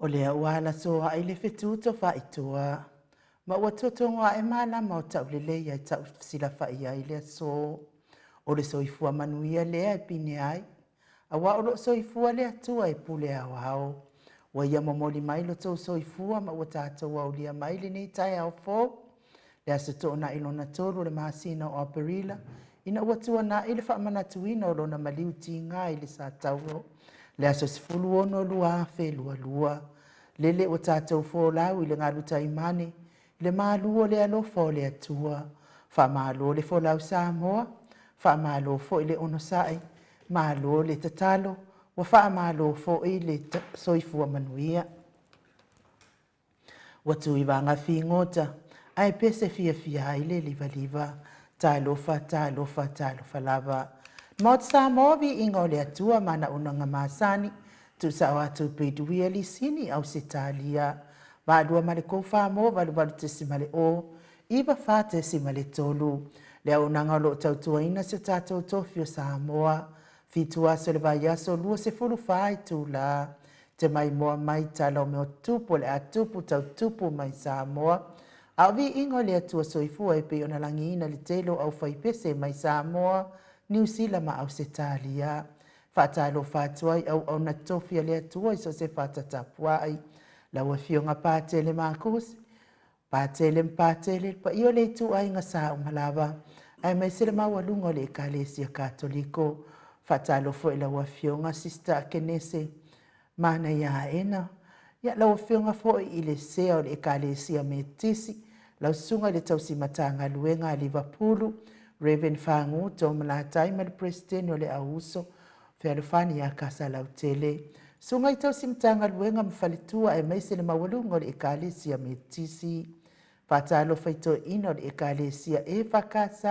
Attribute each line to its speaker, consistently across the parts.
Speaker 1: O lea ua alasoa'i le fetu tofaitoa, ma ua totogo ae malama o tauleleia e tausilafa'i ai le aso. O le soifua manuia lea e pine ai, aua o lo'o soifua le Atua e pule aoao. Ua ia momoli mai lo tou soifua ma ua tatou aulia mai lenei taeao fou, le aso Toonai lona tolu o le masina o Aperila, ina ua tuana'i le faamanatuina o lona maliu tiga i le Satauro, le aso 16 2022. Lele ua tatou folau i le galu taimane, i le malu o le alofa o le Atua. Faamalo le folau Samoa, faamalo foi le onosai, malo le tatalo, ua faamalo foi le soifua manuia. Ua tu i vaga figota, ae pese fiafia ai le livaliva. Talofa, talofa, talofa lava. Maota Samoa, viiga o le Atua ma ana auaunaga masani, tuusao atu i Piduia Lisini, Ausetalia. 82 ma le 4 88.0, 94.3. Le auaunaga o lo o tautuaina si o tatou tofi o Samoa. 7 aso o le vaiaso, 24 itula. Te maimoa mai tala o mea o tupu o le a tupu tautupu mai Samoa. A o viiga o le Atua soifua e pei ona lagiina le tele o aufaipese mai Samoa, Niu Sila ma Ausetalia. Faatalofa atu ai auauna tofi a le Atua i so o se fata tapuai. Lau Afioga Patele Makuse, Patele ma Patele, le paia o le ituaiga sauma lava, aemaise le maualuga o le Ekalesia Katoliko. Faatalofa i lau Afioga Sister Akenese Manaia Aena, ia lau Afioga foi i le Sea o le Ekalesia Metotisi, lau Susuga i le Tausi Matagaluega a Livapulu, Rev. Fagu Tom Latai ma le Peresetene o le Au Uso Fealofani ia Kasalautele, Susuga i Tausi Matagaluega ma Faletua aemaise le maualuga o le Ekalesia Metotisi. Faatalofa i toeaiina o le Ekalesia EFKS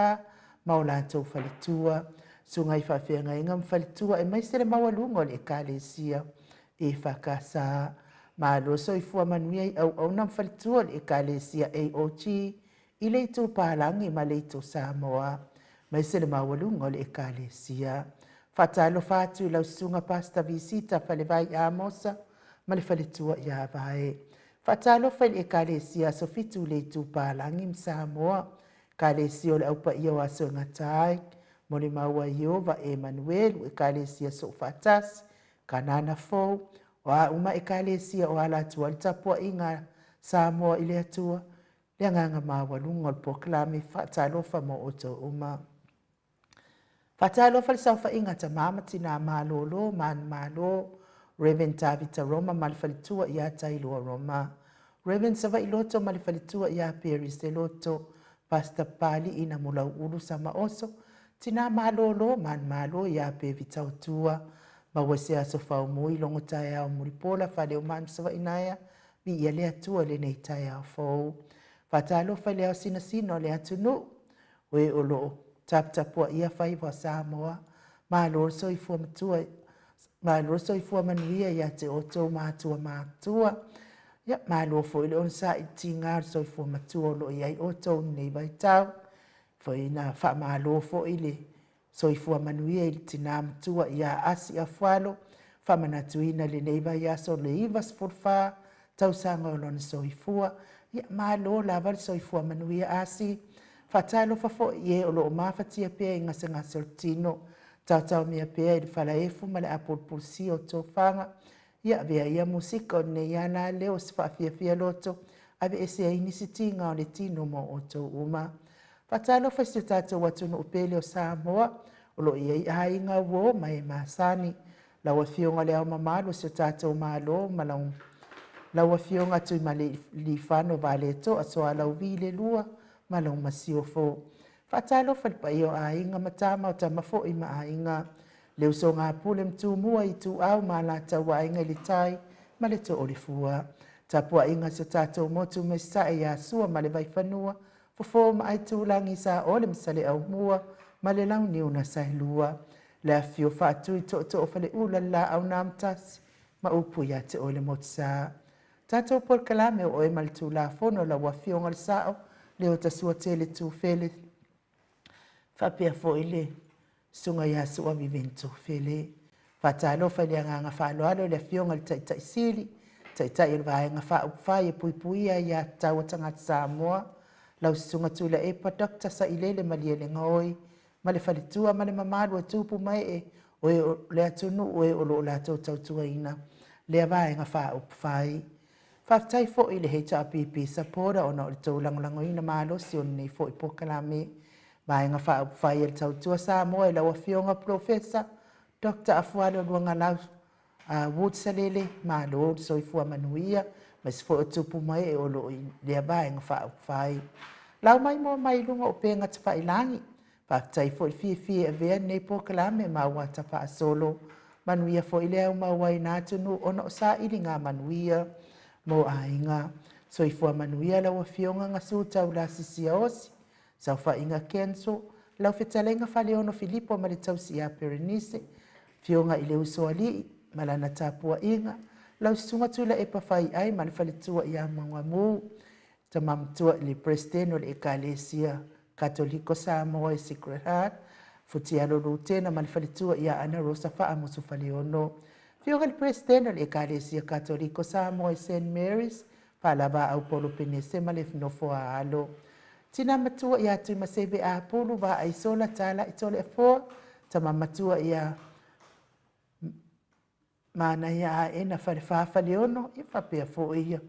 Speaker 1: ma o latou faletua, Susuga i Faafeagaiga ma Faletua aemaise le maualuga o le Ekalesia EFKS. Malo soifua manuia i auauna ma faletua o le Ekalesia AOG i le Itu Palagi ma le Itu Samoa, aemaise le maualuga o le Ekalesia. Faatalofa atu i lau Susuga Pastor Visita Falevai Amosa ma le faletua ia Vae. Faatalofa i le Ekalesia Aso Fitu i le Itu Palagi ma Samoa, Ekalesia o le Au Paia o Aso e Gata Ai, Molimau a Ieova, Emanuelu, Ekalesia Soofaatasi, Kanana Fou, o a uma Ekalesia o ala atu ai le tapuaiga a Samoa i le Atua, le agaga maualuga o le polokalame Faatalofa mo outou uma. Faatalofa le saofaiga a tama ma tina malolo manumalo, Rev. Tavita Roma ma le faletua ia Tailua Roma, Rev. Savaii Loto ma le faletua ia Perry Seloto, Pastor Papali'i Namulau'ulu Samaoso, tina malolo manumalo ia Pevi Tautua. Maua se aso faumui logo taeao mulipola faleomanu Savaii naea Viia le Atua i lenei taeao fou. Faatalofa i le ao sinasina o le atunuu, o e o lo o taputapuaia faiva o Samoa. Malo le soifua matua, malo le soifua manuia ia te outou matua matutua. Ia, malo foi le onosai i le tiga o le soifua matua o lo o i ai outou i lenei vaitau. Foi na faamalo foi le Soifua manuia i le tina matua ia Asi Afualo, faamanatuina i lenei vaiaso le 94 tausaga o lona soifua. Ia, malo lava le soifua manuia Asi. Faatalofa foi i e o lo o mafatia pea i gasegase o le tino, taotaomia pea i le falaefu ma le apulupulusia o tofaga. Ia avea ia musika o lenei alaleo o se faafiafia loto, aveese ai nisi tiga o le tino mo outou uma. Faatalofa i si o tatou atunuu pele o Samoa, o lo o i ai aiga, uo ma e masani. Lau Afioga Le Ao Mamalu o si o tatou Malo ma lau, lau Afioga Tuimalealiifano Vaaletoa Sualauvi le Lua ma lau Masiofo. Faatalofa i le paia o aiga ma tama o tama foi ma aiga, le usoga a Pule ma Tumua, Ituau ma Alataua, Aiga i le Tai ma le Too o le Fua. Tapuaiga a si o tatou motu mai Sasae ia Sua ma le Vaifanua, Fofo ma Aitulagi, Saole ma Saleaaumua ma le Launiu na Saelua, le afifio Faatui Tootoo o Faleula, le Laau na Amotasi ma upu ia te oe le Motusa. Tatou polokalame o oe ma le Tulafono, lau Afioga le Sao, Leota Suatele Tufele, faapea foi le Susuga ia Sua Viveni Tufele. Faatalofa i le agaga faaaloalo i le Afioga i le Taitai Sili, Taitai o le Vaega Faaupufai e Puipuia Aiatatau a Tagata Samoa, lau Susuga Tuilaepa Dr. Sailele Malielegaoi ma le faletua ma le mamalu o tupu ma ee o e o le atunuu e o lo o latou tautuaina lea Vaega Faaupufai. Faafetai foi i le HRPP Supporter ona o le tou lagolagoina malosi o lenei foi polokalame. Vaega Faaupufai a le Tautua Samoa i lau Afioga Polofesa Dr. Afualo Luagalau Wood Salele, malo le soifua manuia, aemaise foi o tupu ma ee o lo o i lea Vaega Faaupufai. Lau mai moa mai luga o upega tafailagi. Faafetai foi le fiafia e avea lenei polokalame ma auata faasolo. Manuia foi le aumauaina atunuu ona o sailiga manuia mo aiga. Soifua manuia lau Afioga Gasu Taulasi Siaosi, Saofaiga Kenso, lau fetalaiga Faleono Filipo ma le tausi ia Perenise, Afioga i le Usoalii ma lana tapuaiga, lau Susuga Tuilaepa Faiai ma le faletua ia Maugamu, Tama Matua i le Peresetene o le Ekalesia Katoliko Samoa i Sacred Heart, Futialo Lutena ma le faletua ia Ana Rosa Faamusu Faleono, Afioga i le Peresetene o le Ekalesia Katoliko Samoa i St Mary's, Faalavaau Polo Penese ma le nofo a alo. Tina matua ia Tuimaseve Apulu Vaaisola Tala i Toleafoa, tama matua ia Manaia Aena Falefa Faleono, ia faapea foi ia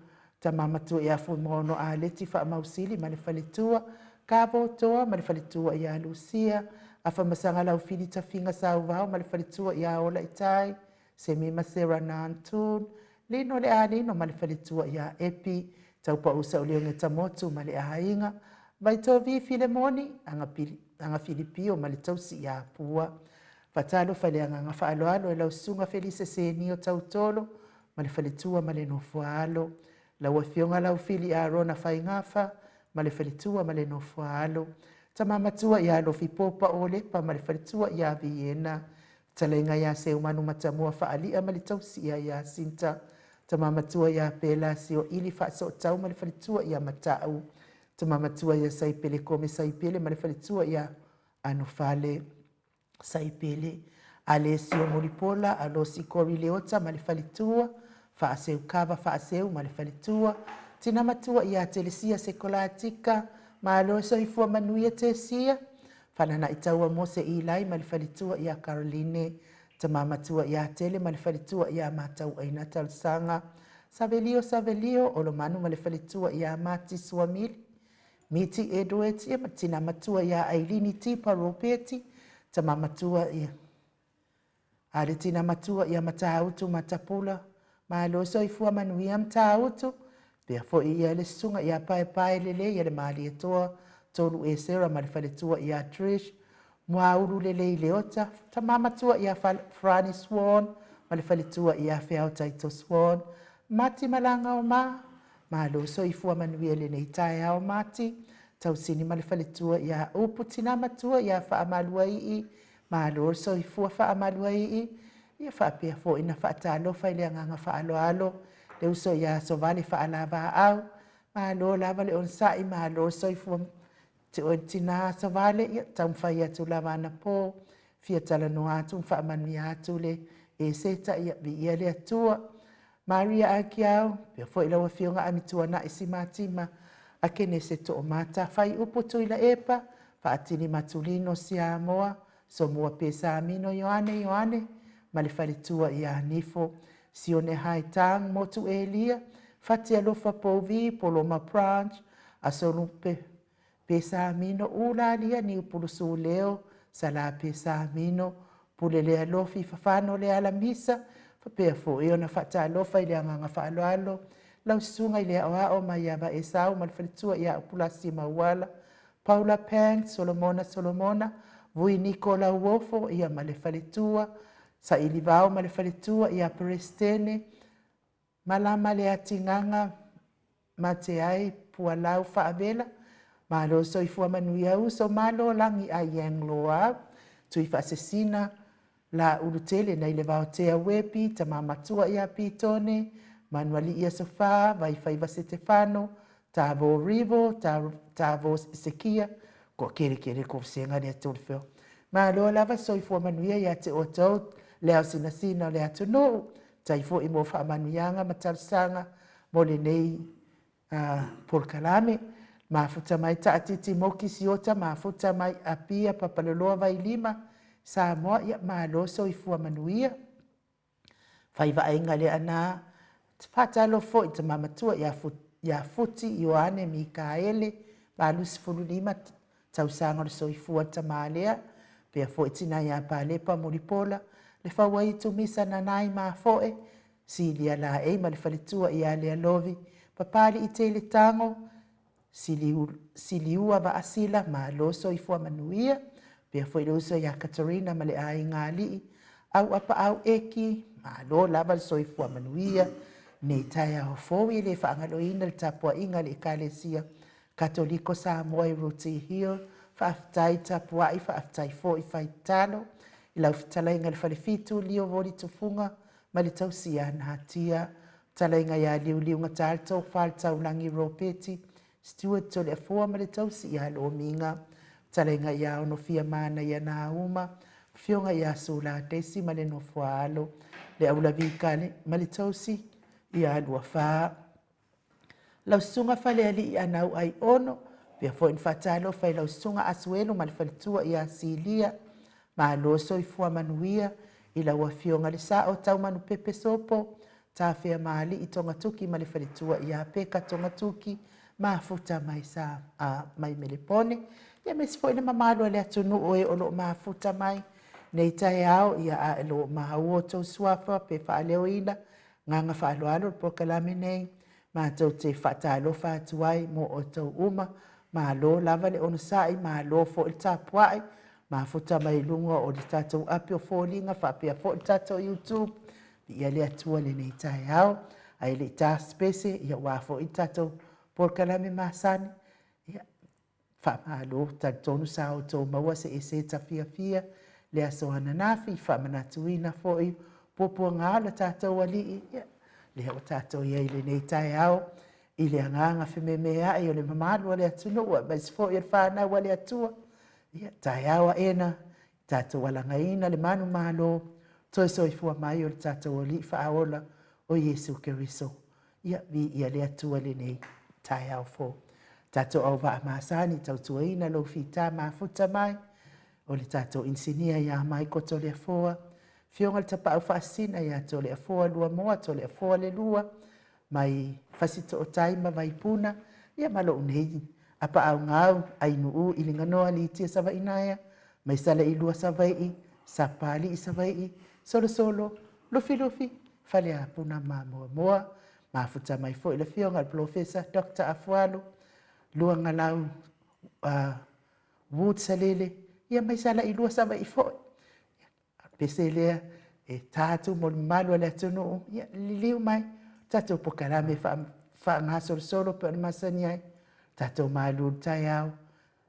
Speaker 1: tama matua ia Fuimaono Aleti Faamausili ma le faletua, Kavotoa ma le faletua ia Lusia, Afamasaga Laufili Tafiga Sauvao ma le faletua ia Ola Itai, Semi ma Sarah Nantun, Lino le Alino ma le faletua ia Epi, Taupau Sauleuga Tamotu ma le aiga, Vaitovi Filemoni, Agafilipio ma le tausi ia Pua. Faatalofa i le agaga faaaloalo i lau Susuga Felise Senio Tautolo ma le faletua ma le nofoaalo. Lau Afioga Laufili Arona Faigafa ma le faletua ma le nofoaalo. Tama matua ia Alofi Popa Olepa ma le faletua ia Viena. Fetalaiga ia Seumanu Matamua Faalia ma le tausi ia Iasinta. Tama matua ia Pela Sioili Faasootau ma le faletua ia Matau. Tama matua ia Saipele Kome Saipele ma le faletua ia Anofale Saipele. Alesio Mulipola Alosi Kori Leota ma le faletua. Faaseu Kava Faaseu ma le faletua. Tina matua ia Telesia Sekolatika. Malo soifua manuia Tesia. Falana'i Taua Mose Ilai ma le faletua ia Caroline. Tama matua ia Tele ma le faletua ia Matauaina Talosaga. Savelio Savelio Olomanu ma le faletua ia Mati Suamili. Miti Edwards ia ma tina matua ia Ailini Tipa Ropeti. Tama matua ia A le tina matua ia Matautu Matapula, malo soifua manuia Matautu, pea foi ia le susuga ia Paepae Lelei ia le Malietoa, Tolu Esera ma le faletua ia Trish, Muaulu Lelei Leota, tama matua ia Frani Swan ma le faletua ia Feao Taito Swan, Mati Malagaoma, Malo soifua manuia i lenei taeao Mati, Tausini ma le faletua ia Upu, tina matua ia Faamaluaii, Malo le soifua faamaluaii, ia faapea foi na faatalofa i le agaga faaaloalo le uso ia Sovale Faalavaau. Malo lava le onosai, malo le soifua te oe le tina Sovale, ia taumafai atu lava anapo, fia talanoa atu ma faamanuia atu le Eseta, ia viia le Atua. Maria Akiau, pea foi lau Afioga Amituanai Simatima, Akenese Toomata, Faiupu Tuilaepa, Faatili Matulino Siamoa, Somua Pesamino Ioane Ioane ma le faletua ia Nifo, Sione Haitang Motu Elia, Fatialofa Pouvi, Poloma Branch, Asolupe Pesamino Ulalia Niupulusu Leo, Sala Pesamino, Pule Lealofi Fafano Leala Misa, faapea foi ona faatalofa i le agaga faaaloalo lau susuga i le aoao mai Ava Esau ma le faletua ia Upulasi Mauala, Paula Pang, Solomona Solomona, Vui Niko Lauofo ia ma le faletua, Saili Vao ma le faletua ia Peresetene, Malama le atigaga Mateai Pualau Faavela, malo soifua manuia uso, malo lagi ai Yang Loa, Tui Faasesina, La Ulutele nai le Vaotea Wepi, Tama Matua ia Pitone, Manualii Aso Fa, Vaifaiva Setefano, Tavo Rivo, Tavo Sekia, ko kere kere ko senga le atu le feo. Malo lava soifua manuia ia te outou le ao sinasina o le atunuu. Tai foi mo faamanuiaga ma talosaga mo lenei polokalame. Mafuta mai Taatiti Moki Siota, mafuta mai Apia Papaloloa Vailima, Samoa, ia malo soifua manuia. Fai vaaiga lea na faatalofa foi i tama matua ia Futi Ioane Mikaele, 85 tausaga o le soifua tama lea, pea foi tina ia Palepa Mulipola, le Fauai Tumisa Nanai Mafoe, Silia Laei ma le faletua ia Lealovi, Papali'i Tele Tago, Siliua Vaasila, malo soifua manuia, pea foi le uso ia Katarina ma le aiga alii, au apaau eki, malo lava le soifua manuia, nei taeao fou e le faagaloina le tapuaiga a le Ekalesia Katoliko Samoa i Rooty Hill, faafetai tapuai, faafetai foi faitalo, i lau fetalaiga le Falefitu Lio Voli Tufuga ma le tausia natia, fetalaiga ia Liuliugata le Tofa le Taulagi Ropeti Stewart Toleafoa ma le tausi ia Lomiga, fetalaiga ia Onofia Manaia Nauma, afioga ia Sula Desi ma le nofoaalo, le Aulavi Kale ma le tausi ia Luafa. Lau susuga Falealii Anau Aiono, pea foi na faatalofa i lau susuga Asuelu ma le faletua ia Silia, malo soifua manuia i lau afioga le Sao Taumanupepe Sopo, Tafea Maali'i Togatuki ma le faletua ia Peka Togatuki, mafuta mai sa mai Melepone, ia aemaise foi le mamalu o le atunuu e o lo o mafuta mai nei taeao, ia a e lo o maua outou suafa pe faaleoina agaga faaaloalo le polokalame nei, matou te faatalofa atu ai mo outou uma, malo lava le onosai, malo foi le tapuai, mafuta mai luga o le tatou api o foliga faapea foi le tatou YouTube, viia le Atua i lenei taeao. Ae le i ta se pese, ia ua foi le tatou polokalame masani, ia faamalo, talitonu sa outou maua se eseta fiafia le aso ananafi, faamanatuina foi puapuaga o le tatou alii, ia lea ua tatou i ai i lenei taeao i le agaga fememeai o le mamalu o le atunuu aemaise foi o le fanau a le Atua, ia taeao aena tatou alagaina le manumalo toe soifua mai o le tatou Alii Faaola o Iesu Keriso. Ia viia le Atua i lenei taeao fou. Tatou auvaa masani tautuaina lou fita mafuta mai o le tatou inisinia ia Maiko Toleafoa, Afioga i le Tapaau Faasisina ia Toleafoa Luamoa, Toleafoa le Lua, mai Fasitootai ma Vaipuna, ia ma lou nei apaaugau Ainuu i Liganoa Litia Savainaea, mai Salailua Savaii, Sapapalii Savaii, Solosolo, Lufilufi, Faleapuna ma Moamoa, mafuta mai foi le afioga i le Polofesa Dr. Afualo, Luagalau Wood Salele, ia mai Salailua Savaii foi. Pese lea e ta atu mo le mamalu o le atunuu, ia liliu mai tatou polokalame faagasolosolo pe o le masani ai, tatou malu le taeao,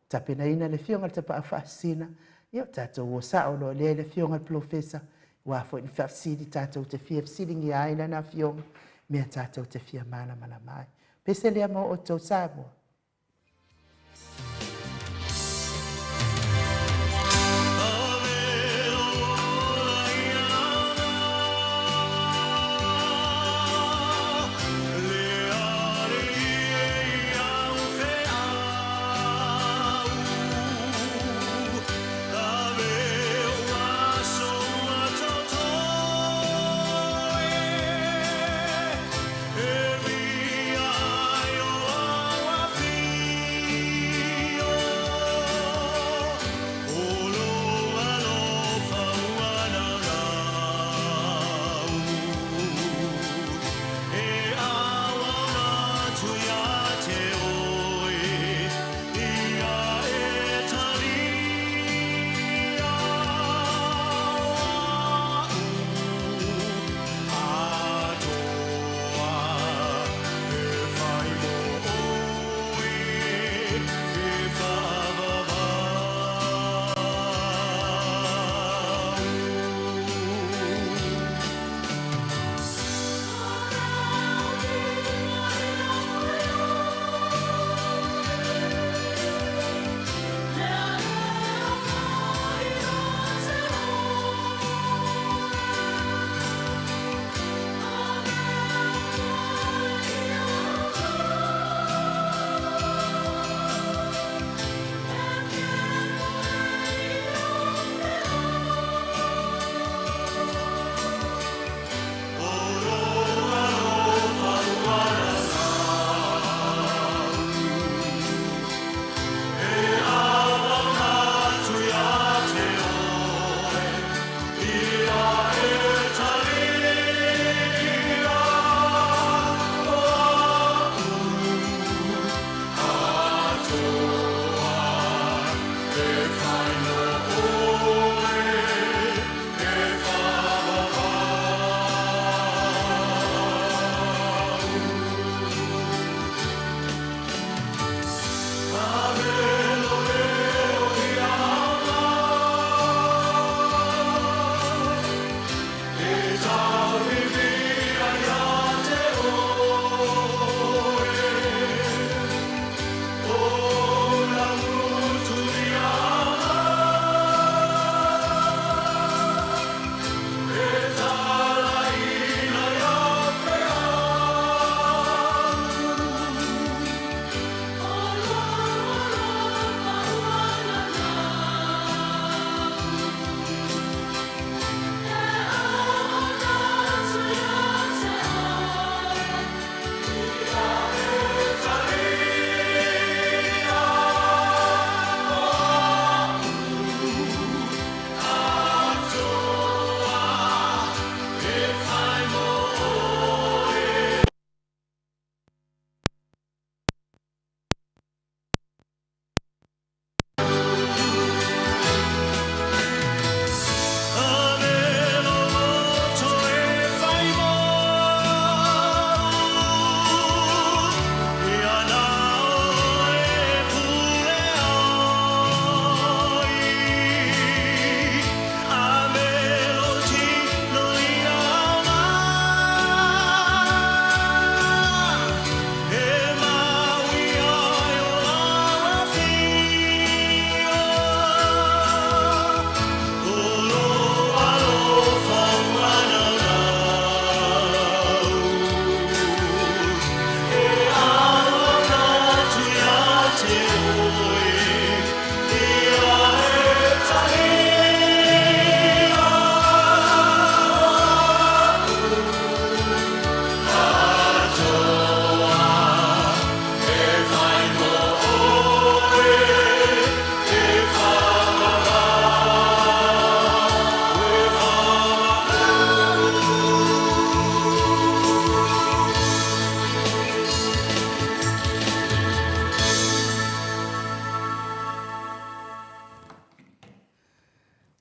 Speaker 1: tapenaina le afioga i le Tapaau Faasisina, ia tatou o sao loa lea i le afioga i le Polofesa, aua foi ni faafesili tatou te fia fesiligia ai lana afioga, mea tatou te fia malamalama ai. Pese lea mo outou Samoa.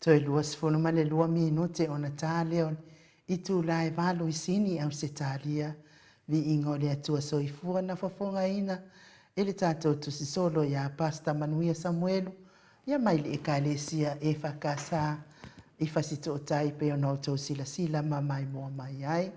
Speaker 1: Toe 22 minute ona ta lea o le itula e 8 i Sini, Ausetalia. Viiga o le Atua Soifua na fofogaina e le tatou tusisolo ia Pastor Manuia Samuelu ia mai le Ekalesia EFKS i Fasitootai pei ona outou silasila ma maimoa mai ai.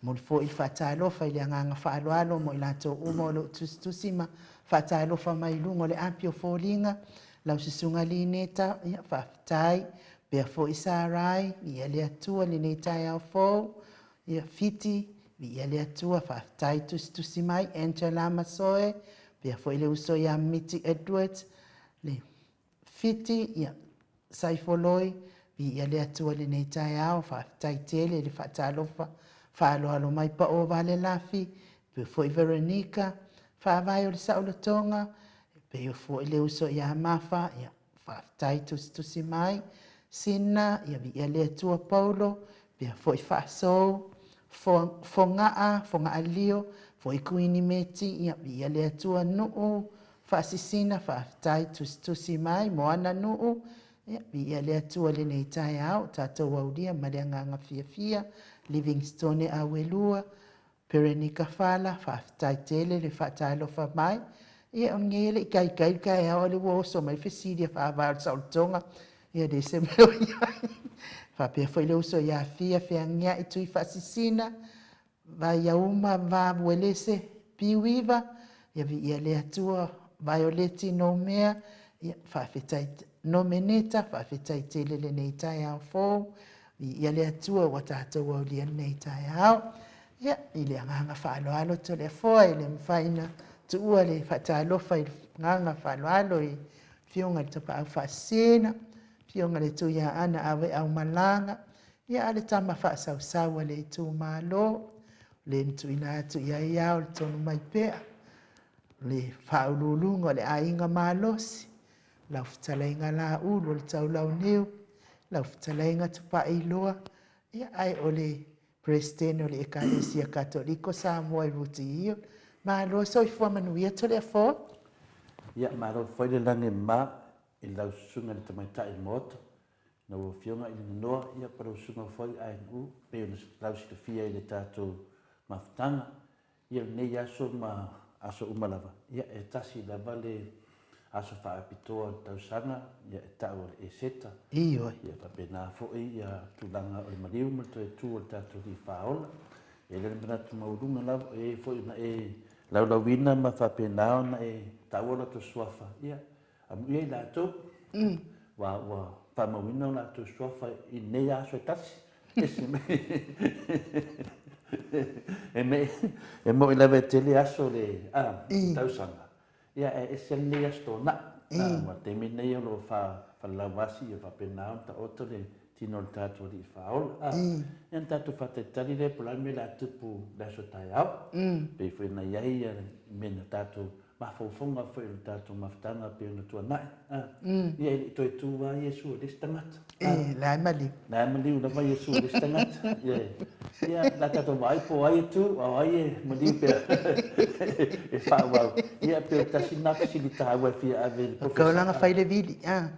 Speaker 1: Momoli foi le faatalofa i le agaga faaaloalo mo i latou uma o lo o tusitusi ma faatalofa mai i luga o le api o foliga. Lau Susuga Lineta, ia faafetai. Pea foi Sarai, viia le Atua lenei taeao fou. Ia Fiti, viia le Atua, faafetai tusitusi mai. Angela Masoe, pea foi le uso ia Miti Edwards, le Fiti, ia Saifoloi, viia le Atua lenei taeao, faafetai tele le faatalofa faaaloalo mai Pao Vale Lafi, pea foi Veronica, faavae o le saolotoga, pea foi le uso ia Mafa, ia faafetai tusitusi mai. Sina, ia viia le Atua Paulo, pea foi Faasou, Fogaa, Fogaalio, foi Kuini Meti, ia viia le Atua Nuu, Faasisina, faafetai tusitusi mai, Moana Nuu, ia viia le Atua lenei taeao, tatou aulia ma le agaga fiafia, Livingstone Awelua, Perenika Fala, faafetai tele le faatalofa mai. Ia o lenei e le i taitai le taeao, o lea ua oso mai fesili a faavae o le saolotoga, ia le se mea o i ai. Faapea foi le uso ia Fia Feagiai Tui Faasisina, Vaiauma Vavuelese Piuiva, ia viia le Atua, Vaioleti Noumea, ia faafetai Nomeneta, faafetai tele lenei taeao fou, viia le Atua ua tatou aulia lenei taeao. Ia, i le agaga faaaloalo Toleafoa e le mafai ona tuua le faatalofa i le agaga faaaloalo i Afioga i le Tapaau Faasisina, Afioga i le Tuiaana Aveaumalaga, ia a le tama faasausau a le itumalo, le na tuuina atu i ai ao le tonu mai pea, le faauluuluga o le aiga malosi, lau fetalaiga Laulu o le Taulauniu, lau fetalaiga Tupailoa, ia ae o le Peresetene o le Ekalesia Katoliko Samoa i Rutihio. Malo soifua manuia Toleafoa.
Speaker 2: Ia, malo foi le lagi e mama i lau Susuga i le Tamaitai o le Maota, lau Afioga i le Nonoa, ia po o lau Susuga foi ANU, pei ona lausilafia i le tatou mafutaga, ia lenei aso ma aso uma lava, ia e tasi lava le aso faapitoa o le tausaga, ia e tau o le Eseta.
Speaker 1: Ioe.
Speaker 2: Ia faapena foi ia tulaga o le maliu ma le toe tu o le tatou Alii Faaola. E i ai le manatu maualuga lava, e i ai foi ona e laulauina ma faapena ona e taua o latou suafa, ia, amuia i latou, aua ua faamauina o latou suafa i lenei aso e tasi. E moni lava e tele aso o le tausaga, ia ae ese lenei Aso Toonai. Aua o le taimi lenei o lo o faalauasi ia faapena ona taoto le tino o le tatou Alii Faaola. Ia ona tatou faatalitali lea po o le a le mea o le a tupu i le aso taeao. Pei foi ona i ai mea na tatou mafaufauga foi o le tatou mafutaga pei ona tuanai. Ia e le i toe tu lava Iesu e le isi tagata.
Speaker 1: E, la e maliu.
Speaker 2: La e maliu lava Iesu e le isi tagata. Ia, la tatou vaai po o ai e tu, a o ai e maliu pea e faaauau. Ia, pei o le tasi lena fesili taua e fia ave i le
Speaker 1: Professor. O kaulana fai le vili, a.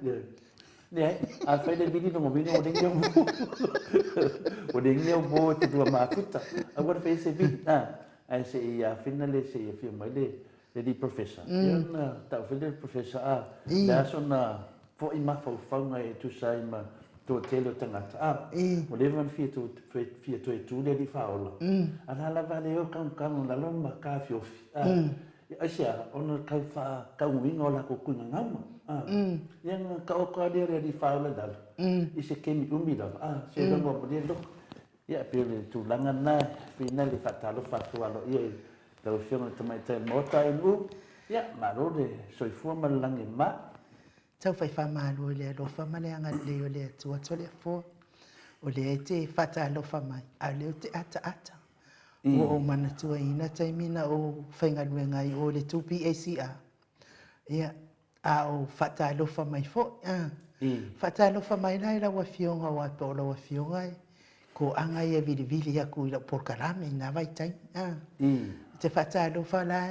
Speaker 2: Leai, a fai le vili lona uiga ua leai ni au mo. Ua leai ni au mo e te lua mafuta. Aua le faia se vili, a. Ae se i afina le, se i afio mai le alii Professor. Ia ona tau foi lea o le Professor, a, le aso na foi mafaufauga e tusa ai ma toatele o tagata, a, ua leva ona fia fia toe tu le alii faaola, a la lava le o kagokago i lalo ma taofiofi, a, aisea, ona o le tau faataunuuina o latou tuiga gauma, a, ia ona taoto lava lea o le alii faaola i lalo, i se taimi umi lava, a, seiloga ua malie le loto. Ia, e pei o le tulaga lena, e pei le faatalofa atu aloaia i lau Afioga i le Tamaitai o le Maota ANU. Ia, malo le soifua ma le lagi e mama.
Speaker 1: Tau fai faamalo i le alofa ma le agalelei o le Atua Toleafoa, o lea e te faatalofa mai, a o lea ou te ataata. Ua ou manatuaina taimi na ou faigaluega ai i o i le 2PACR. Ia, a o faatalofa mai foi. A. Faatalofa mai la i lau Afioga aua po o lau Afioga e toaga ia e vilivili atu i lau polokalame i na vaitaimi. A. Ou te faatalofa la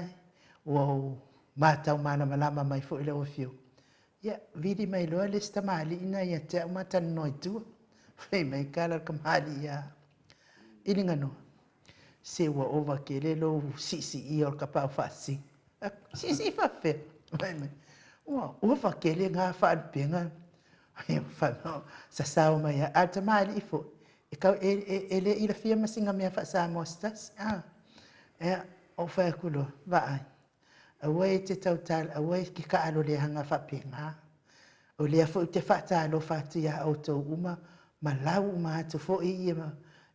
Speaker 1: ua ou matau malamalama mai foi lau Afioga. Ia, vili mai loa le isi tamalii na ia te au ma talanoa i tua. Fai mai tala le tamalii ia Iliganoa, se ua ova tele lou siisiia o le tapaau faasisina. Siisii faapefea? Fai mai, ua ova tele na faalupega. Sasao mai lava. A o le tamalii foi, e, tau, e, e, e le ilafia ma sina mea faa-Samoa se tasi. Ah. Ea, ou fai atu loa, vaai, aua e te tautala, aua e te taalo leaga faapena. O lea foi ou te faatalofa atu iā outou uma ma lau uma atu foi ia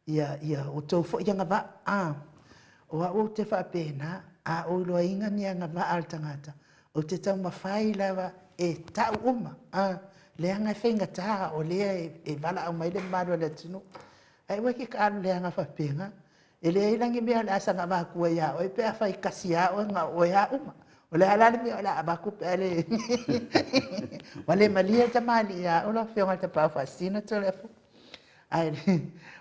Speaker 1: ia ia outou foi agavaa. A, o au ou te faapena, a ou iloaina ni agavaa a le tagata, ou te taumafai lava e tau uma, a, leaga e faigata o lea e, e valaau mai le mamalu o le atunuu. Ae aua e te taalo leaga faapena. E leai la ni mea o le a saga avatua ia oe pe afai tasi lava oe na o oe lava uma. O le a la le mea o le a avatu pe a le... Ua le malie le tamalii ia au lau Afioga i le Tapaau Faasisina Toleafoa. Ae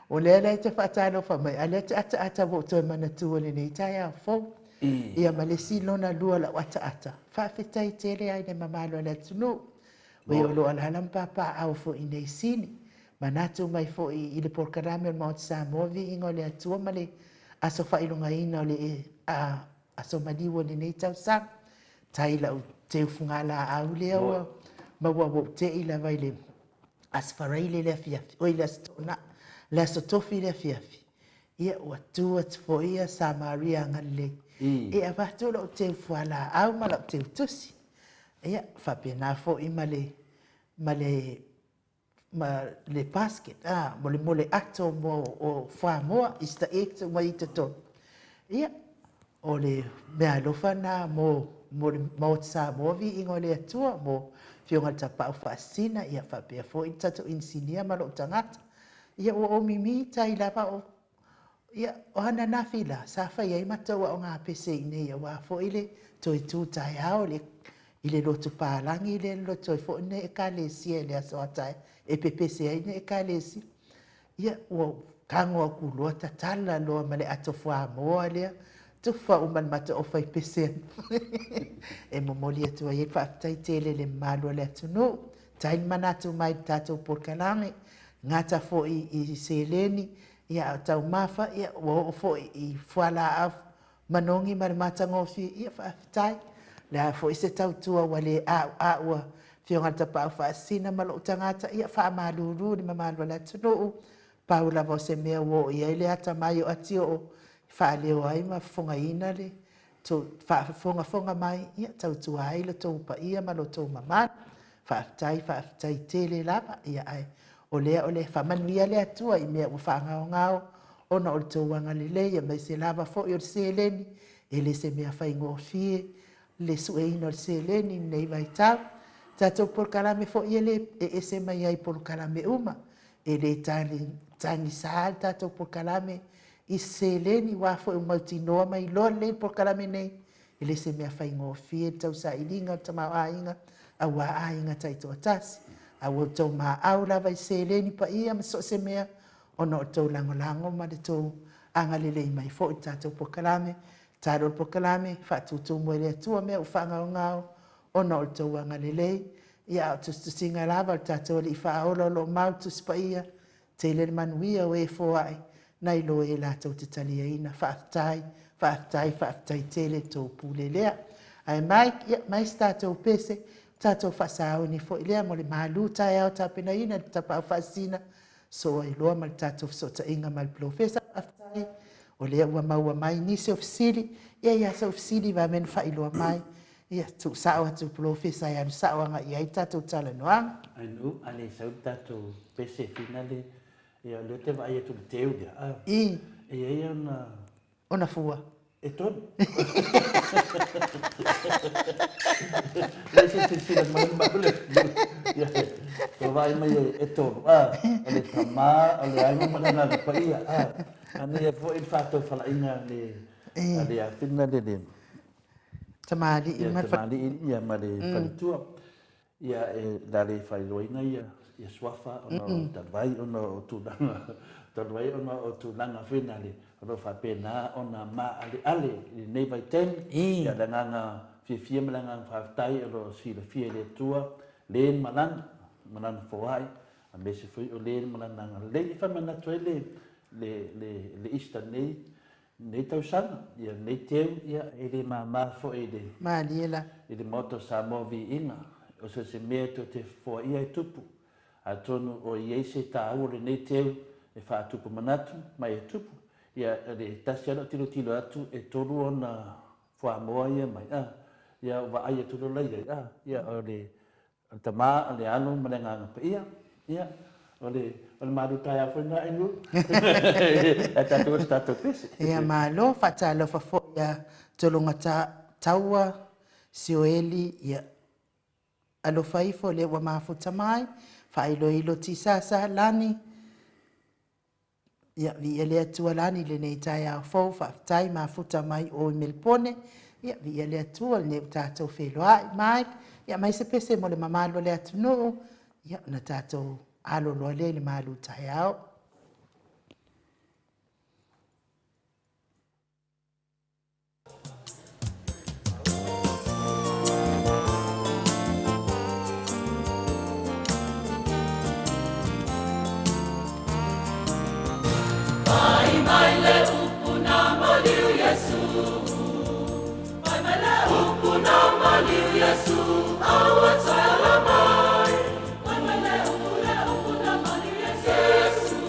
Speaker 1: o lea la e te faatalofa mai, a o lea e te ataata ua ou toe manatua i lenei taeao fou. Ia ma le isi lona lua o lau ataata, faafetai tele lava i le mamalu o le atunuu. Oi o lo o alaala ma papaaao foi i nei sini. Manatu mai foi i le polokalame o le Maota Samoa, Viiga o le Atua ma le aso faailogaina o le aso maliu o lenei tausaga. Tai lau teu fugalaau lea ua maua ua ou tei lava i le Aso Faraile le afiafi, oi le Aso Toonai, le Aso Tofi le afiafi. Ia ua tu atu foi ia Samaria Agalelei e avatu lou teu fualaau ma lau teu tusi. Ia faapena foi ma le ma le ma le basket, a, mo le mole ato mo o fuamoa, Easter eggs uma i totonu. Ia, o le meaalofa na mo, mo le Maota Samoa Viiga o le Atua, mo Afioga i le Tapaau Faasisina, ia faapea foi le tatou inisinia ma lou tagata. Ia ua ou mimi tai lava o Ia, o ananafi la, sa fai ai matou aoga pese i inei aua foi le toe tu taeao i le, i le lotu palagi lea e lotu ai foi lenei Ekalesia i le aso a taeao, e pepese ai lenei Ekalesia. Ia, ua tago atu loa tatala loa ma le ato fuamoa lea, tufa uma le matou aufaipese e momoli atu ai le faafetai tele i le mamalu o le atunuu. Tai le manatu mai i le tatou polokalame, gata foi i seleni, ia a o taumafa, ia ua oo foi i fualaau manogi ma le matagofie, ia faafetai. O le a foi se tautua ua le a'ua'u a Afioga i le Tapaau Faasisina ma lou tagata, ia faamalulu i le mamalu o le atunuu, pau lava o se mea ua oo i ai le atamai o Atioo e faaleo ai ma fofogaina le tou faafogafoga mai, ia tautua ai lo outou paia ma lo outou mamalu. Faafetai, faafetai tele lava. Ia ae o lea o le faamanuia le Atua i mea ua faagaogao ona o le tou agalelei, aemaise lava foi o le seleni, e le se mea faigofie le sueina o le seleni i lenei vaitau. Tatou polokalame foi e le e ese mai ai i polokalame uma, e le tagisa le tatou polokalame i se seleni, aua foi ua mautinoa ma iloa lelei le polokalame nei, e le se mea faigofie le tausailiga o le tamaoaiga aua aiga taitoatasi. A ua outou maau lava i seleni paia ma so o se mea ona o le tou lagolago ma le tou agalelei mai foi i le tatou polokalame. Tatalo le polokalame, faatutumu e le Atua mea ua faagaogao ona o le tou agalelei. Ia, a o tusitusiga lava o le tatou Alii Faaola o lo o mau le Tusi Paia, tele le manuia o e foai nai lo e latou te taliaina. Faafetai, faafetai, faafetai tele le tou pule lea. Ae Mike, ia, mai se tatou pese, tatou faasauni foi lea mo le malu taeao tapenaina i le Tapaau Faasisina, soo ai loa ma le tatou fesootaiga ma le Polofesa. Faafetai, o lea ua maua mai nisi o fesili, ia ia sau fesili vave na faailoa mai. Ia, tuusao atu i le Polofesa e alu sao agai i ai le tatou talanoaga.
Speaker 2: Ai nu, a le sau le tatou pese finale, ia o lea ou te vaai atu i le teu lea, a,
Speaker 1: I.
Speaker 2: e i ai ona...
Speaker 1: Ona fua.
Speaker 2: E tolu. Leai se silasila mai le mau le Ia, ua vaai mai e tolu, a, o le Tama, o le Alo ma le Agaga Paia, a, manaia foi le faatofalaiga a le, a le afina le, le,
Speaker 1: Tamalii
Speaker 2: ma le Tamalii ia ma le faletua. Ia e la le faailoaina ia ia suafa ona o talu ai ona o tulaga talu ai ona o tulaga foi na le o lo o faapena ona maaleale i lenei vaitaimi. Ia le agaga fiafia ma le agaga faafetai o lo o silafia e le Atua le ma lana ma lana foai aemaise foi o le ma lana agalelei. E faamanatu ai le le le le Easter nei Lenei tausaga, ia lenei teu, ia e le mama foi i le.
Speaker 1: Malie la.
Speaker 2: I le Maota o Samoa viiga, o so o se mea tou te fofoaia e tupu. Atonu o i ai se taua o lenei teu e faatupu manatu ma e tupu. Ia o le tasi lava lau tilotilo atu e tolu ona fuamoa ia mai, a, ia vaai atu loa la i ai, a, ia o le O le Tama, o le Alo ma le Agaga Paia. Ia, o le, o le malu taeao foi lena Elu. Ae tatou o se tatou pese.
Speaker 1: Ia, malo, faatalofa foi ia Tologa Taua, Sioeli, ia, alofa ifo lea ua mafuta mai, faailoilo tisasa, lani, Ia, viia le Atua lani i lenei taeao fou, faafetai mafuta mai o i Melipone. Ia, viia le Atua lenei ua tatou feiloai. Mike, ia mai se pese mo le mamalu o le atunuu, ia, ona tatou alo loa lea i le malu taeao.
Speaker 3: Pai mai le upu na maliu Iesu, Pai mai le upu na maliu Iesu, Aua toe ala mai. Pai mai le upu, le upu na maliu Iesu,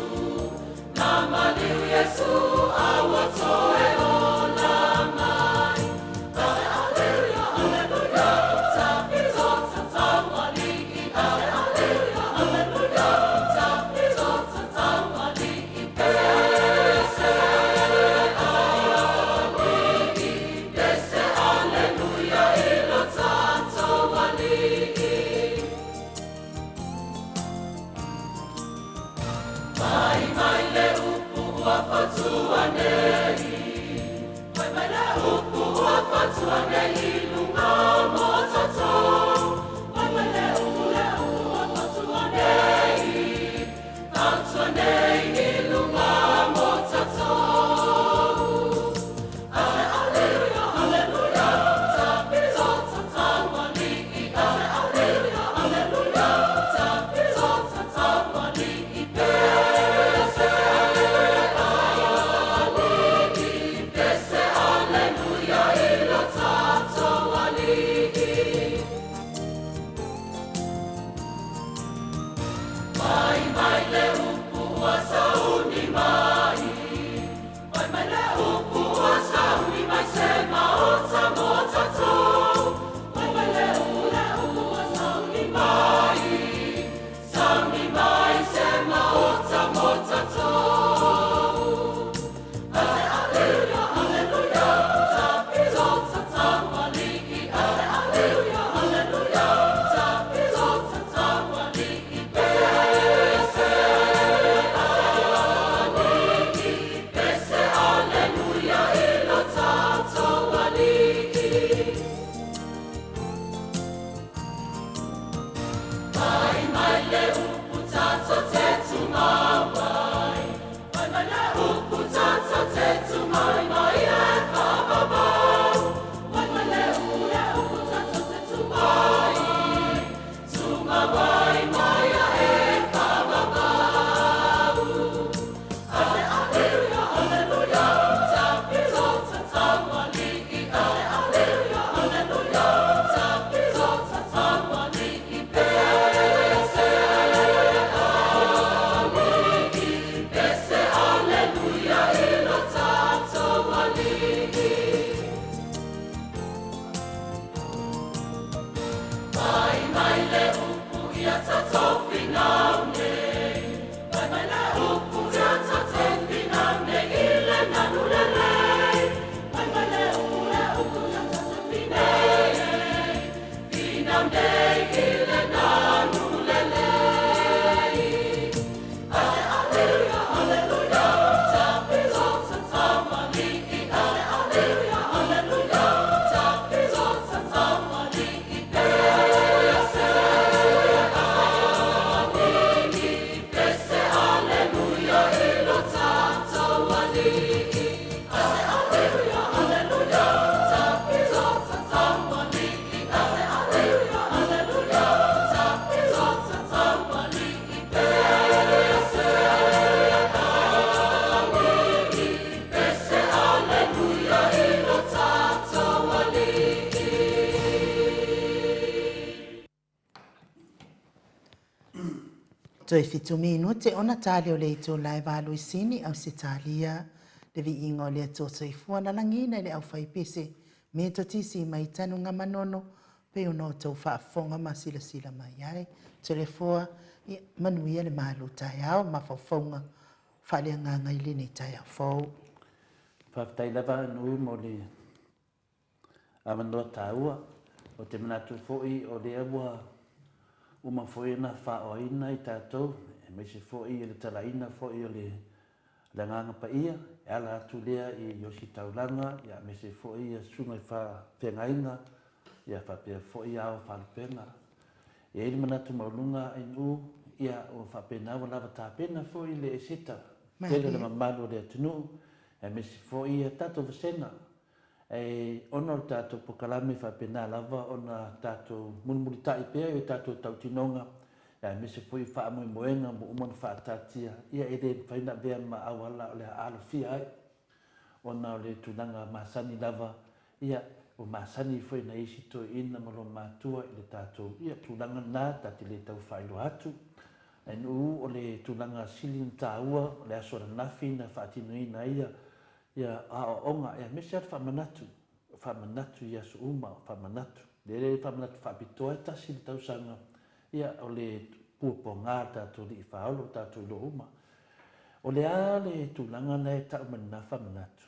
Speaker 3: Na maliu Iesu, Aua toe ola mai. Aleluia, aleluia, tapito tataualii. Aleluia, aleluia, tapito tataualii. Pese alii, pese aleluia i lo tatou Alii. Pai mai le upu ua fatua nei, Pai mai le upu ua fatua nei i luga mo tatou. Pai mai le upu, le upu ua fatua nei, Fatua nei i luga mo tatou.
Speaker 1: Toe fitu minute ona tali o le itula e valuisini Ausetalia. Le viiga o le Atua Soifua na lagiina i le aufaipese Metotisi mai Tanugamanono pei ona outou faafofoga ma silasila mai ai. Toleafoa, ia manuia le malu taeao ma mafaufauga faaleagaga i lenei taeao fou.
Speaker 2: Faafetai lava Nuu mo le avanoa taua. Ou te manatu foi o lea ua uma foi ona faaoaina i tatou, aemaise foi o le talaina foi o le Agaga Paia, e ala atu lea i Ositaulaga, aemaise foi ia susuga i faafeagaiga, ia faapea foi ao faalupega. E i ai le manatu maualuga NU, ia ua faapena ua lava tapena foi le Eseta, tele o le mamalu o le atunuu, aemaise foi ia tatou vasega. Ae ona o le tatou polokalame e faapena lava ona tatou mulimulitai pea i o tatou tautinoga, aemaise foi o faamoemoega ua uma ona faataatia, ia e le mafai ona avea ma auala o le a alofia ai. Ona o le tulaga masani lava, ia, ua masani foi nai isi toeaiina ma loomatua i le tatou, ia, tulaga lena ta te le tau faailoa atu. NU, o le tulaga sili ona taua, o le aso ananafi na faatinoina ai ia, ia aoaoga, aemaise lava le faamanatu, faamanatu i aso uma, faamanatu. Lea e faamanatu faapitoa e tasi le tausaga, ia, o le puapuaga a le tatou Alii Faaola ua tatou iloa uma. O le a le tulaga lena e tau mai lena faamanatu?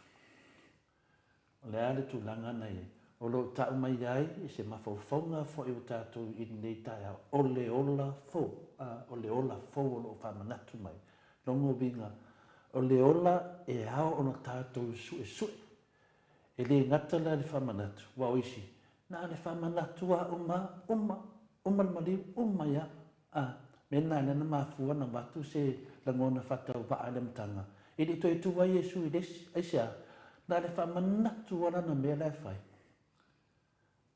Speaker 2: O le a le tulaga na i ai? O lo o tau mai ai i se mafaufauga foi o tatou i lenei taeao, o le ola fou, a, o le ola fou o lo o faamanatu mai. Lona uiga, o le ola e ao ona tatou suesue. E le gata la i le faamanatu, aua o isi, na o le faamanatu lava uma, uma, uma le maliu, uma ai lava. A mea lena lea na mafua ona avatu se lagona faatauvaa i le amataga, e le i toe tu ai Iesu i le isi. Aisea? Na o le faamanatu lava lana mea la e fai.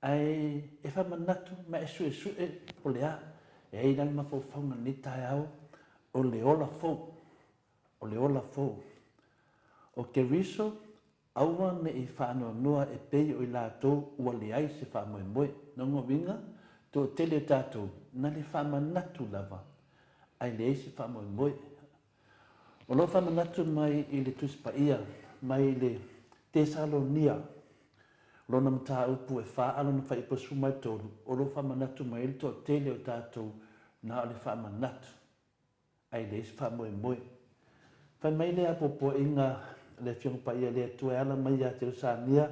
Speaker 2: Ae e faamanatu ma e suesue po o le a. E ai la le mafaufauga i lenei taeao, o le ola fou. O le ola fou. O Keriso Aua ne i faanoanoa e pei o i latou ua leai se faamoemoe. Lona uiga, toatele o tatou na le faamanatu lava, ae leai se faamoemoe. O lo o faamanatu mai i le Tusi Paia mai le Tesalonia, lona mataupu e fa a lona fuaiupu e 13, o lo o faamanatu mai ai le toatele o tatou na o le faamanatu. Ae leai se faamoemoe. Fai mai le apoapoaiga a le Afioga Paia le Atua e ala mai ia Terosania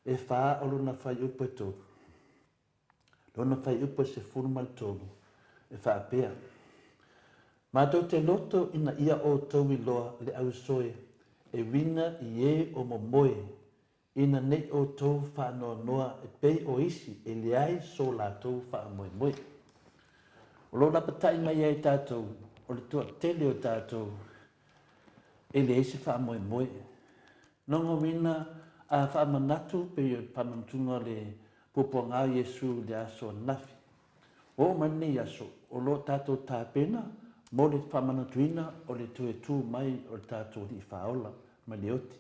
Speaker 2: e fa o lona fuaiupu e tolu. Lona fuaiupu e 13 e faapea, Matou te loto ina ia outou iloa le ausoe e uiga i e o momoe Ina nei outou faanoanoa e pei o isi e leai so latou faamoemoe. O lo o lapatai mai ai tatou, o le toatele o tatou e leai se faamoemoe. Logouina a faamanatu pei o le faamanatuga o le puapuaga o Iesu i le aso ananafi. Ua oo mai lenei aso, o lo o tatou tapena mo le faamanatuina o le toe tu mai o le tatou Alii Faaola mai le oti.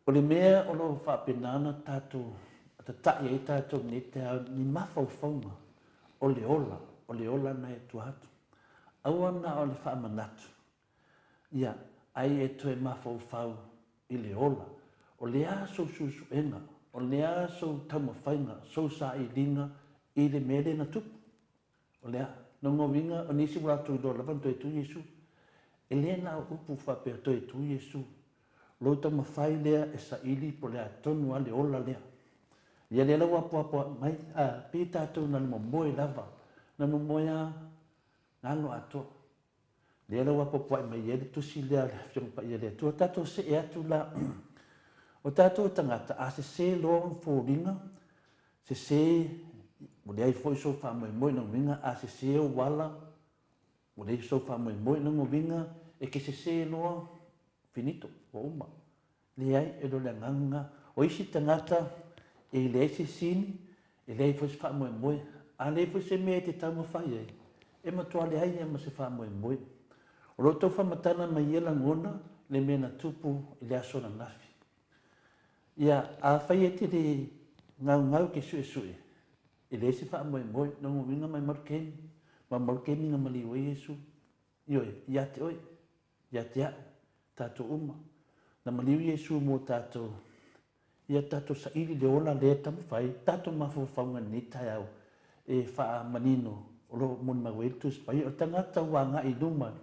Speaker 2: O le mea o lo o faapena ona tatou tatai ai tatou i lenei taeao ni mafaufauga o le ola, o le ola na e tua atu. Aua na o le faamanatu, ia, ai e toe mafaufau i le ola. O le a sou suesuega, o le a sou taumafaiga, sou sailiga i le mea lea na tupu? O le a? Lona uiga, o nisi ua latou iloa lava na toe tu Iesu. E le na o upu faapea toe tu Iesu. Lou taumafai lea e saili po o le a tonu lava le ola lea. Ia lea la ua apoapoai mai, a, pei tatou na momoe lava, na momoe lava, na alo atoa. Lea la ua apoapoai mai ai le tusi lea a le Afioga Paia a le Atua. Tatou see atu la. O tatou tagata, a sese loa ona foliga, sese, ua leai foi sou faamoemoe i lona uiga, a sese ou ala, ua leai sou faamoemoe i lona uiga, e te sese loa, finito, ua uma. Leai, e le o le agaga lena. O isi tagata e leai se sini, e leai foi se faamoemoe, a leai foi se mea e te taumafai ai, e matua leai lava ma se faamoemoe. O lo o tau faamatala mai ia lagona le mea na tupu i le aso ananafi. Ia, afai e te le gaugau ke suesue, e leai se faamoemoe, lona uiga maumau le kemi, maumau le kemi na maliu ai Iesu. Ioe, ia te oe. Ia te a'u, tatou uma. Na maliu Iesu mo tatou, ia tatou saili le ola lea e taumafai ai tatou mafaufauga i lenei taeao e faamanino o lo o molimau ai le Tusi Paia. O le tagata ua agai i luma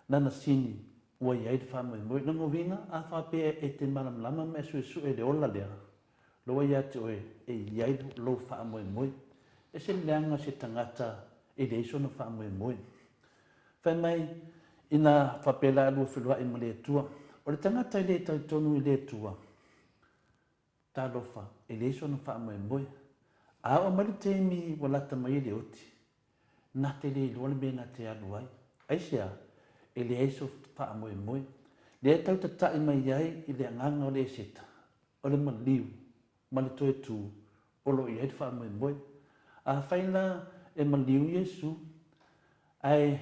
Speaker 2: lana sini ua i ai le faamoemoe. Lona uiga, a faapea e te malamalama ma e suesue le ola lea, loa ia te oe e i ai lou faamoemoe. E ese le leaga se tagata e leai sona faamoemoe. Fai mai, ina faapea la lua feloai ma le Atua. O le tagata e le talitonu i le Atua, talofa, e leai sona faamoemoe. A oo mai le taimi ua lata mai ai le oti, na te le iloa le mea na te alu ai. Aisea? E leai so faamoemoe. Lea e tau tatai mai ai i le agaga o le Eseta, o le maliu ma le toe tu o lo o i ai le faamoemoe. Afai la e maliu Iesu, ae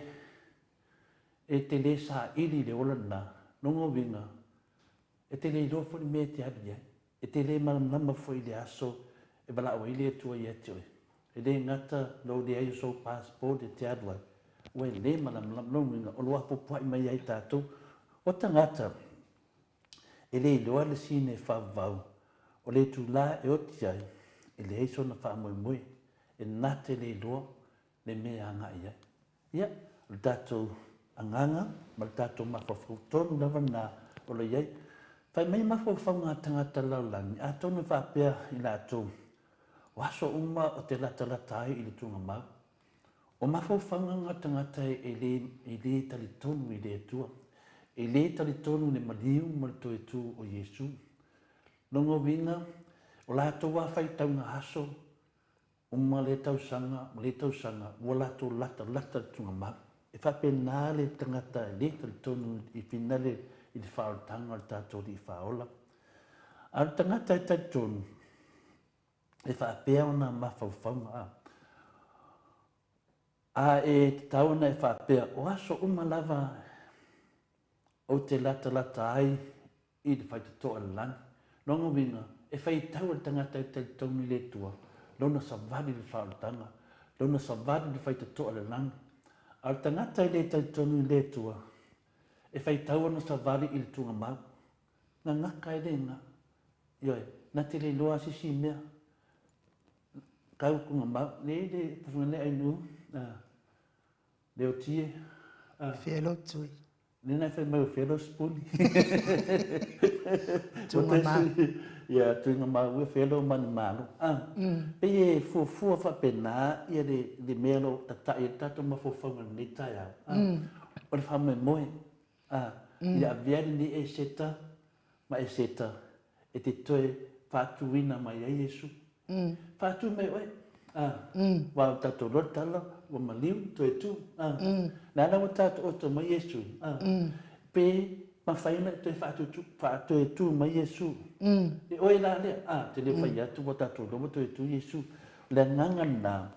Speaker 2: e te le saili i le ola lena, lona uiga, e te le iloa foi le mea e te alu i ai. E te le malamalama foi i le aso e valaau ai le Atua ia te oe. E le gata lou leai o sou passport e te alu ai, ua e le malamalama. Lona uiga, o lo o apoapoai mai ai tatou. O tagata, E le iloa le sine faavavau o le itulā e oti ai, e leai sona faamoemoe, e na te le iloa le mea e agai i ai. Ia, o le tatou agaga ma le tatou mafaufau tonu lava lena o lo o i ai. Fai mai mafaufauga a tagata lalolagi, atonu e faapea i latou, o aso uma o te latalata ai i le tuugamau. O mafaufauga ngā tagata e le, e le talitonu i le Atua, e le talitonu i le maliu ma le toe tū o Iesu. Lona uiga, o latou a faitauga aso uma lea tausaga ma lea tausaga ua latou latalata le tuugamau. E faapena le tagata e le talitonu i finale i le faaolataga o le tatou Alii Faaola. A o le tagata e talitonu, e faapea ona mafaufauga a. A e tatau ona e faapea, o aso uma lava ou te latalata ai i le faitotoa i le lagi. Lona uiga, e faitau e le tagata e talitonu i le Atua lona savali i le faaolataga, lona savali i le faitotoa i le lagi. A o le tagata e le talitonu i le Atua, e faitau ona savali i le tuugamau. Gagaka e le ga. Ioe, na te le iloa se isi mea. Kau ku nga mau, le le pufunga le ai nu, le o tie.
Speaker 1: Felo tui.
Speaker 2: Le na fai mai o felo spuni.
Speaker 1: Tunga ma.
Speaker 2: Ia, tuinga ma ua felo ma ni malo. Ah, pei e fuafua faapena ia le, le mea lo tatai e le tatou mafaufauga i lenei taeao. Ah, o le faamoemoe. Ah, ia avea lenei eseta ma Eseta e te toe faatuina mai ai Iesu. Faatu mai oe. A, ua o tatou loa le tala, ua maliu, toe tu. A, le a la ua taotooto mai Iesu? A, pe mafai ona e toe faatutu, faatoe tu mai Iesu? E oe la lea. A, te le fai atu ua tatou loa ua toe tu Iesu. O le agaga lena.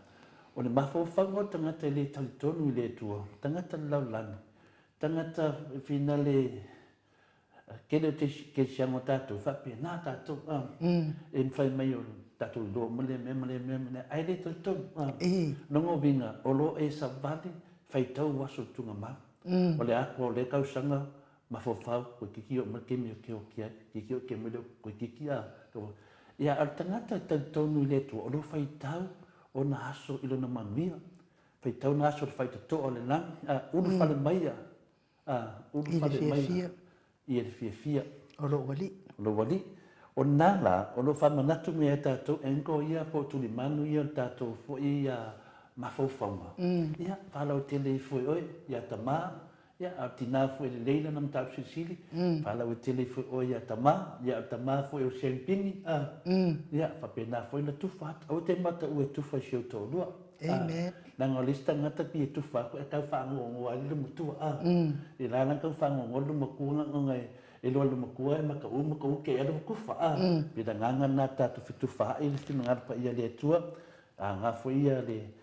Speaker 2: O le mafaufauga o le tagata e le talitonu i le Atua, tagata le lalolagi, tagata finale tele o kerisiano a tatou, faapena tatou, a, e mafai mai o tatou iloa uma lea mea ma lea mea ma lea, ae le talitonu, a. Lona uiga, o lo o e savali faitau aso tuugamau. O le atoa o lea tausaga, mafaufau, toeitiiti oo mai le taimi ou te oti ai, toeitiiti oo le taimi lea toeitiiti a. Ia, a o le tagata e talitonu i le Atua, o lo o faitau ona aso i lona manuia, faitau ona aso i le faitotoa o le lagi, a, ulufale mai a, a, ulufale mai a, i le fiafia.
Speaker 1: O lou Alii.
Speaker 2: O lou Alii. O lena la, o lo o faamanatu mai ai tatou angle ia po o tulimanu ia o le tatou foi mafaufauga, ia, faalautele ifo e oe ia tama, Ia, a o le tina foi e lelei lana mataupu silisili, faalauaitele ifo e oe ia tama, ia o le tama foi o Shane Pini, a, ia, faapena foi ona tufa atu. Aua te mataua e tufa i si ou toalua.
Speaker 1: Amen.
Speaker 2: Leaga o le isi tagata pei e tufa atu ae tau faanoanoa ai le matua, a. E la la tau faanoanoa le matua ona e iloa e le matua e mataʻu mataʻu te alu tufa, a. Pei o le agaga lena tatou fetufaai le finagalo paia o le Atua, a na foi ia le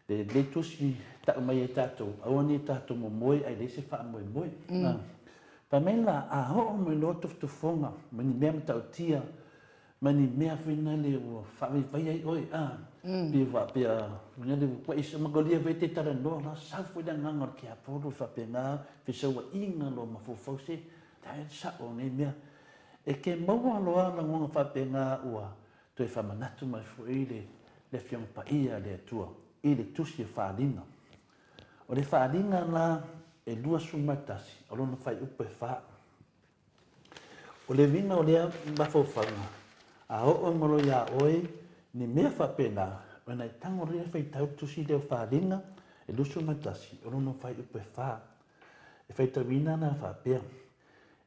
Speaker 2: Lenei tusi tau mai e tatou, aua ne i tatou momoe ae leai se faamoemoe. Fai mai la, a oo mai loa tofotofoga ma ni mea matautia ma ni mea foi nale ua faavaivai ai oe, a, pei faapea, nale ua kuai magolia foi e te talanoa la, sau foi le agaga o le tiapolo e faapena fesauaiga loa mafaufau se, le sao o nei mea. E te maua loa lagona faapena ua Toe faamanatu mai foi le le Afioga Paia a le Atua i le Tusi o Faaaliga. O le Faaaliga la e 21 o lona fuaiupu e fa. O le uiga o lea mafaufauga, a oo mai loa iā oe ni mea faapena, ona e tago loa lea faitau le Tusi lea o Faaaliga e 21 o lona fuaiupu e fa. E faitauina ana faapea,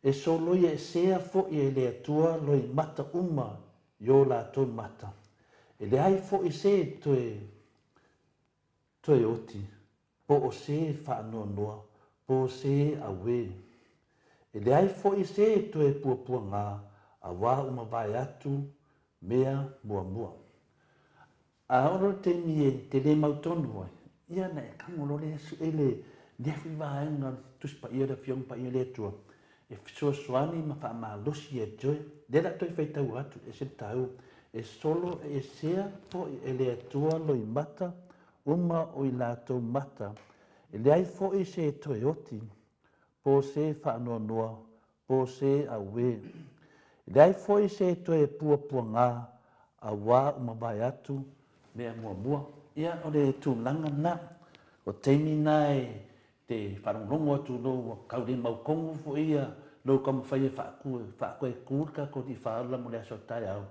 Speaker 2: E soloiaesea foi e le Atua loimata uma i o latou mata, e leai foi se toe toe oti, po o se faanoanoa, po o se auē. E leai foi se toe puapuagā, auā ua mavae atu mea muamua. A oo loa le taimi e te le mautonu ai, ia ona e tago loa lea e sue le lea foi vaega o le Tusi Paia o le Afioga Paia a le Atua e fesoasoani ma faamalosi ia te oe. Lea o le a toe faitau atu, e ese le taua. E solo esea foi e le Atua loimata uma o i latou mata, e leai foi se toe oti, po se faanoanoa, po se auē. E leai foi se toe puapuagā auā ua mavae atu mea muamua. Ia, o le tulaga lena. O taimi na e te faalogologo atu lou ua tau le mautonu foi ia lou taumafai e faaku faatoe tu le tatou alii faaola mo le aso taeao.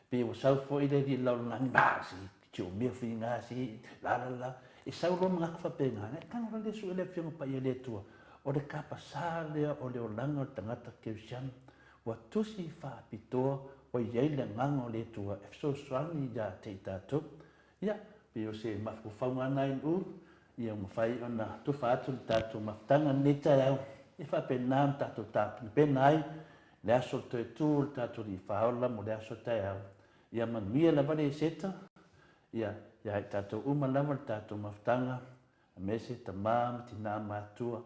Speaker 2: Pei ua sau foi le alii lalolagi, ma si si o mea foi na si la la la. E sau loa manatu faapena, e tago loa le sue le Afioga Paia a le Atua. O le tapasā lea o le olaga o le tagata kerisiano, ua tusi faapitoa ua i ai le Agaga o le Atua e fesoasoani ia te i tatou. Ia, pei o se mafaufauga lena i u, ia ua mafai ona tufa atu le tatou mafutaga i lenei taeao, e faapena ona tatou tapenapena ai le aso o le toe tu o le tatou Alii Faaola mo le aso taeao. Ia manuia lava le Eseta, ia, ia i tatou uma lava le tatou mafutaga, aemaise tama ma tina matutua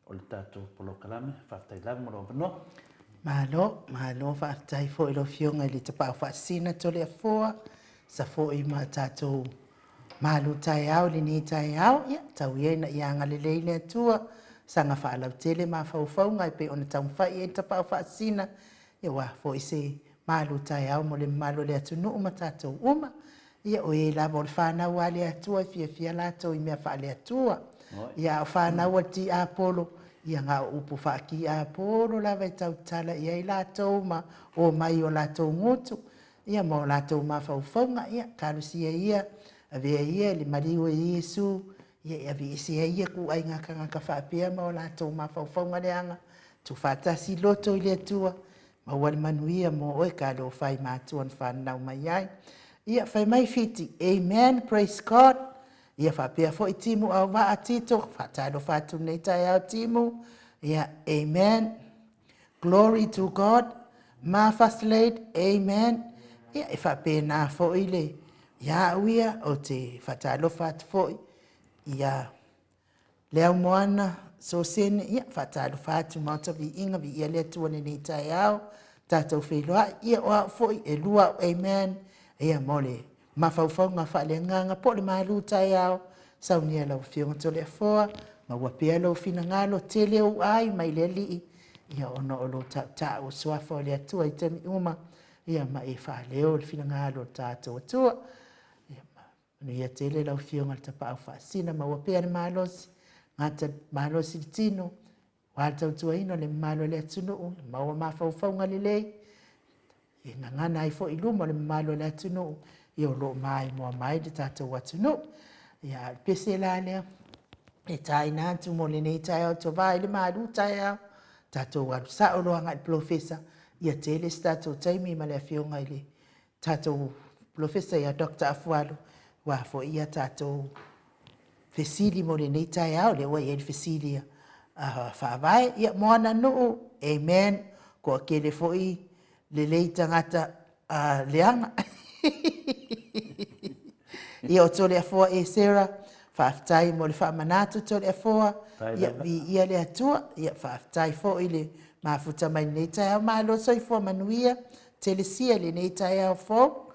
Speaker 2: o le tatou polokalame. Faafetai lava mo lou avanoa.
Speaker 1: Malo, malo faafetai foi i lau Afioga i le Tapaau Faasisina Toleafoa, sa foi ma tatou malu taeao i lenei taeao. Ia, tau ia ina ia agalelei le Atua, saga faalautele mafaufauga e pei ona taumafai i ai le Tapaau Faasisina, ia aua foi se malu taeao mo le mamalu o le atunuu ma tatou uma. Ia, o e lava o le fanau a le Atua e fiafia latou i mea faale-Atua. Ia, a o fanau a le tiapolo, ia na o upu faatiapolo lava e tautala i ai latou ma omai i o latou gutu, ia ma o latou mafaufauga. Ia, talosia ia, avea ia le maliu e Iesu, ia e aveese ai ia ituaiga tagata faapea ma o latou mafaufauga leaga, tuufaatasi loto i le Atua, Maua le manuia mo oe talofa i matua na fananau mai ai. Ia fai mai Fiti, Amen, praise God. Ia faapea foi Timu Auvaa Tito, faatalofa atu lenei taeao Timu. Ia, amen. Glory to God. Ma First Lady, amen. Ia, e faapena foi le. Ia au ia, ou te faatalofa atu foi ia Leaumoana Sosene, ia faatalofa atu Maota Viiga, viia le Atua i lenei taeao, tatou feiloai, ia o au foi e lua au amen, ia mo le mafaufauga faaleagaga po o le malu taeao, saunia lau Afioga Toleafoa, maua pea lou finagalo, tele ou ai mai le Alii, ia ona o lo tautau o suafa o le Atua i taimi uma, ia ma e faaleo le finagalo o le tatou Atua. Ia, manuia tele lau Afioga i le Tapaau Faasisina, maua pea le malosi, gata malosi le tino, aua le tautuaina o le mamalu o le atunuu, maua mafaufauga lelei, e gagana ai foi i luma o le mamalu o le atunuu, ia o lo o maimoa mai le tatou atunuu. Ia, a o le pese la lea, e taina atu mo lenei taeao tovā i le malu taeao, tatou alu sao loa agai i le polofesa, ia tele se tatou taimi ma le afioga i le tatou polofesa ia Dr. Afualo, aua foi ia tatou fesili mo lenei taeao, lea ua i ai le fesili a Faavae. Ia, Moananuu, amen. Toatele foi lelei tagata leaga. Ia, o Toleafoa Esera, faafetai mo le faamanatu Toleafoa. Ia, viia le Atua. Ia, faafetai foi le mafuta mai lenei taeao. Malo soifua manuia, telesia i lenei taeao fou.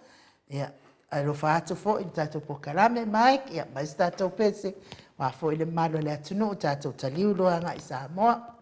Speaker 1: Ia, alofa atu foi i le tatou polokalame, Mike, ia, mai se tatou pese, aua foi le mamalu o le atunuu, tatou taliu loa agai i Samoa.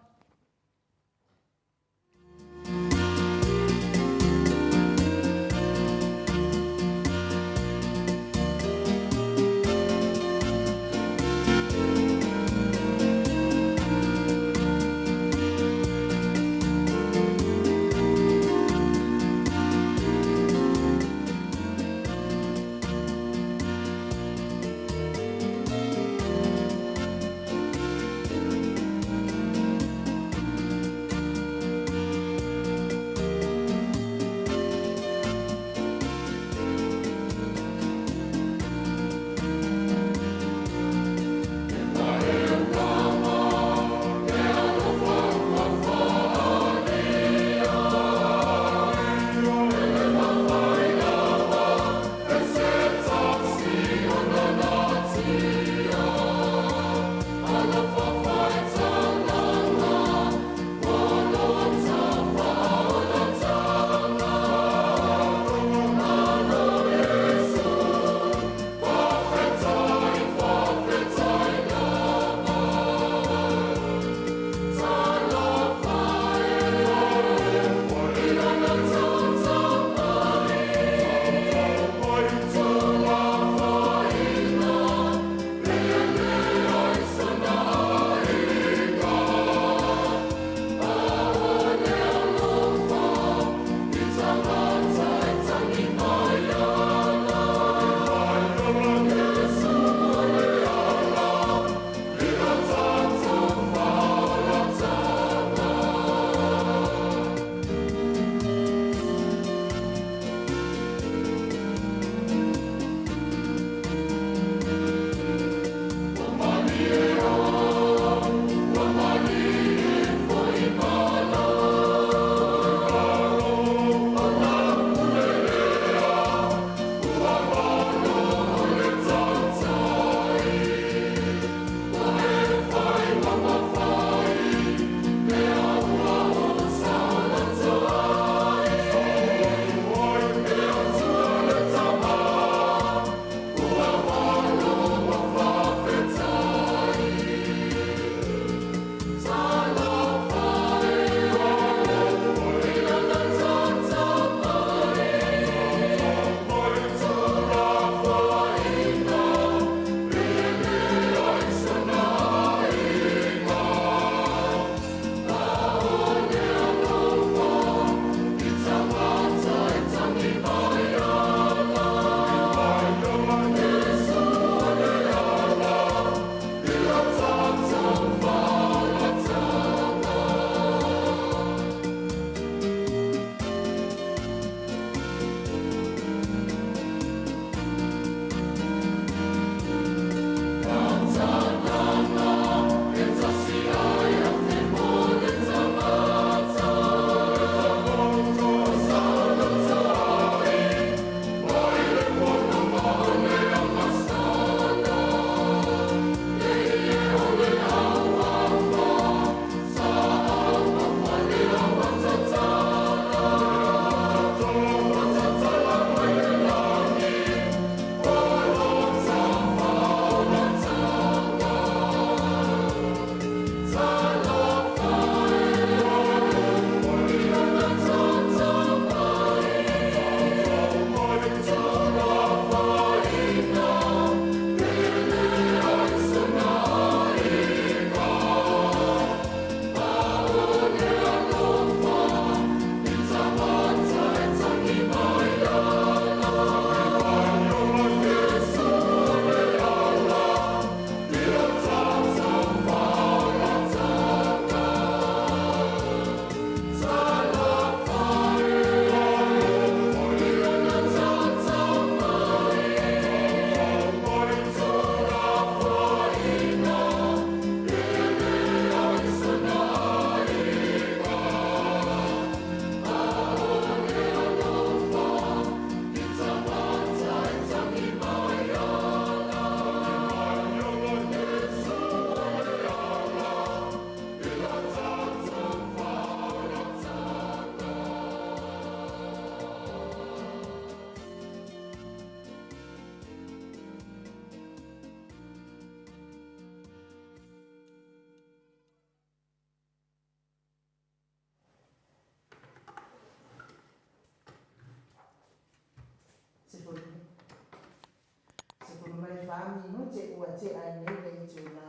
Speaker 1: tea ai nei le itulā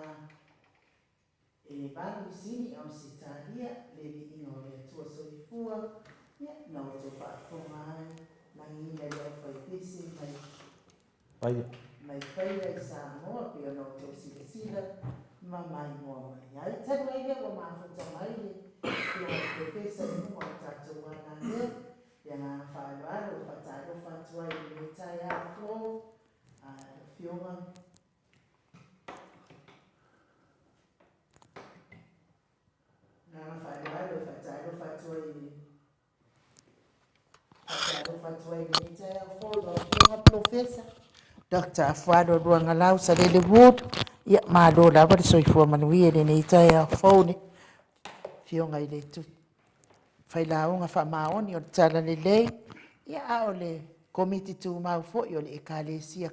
Speaker 1: e 8 i Ausetalia, le viiga o le Atua Soifua, ia, na outou faafofoga ai, lagiina i le aufaipese mai
Speaker 2: Paia.
Speaker 1: mai Paia i Samoa, pei ona outou silasila ma maimoa mai ai. Talu ai lea ua mafuta mai le Afioga i le Polofesa i luga o le tatou alaleo, le agaga faaaloalo e faatalofa atu ai i lenei taeao fou a le Afioga agaga faaaloalo e faatalofa atu ai i faatalofa atu ai i lenei taeao fou i lau Afioga Polofesa Dr. Afualo Luagalau Salele Wood. Ia, malo lava le soifua manuia i lenei taeao fou le Afioga i le Failauga Faamaoni o le Talalelei, ia, a o le Komiti Tumau foi o le Ekalesia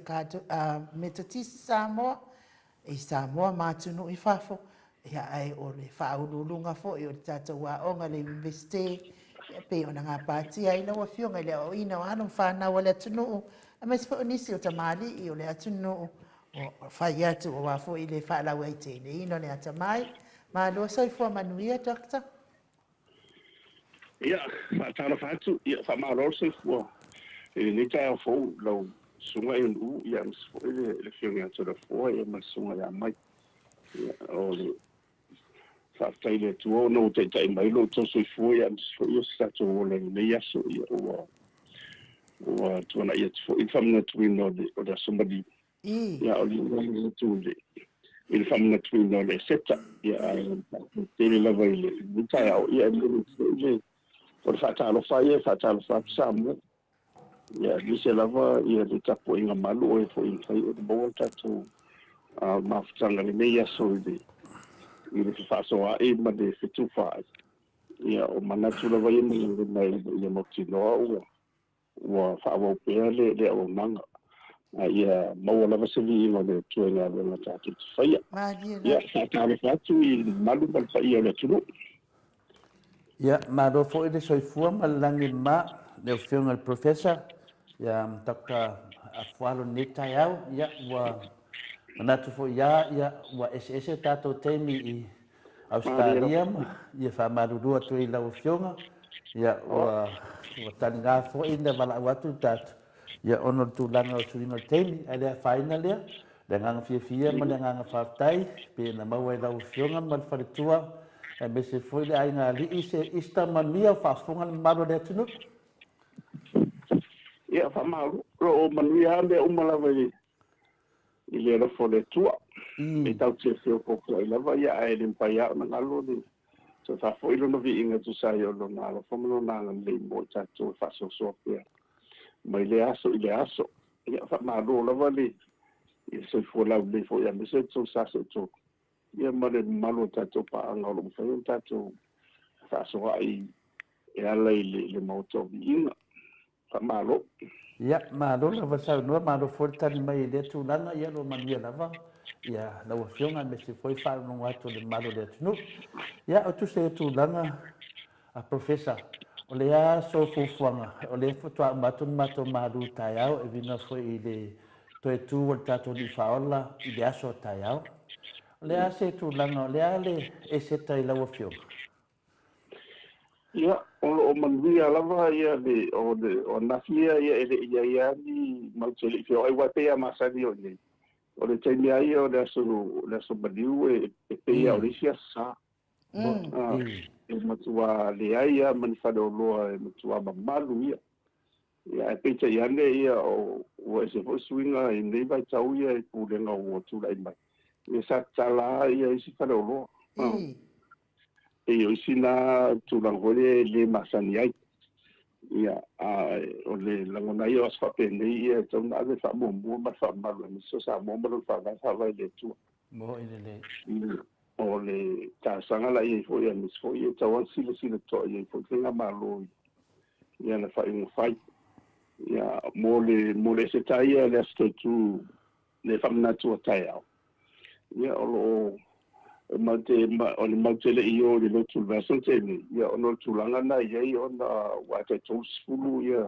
Speaker 1: Metotisi Samoa i Samoa ma atunuu i fafo, ia, ae o le faauluuluga foi o le tatou aoga le Iunivesite, ia, pei ona gapatia ai lau Afioga i le aoaoina o alo ma fanau a le atunuu, aemaise foi o nisi o tamalii o le atunuu o fai atu aua foi le faalauaiteleina o le atamai. Malo soifua manuia, Doctor.
Speaker 4: Ia, faatalofa atu, ia faamalo le soifua i lenei taeao fou lau susuga Ionu'u, ia aemaise foi le Afioga ia Toleafoa, ia ma le susuga ia Mai. Ia, o le faafetai i le Atua ona ua taitai mai lo outou soifua, ia aemaise foi o se tatou ola i lenei aso, ia ua tuanai atu foi le faamanatuina o le aso maliu. Ia, o le atu i le faamanatuina o le Eseta, ia ae tele lava i le taeao, ia e momoli atu foi le o le faatalofa ia e faatalofa atu Samoa. Ia aemaise lava ia le tapuaiga malu o e foi e mafai ona maua le tatou mafutaga i lenei aso i le fefaasoaai ma le fetufaai. Ia o manatu lava ia ma lagona ina ia mautinoa ua faaauau pea le auaunaga. A ia maua lava se viiga o le Atua i galuega tatou te faia.
Speaker 1: Malie
Speaker 4: Ia,
Speaker 1: lava.
Speaker 4: Faatalofa atu i le mamalu ma le paia o le atunuu.
Speaker 2: Ia, malo foi le soifua ma le lagi e mama le Afioga i le Professor, ia Dr. Afualo i lenei taeao. Ia, ua manatu foi ia, ia, ua eseese tatou taimi i Ausetalia ma ia faamalulu atu i lau Afioga. Ia, ua taliga foi na valaau atu le tatou, ia, ona o le tulaga o suiga o le taimi, ae le afaina lea. Le agaga fiafia ma le agaga faafetai pe na maua i lau Afioga ma le faletua, aemaise foi le aiga alii se Easter manuia o faafofoga le mamalu o le atunuu.
Speaker 4: Ia, faamalo. O lo o manuia lava mea uma lava i le alofa o le Atua. E tatou te feopoopoai lava, ia ae le mafai lava ona galo le toe faafoi lona viiga e tusa ai o lona alofa ma lona agalelei mo i tatou e faasoasoa pea mai lea aso i lea aso. Ia, faamalo lava le i le soifua laulelei foi aemaise o le tou sa seetolu, ia ma le mamalu o tatou paaga o lo o mafai ona tatou fefaasoaai e ala i le Maota o Viiga. Faamalo.
Speaker 2: Ia, malo lava saunoa, malo foi le tali mai i lea tulaga, ia lo manuia lava ia lau Afioga aemaise foi faalogologo atu o le mamalu o le atunuu. Ia, o tusa i tulaga a Professor, o le aso fuafuaga, o lea faatoa uma atu le matou malu taeao e uiga foi i le toe tu o le tatou Alii Faaola i le aso taeao. O le a se tulaga, o le a le Eseta i lau Afioga?
Speaker 4: Ia, o lo o manuia lava ia le o le o ananafi ia e le i ai lava ni matou te le i feoai aua e pei lava masani o i inei. O le taimi lava ia o le aso maliu e pei lava o le isi aso sa. E matua leai lava ma ni faleoloa e matua mamalu ia. Ia ae peitai ane ia o ua ese foi suiga i lenei vaitau ia i pulega ua tulai mai. Ia sa tatala ia isi faleoloa. E o isi na tulaga foi lea e le masani ai. Ia, a o le lagona ia o aso faapenei ia e tatau ona ave faamuamua ma le faamamalu aemaise o Samoa ma lona faavae faavae i le Atua.
Speaker 2: Mo i lelei.
Speaker 4: O le talosaga la i ai foi aemaise foi e tatau ona silasila totoa i ai foi le faigamalo i ana faaiuga fai. Ia, mo le Eseta ia le aso toetu le faamanatu o taeao. Ia, o lo o o le matou te le i o i le lotu i le vaiaso na tea nei, ia ona o le tulaga na i ai ona ua tai 30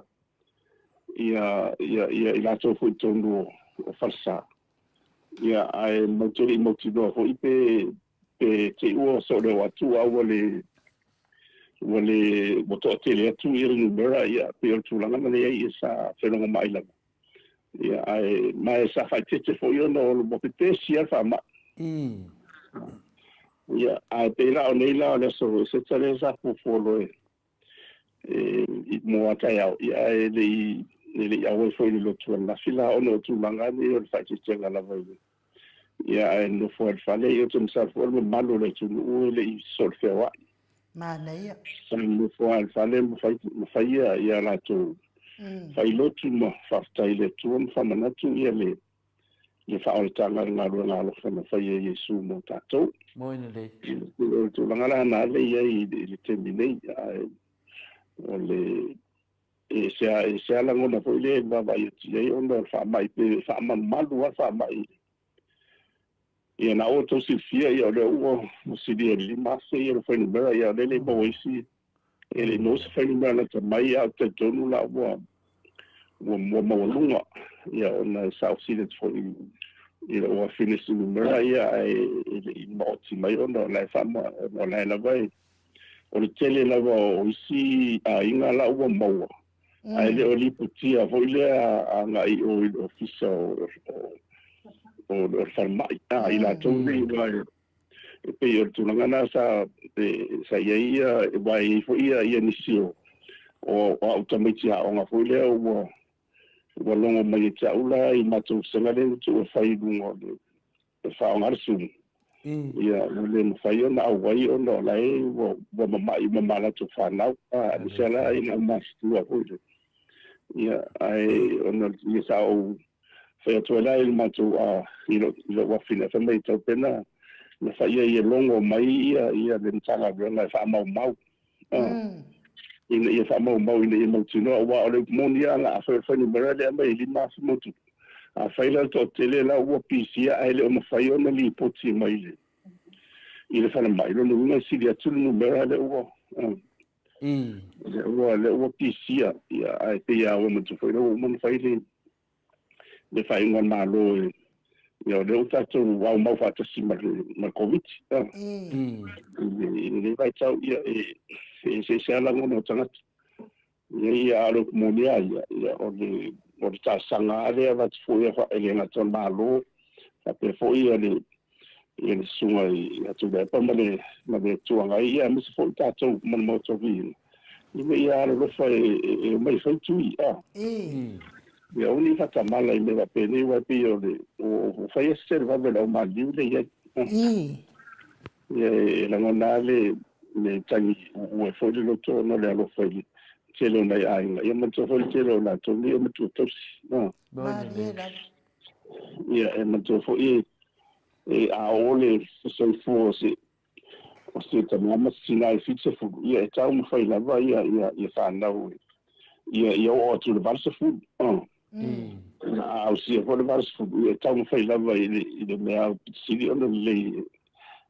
Speaker 4: ia i latou foi i totonu o falesa. Ia ae matou te le i mautinoa foi pe pe te i ua sooleo atu a ua le ua le ua toatele atu ia le numera ia pei o le tulaga na leai ia sa felogoma'i lava. Ia ae ma e sa faaeteete foi ona o ua pepesi lava le faama'i. Ia ae pei la o nei la o le aso Eseta lea sa fuafua loa e mo a taeao, ia ae le i auai foi i le lotu ananafi la ona o tulaga nei o le faaeteetega lava i le ia ae nofo ai i le fale ia ou te masalo foi o le mamalu o le atunuu e le i solofeoai.
Speaker 1: Manaia.
Speaker 4: Sa nofo lava i le fale ma fai ma faia ia latou failotu ma faafetai i le Atua ma faamanatu ia le le faaolataga i le galuega alofa na faia e Iesu mo tatou.
Speaker 2: Moi lelei.
Speaker 4: O le tulaga la na ale i ai i le taimi nei, ae o le e se e se lagona foi lea e vaavaai atu i ai ona o le faamai pe faamalumalu lava le faamai. Ia na ua outou silafia ia o lea ua silia i le 5,000 ia le fuainumera ia o lea e le i maua isi e le i maua se fuainumera lata mai ae ou te talitonu la ua ua maualuga ia ona e saofili atu foi i lou afine i se numera ia ae e le i maoti mai ona o la e faama o la e lava e o le tele lava o isi aiga la ua maua ae le o lipotia foi lea agai i o i le ofisa o le falemai i latou nei aua e pei o le tulaga lena sa sa i ai ia aua e i ai foi ia nisi o au tamaiti aoga foi lea ua ua logo mai ia te au la i matou vasega lea na tuu e fai i luga o le faaaoga le Zoom. Ia ua le mafai ona auai ona o la e ua mama'i uma ma latou fanau aemaise lava la ina matutua foi lea. Ia ae ona ia sa ou fai atu ai la i le matou i lou afine fai mai tau pe na fai ai e logo mai ia ia le Matagaluega e faamaumau ina ia faamaumau ina ia mautinoa aua o le upu moni lava la afai o le fuainumera lea e aumai e 5,000 ma tupu afai la le toatele la ua pisia ae le o mafai ona lipoti mai i le falemai lona uiga e sili atu le numera lea ua lea ua pisia ia ae pei lava ua manatua foi lea ua uma ona fai le faaiuga a le Malo ia o lea ua tatou aumau faatasi ma le Koviti i lenei vaitau ia e eseese lava lagona o tagata ia ia a o le upu moni lava ia o le talosaga lava lea e avatu foi e le gata o le Malo faapea foi ia le susuga ia Tuilaepa ma le Itu Agai ia aemaise foi tatou ma le Maota o Viiga ina ia alolofa e omai e fai tui ia aua ne i faatamala i mea faapenei aua e pei o le ua fai se televave o le aumaliliu lea i ai. Ia e lagona lava le tagi uue foi le loto ona o le alofa i le tele o nai aiga ia manatua foi le tele o latou nei e matua tausi. Ia e manatua foi e a oo le soifua o se tama ma se tina i 70 ia e taumafai lava ia fanau ia ia oo atu i le 80. A ausia foi le 80 ia e taumafai lava i le mea sili ona lelei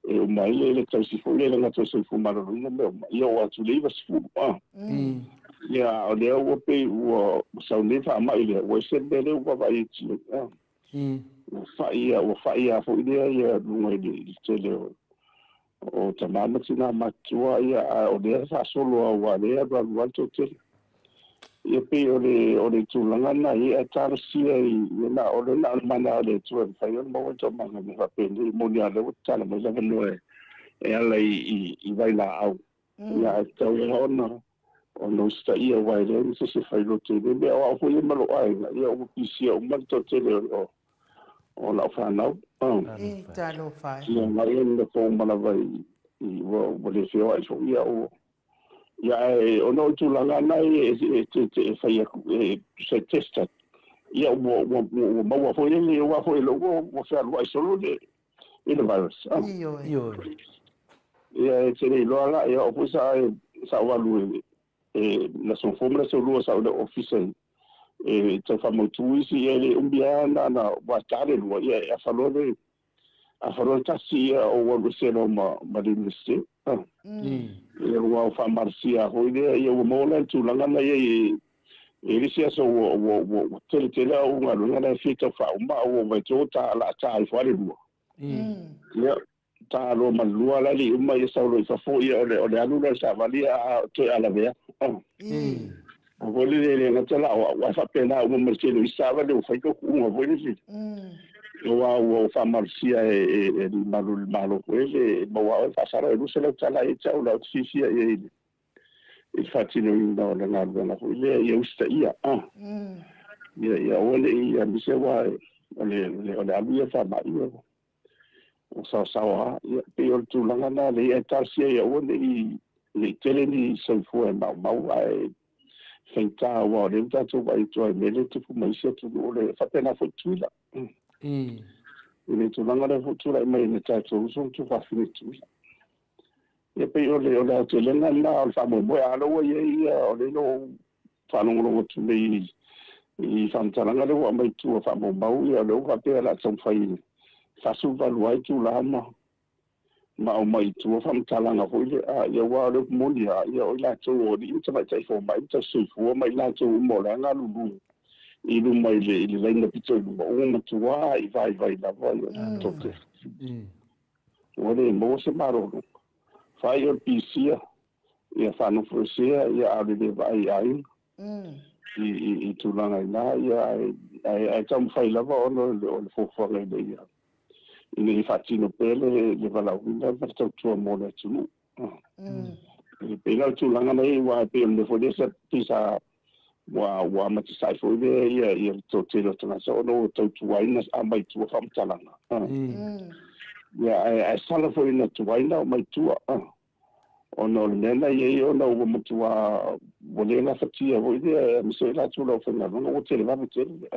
Speaker 4: e uma ai le tausi foi lea le gata o le soifua maloloina mea uma ia oo atu i le 90. Ia o lea ua pei ua sau nei faamai lea ua ese le mea lea ua vaavaai atu ai. Ua fa'i lava foi lea ia luga i le tele o tama ma tina matutua ia a o lea faasolo lava aua o lea e alualu lava le toatele. Ia pei o le tulaga lena ia ae talosia i na o le na o le mana o le Atua e mafai ona maua ai toomaga mea faapenei. E moni lava o lea ua tatala mai le avanoa e ala i vailaau ia ae tatau lava ona usitaia aua e leai ma se isi e failoto i lea mea. O au foi ia ma lou aiga ia ua pisia uma le toatele o lau fanau. Ia na ia nofo uma lava i ua le feoai foi ia ua ia ae ona o le tulaga lena e fai atu e se test atu ia ua maua foi lele aua foi lea ua fealuai solo le i le virus. Ia e te le iloa la ia o foi sa ou alu e le aso fou ma le aso lua sa ou i le ofisa e tau faamautu isi ia e le umi lava na ua ta le lua ia e afaloa le tasi ia ou alu ese loa ma le Universite. Ia ua faamalosia foi lea ia ua maua la le tulaga na ia E le isi aso ua tele tele au galuega la e fia tau faauma a ua vaai atu ta la ta ifo lava le lua. Ia ta loa ma le lua la le uma ia sau loa i fafo ia o le alu lea o le savali a toe alavea. A foi le le gata la o au ae faapena uma ma le tele o isi savali ua fai tautuuga foi le aua ua faamalosia e le malu le Malo foi le maua oe faasala e $200 ia te au la ou te fiafia i ai i le faatinoina o le galuega foi lea ia usitaia ia aua ne i aemaise aua o le alu ia faamai o saosaoa ia pei o le tulaga lena lea ae talosia ia aua ne i tele ni soifua e maumau ae faigata aua o lea ua tatou vaai atu ai i mea lea e tupu mai isi atunuu o le faapena foi Tutuila. I le tulaga lea foi tulai mai i le tatou uso ma tuafafine Tutuila. Ia pei o le aotelega lena o le faamoemoe a o lea ua i ai ia o lea ua faalogologo atu nei i faamatalaga lea ua aumai tua faamaumau ia o lea ua faapea o le a taumafai 48 ai itula ma aumai i tua faamatalaga foi lea ia aua o le upu moni lava ia o i latou o alii ma tamaitai fomai ma tausisoifua ma i latou uma o la e galulue i luma i le laina pito i luma ua matua i vaivai lava ia tote. Ua le maua se malologa. Fai o le pisia, ia faanofoesea, ia a o le le vaai i aiga. I tulaga i na, ia ae taumafai lava ona o le fuafuaga ina ia faatino pea le valaauina ma le tautua mo le atunuu. E pei la o le tulaga na i aua e pei o le mea foi lea sa pei sa ua amata sai foi lea ia le toatele o tagata ona ua tautuaina aumai tua faamatalaga. Ia ae sala foi ina tuai na aumai tua ona o le mea na i ai ona ua matua ua le gafatia foi lea aemaise ai latou le aufaigaluega ua televave tele.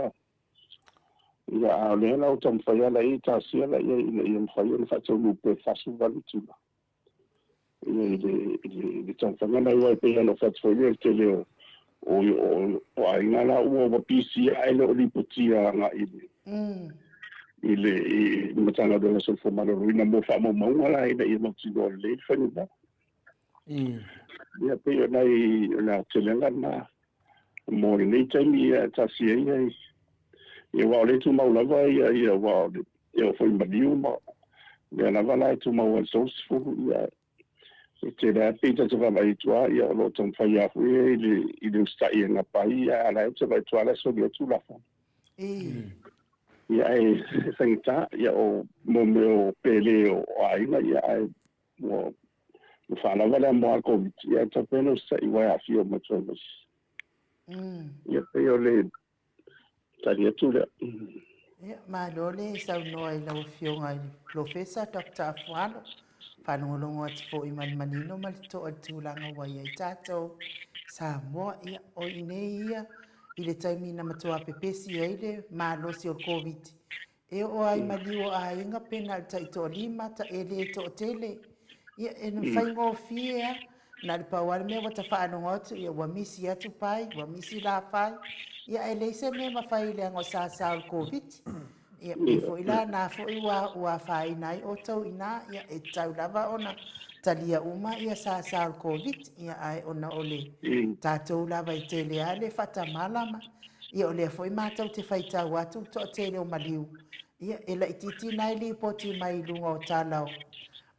Speaker 4: Ia a o lea la ua taumafai lava la i talosia la ina ia mafai ona faataunuu pea 48 itula. Ia i le taumafaiga na aua e pei ona ou fai atu foi lea o le tele o aiga la ua pisia ae le o lipotia agai i le Matagaluega o Soifua Maloloina mo faamaumauga la ina ia mautinoa lelei le fuainumera. Ia pei o nai o le aotelega lena mo lenei taimi ia talosia ia ia aua o lea e tumau lava ia aua o le e oo foi i maliu ma lea lava la e tumau ai le 30 ia e tele lava pei ta te vaavaai atu lava ia o lo o taumafai lava foi i le usitai e gapa ai ia a o la e te vaai atu lava la e soli ai Tulafono. Ia ae faigata ia o mo mea o pele o aiga ia ae ua faalava le amoa a le Koviti ia ae tatau pea ona usitai aua e aafia uma atu ai ma isi. Ia pei o le tali atu lea.
Speaker 1: Ia, malo le saunoa i lau Afioga i le Polofesa Doctor Afualo. Faalogologo atu foi ma le manino ma le totoa i le tulaga ua i ai tatou Samoa. Ia, o i inei ia i le taimi na matua pepesi ai le malosi o le Koviti, e oo ai maliu o aiga pe na o le taitoalima, e le toatele. Ia, e faigofie lava. Na o le pau lava le mea ua ta faalogo atu, ia ua misi atu pai, ua misi lafai. Ia ae leai se mea e mafai leaga o sasa o le Koviti. Ia pei foi la na foi ua afaina ai outou i ina, ia e tatau lava ona talia uma ia sasa o le Koviti. Ia ae ona o le tatou lava e tele lava le faatamala ma ia o lea foi matou te faitau atu le toatele o maliu. Ia e laitiiti nai lipoti mai i luga o tala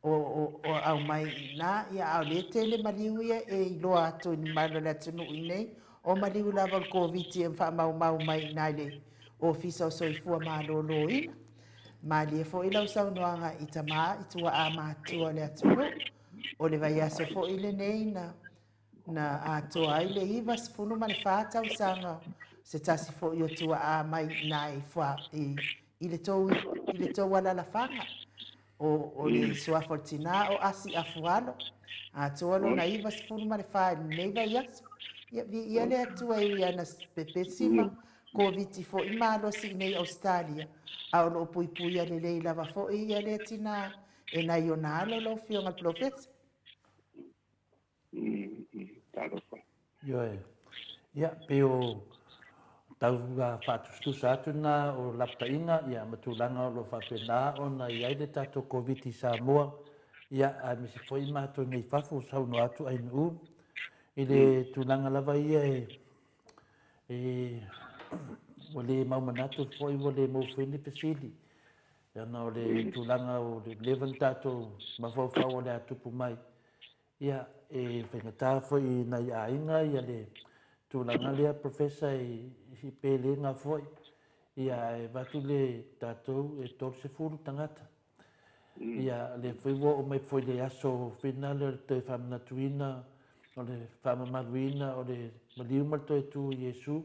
Speaker 1: o o aumai i ina, ia, a o lea e tele maliu ia e iloa atu i le mamalu o le atunuu i inei, o maliu lava o le Koviti e faamaumau mai i ina i le Ofisa o Soifua Maloloina. Malie foi lau saunoaga i tama i tuaa matutua o le atunuu. O le vaiaso foi lenei na na atoa ai le 94 tausaga se tasi foi o tuaa mai i ina i, i le tou alalafaga. O le suafa o le tina o Asi Afualo, atoa lona 94 i lenei vaiaso. Ia, viia le Atua e ui ana pepesi ma Koviti foi malosi i nei Ausetalia, a o lo o puipuia lelei lava foi ia lea tina e nai ona alo lau Afioga i le Polofesa.
Speaker 4: Talofa.
Speaker 2: Ioe. Ia, pei o tau faatusatusa atu na o lapataiga ia, ma tulaga o lo o faapena ona i ai le tatou Koviti i Samoa, ia, aemaise foi matou nei fafo, saunoa atu Ainuu, i le tulaga lava ia e E ua le mau manatu foi ua le maua foi ni fesili. Ona o le tulaga o le leva ona tatou mafaufau o le a tupu mai. Ia, e faigata foi i nai aiga ia le tulaga lea Professor i pelega foi. Ia, ae avatu le tatou e 30 tagata. Ia, lea foi ua oo mai foi le aso finale o le toe faamanatuina, o le faamamaluina o le maliu ma le toe tu o Iesu.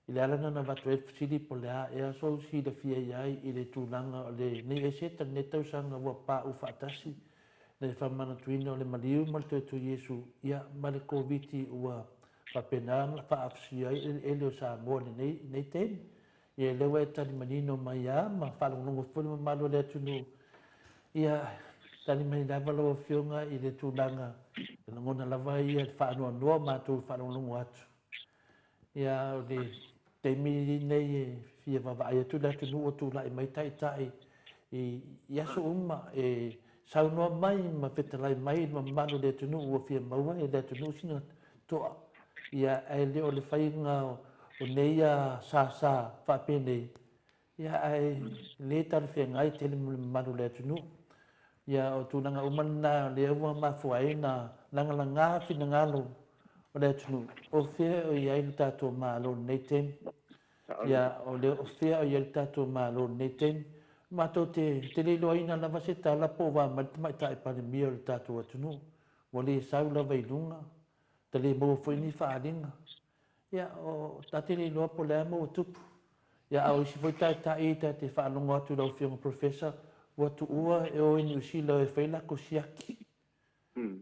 Speaker 2: I le ala lena na avatu ai le fesili po o le a ea sou silafia i ai i le tulaga o lenei eseta, lenei tausaga ua pauu faatasi le faamanatuina o le maliu ma le toe tu o Iesu, ia, ma le Koviti ua faapena ona faaafusia ai eleele o Samoa i lenei taimi. Ia lea ua e tali manino mai lava ma faalogologo foi le mamalu o le atunuu. Ia, tali mai lava lau Afioga i le tulaga e lagona lava ia le faanoanoa matou i faalogologo atu. Ia, o le taimi lenei e fia vaavaai atu le atunuu o tulai mai taitai i aso uma e saunoa mai ma fetalai mai i le mamalu o le atunuu ua fia maua e le atunuu sina toa. Ia, ae le o le faiga o nei sasa faapenei, ia, ae le talafeagai tele mo le mamalu o le atunuu. Ia, o tulaga uma lena o lea ua mafua ai ona lagalaga finagalo o le atunuu, o fea o i ai le tatou Malo i lenei taimi. Ia, o lea o fea o i ai le tatou Malo i lenei taimi. Matou te le iloaina lava se tala po o va mai le Tamaitai Palemia o le tatou atunuu. Ua le sau lava i luga, ta le maua foi ni faaaliga. Ia, o ta te le iloa po o le a mea ua tupu. Ia, a o isi foi taitai ta te faalogo atu i lau Afioga Professor, ua tuua e o i Niu Sila e fai latou siaki.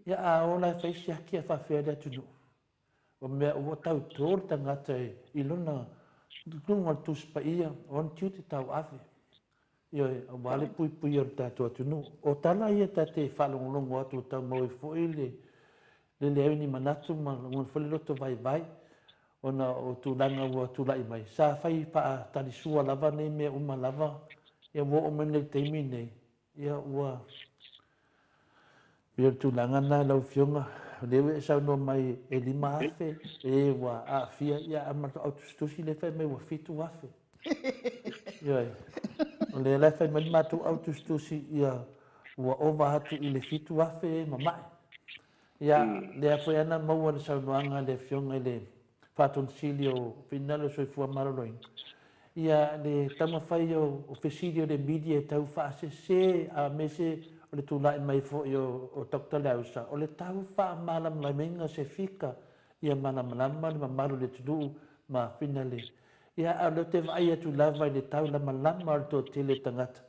Speaker 2: Ia, a o la e fai siaki ae faafefea le atunuu. O mea ua tauto le tagata i lona luga o le Tusi Paia, o ona tiute tauave. Ioe, aua le puipuia o le tatou atunuu. O tala ia ta te faalogologo atu ua tau maua ai foi le leai o ni manatu ma lagona foi le loto vaivai ona o tulaga ua tulai mai. Sa fai faatalisua lava nei mea uma lava, ia ua oo mai nei i le taimi nei, ia ua pei o le tulaga lena lau Afioga, o lea ua e saunoa mai e 5,000 e ua aafia, ia a matou autusitusi lea e fai mai ua 7,000. Ioe, o lea la e fai mai le matou autusitusi ia ua ova atu i le 7,000 e mamae. Ia, lea foi ana maua le saunoaga a le Afioga i le Faatonu Sili o Finagalo o le Soifua Maloloina, ia le taumafai o fesili o le media e tau faasese aemaise o le tulai mai foi o Doctor Leausa, o le tau faamalamalamaina se fika ia malamalama le mamalu o le atunuu ma finale. Ia, a o lea ou te vaai atu lava i le taulamalama o le toatele o tagata,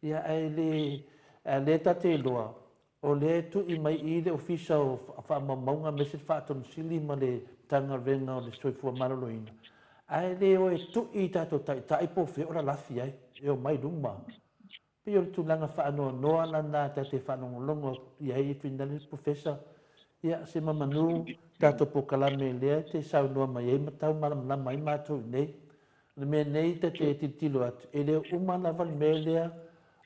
Speaker 2: ia ae le, a o lea ta te iloa, O lea e tui mai i le Ofisa o Faamaumauga aemaise le Faatonu Sili ma le Matagaluega o le Soifua Maloloina, ae le o e tui i tatou taitai po o fea o lalafi ai, e omai i luma. Pei o le tulaga faanoanoa lana ta te faalogologo i ai i finale le Professor, ia se mamanu tatou polokalame lea e te saunoa mai ai ma tau malamalama ai matou i inei. O le mea nei ta te tilotilo atu, e le o uma lava le mea lea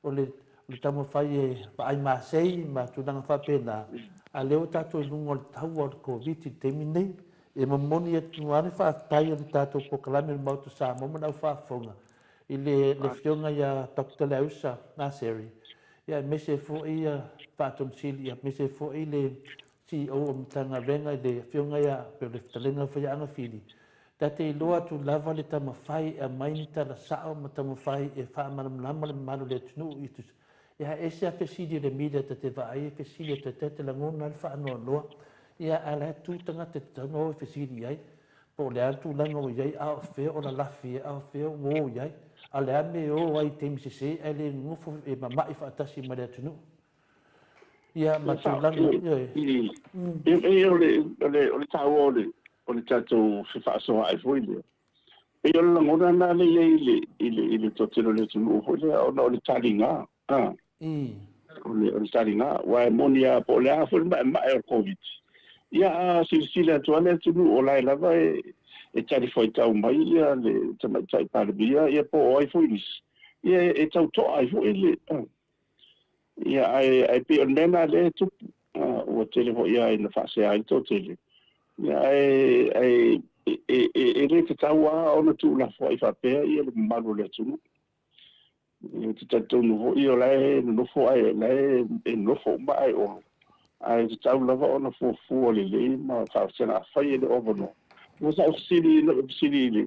Speaker 2: o le taumafai e vaai masei ma tulaga faapena, a o lea ua tatou i luga o le taua o le Koviti i le taimi lenei. E momoli atu lava le faafetai o le tatou polokalame o le Maota Samoa ma le au faafofoga i le Afioga ia Doctor Leausa Naseri, aemaise foi Faatonu Sili, aemaise foi le CEO o Matagaluega i le Afioga ia, pei o le fetalaiga foi ia Agafili, ta te iloa atu lava le taumafai e aumai ni tala sao ma taumafai e faamalamalama le mamalu o le atunuu i tusa. Ia ese a fesili o le media ta te vaai e fesili atu ai ta te lagona ai le faanoanoa, ia ae la e tu tagata e tatau ona o e fesili i ai po o le a le tulaga ua i ai, a o fea o lalafi ai, a o fea ua o i ai, a o le a le mea e o ai i taimi sese ae le nonofo e mama'i faatasi ma le atunuu. Ia, ma tulaga, ioe.
Speaker 4: E o le o le o le taua o le o le tatou fefaasoaai foi lea. Pei o le lagona lena lea i ai i le i le i le toatele o le atunuu foi lea ona o le taliga. A. O le taliga, aua e moni lava po o le a foi le maemae o le Koviti. Ia a silasila atu lava le atunuu o la e lava e talifuaitau mai ia le Tamaitai Palemia ia po o ai foi nisi, ia e tau to'a ai foi le Ia, ae, ae pei o le mea lena lea e tupu, ua tele foi lava ina faasea ai le toatele. Ia, ae, ae E le tatau lava ona tuulafoai faapea le mamalu o le atunuu. Ou te talitonu foi o la e nonofo ae la e nonofo uma ae olo, ae tatau lava ona fuafua lelei ma faafesana afai e le o avanoa. Ua sa ou fesili i fesili i le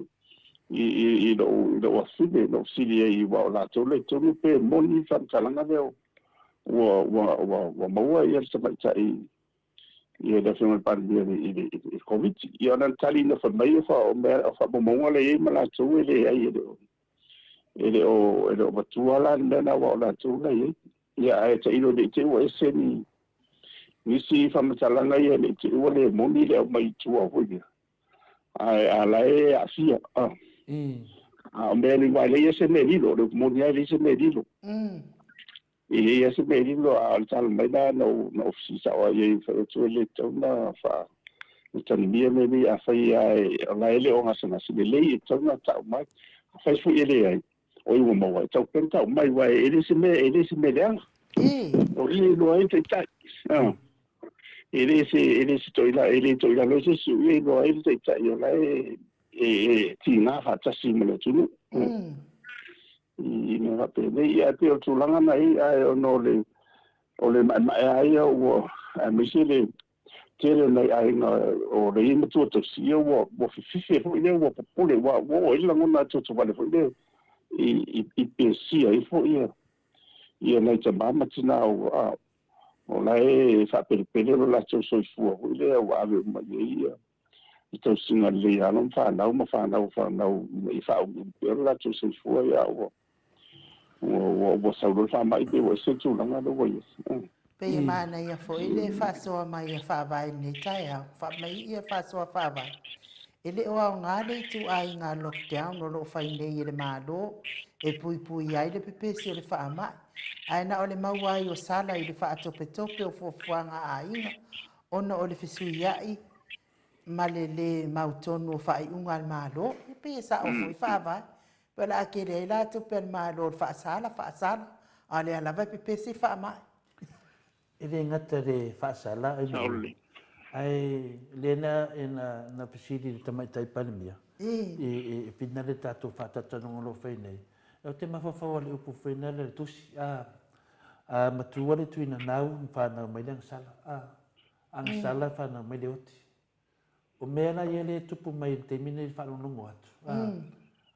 Speaker 4: i lou afine, na ou fesili ai aua o latou la i totonu pe moni le faamatalaga lea ua maua le tamaitai ia le Afioga i le Palemia i le Koviti. Ia ona tali na fai mai o mea o faamaumauga la e i ai ma latou e leai e le o matua la le mea lena aua o latou la e i ai. Ia ae tailo ne i te i ua ese ni nisi faamatalaga ia ne i te i ua le moni le aumai i tua foi lea. Ae a la e aafia. A o mea aua e leai se mea lilo, o le upu moni lava e leai se mea lilo. E leai lava se mea lilo, a o le tala mai la na ou fesili sao ai i fai atu e le tatau ona faa talimia mea nei afai lava o la e le o gasegase lelei e tatau ona tau mai. Afai foi e leai, o i ua maua e tatau pea ona tau mai aua e le se mea e le se mea leaga. O i e iloa ai le taitai. E le se e le se toila e le toilalo ai se isi, o i e iloa ai le taitai o la e e tiga faatasi ma le atunuu. I mea faapenei. Ia ae pei o le tulaga na i ai, ae ona o le o le maemae lava ia ua aemaise le tele o nai aiga o le i matua tausi ia ua fifife foi lea ua popole ua oo ai le lagona totovale foi lea i pesia ai foi ia nai tama ma tina ua o la e faapelepele lo latou soifua foi lea ua ave uma i ai ia i tausiga lelei a alo ma fanau ma fanau fanau ina ia faauluulu pea lo latou soifua ia ua ua ua sau loa le faamai pe ua ese le tulaga lea ua i ai.
Speaker 1: Pei e manaia foi le faasoa mai a Faavae i lenei taeao. Faamai ia faasoa Faavae. E le o aoga le ituaiga lockdown o lo o fai nei e le Malo e puipui ai le pepesi o le faamai, ae na o le maua ai o sala i le faatopetope o fuafuaga a aiga ona o le fesuia'i ma le lē mautonu o faaiuga a le Malo. E pei e sa'o foi faavae, pe o le a tele ai la tupe a le Malo i le faasala, faasala, a o lea lava e pepesi le faama'i.
Speaker 2: E le gata i le faasala ai mea, ae lea na na fesili i le Tamaitai Palemia i pina le tatou faatautanoga o lo o fai nei. Ou te mafaufau lava i le upu foi lea i le tusi, a A matua le tuinanau na fanau mai le agasala. A agasala fanau mai le oti. O mea la ia lea e tupu mai i le taimi lenei i le faalogologo atu, a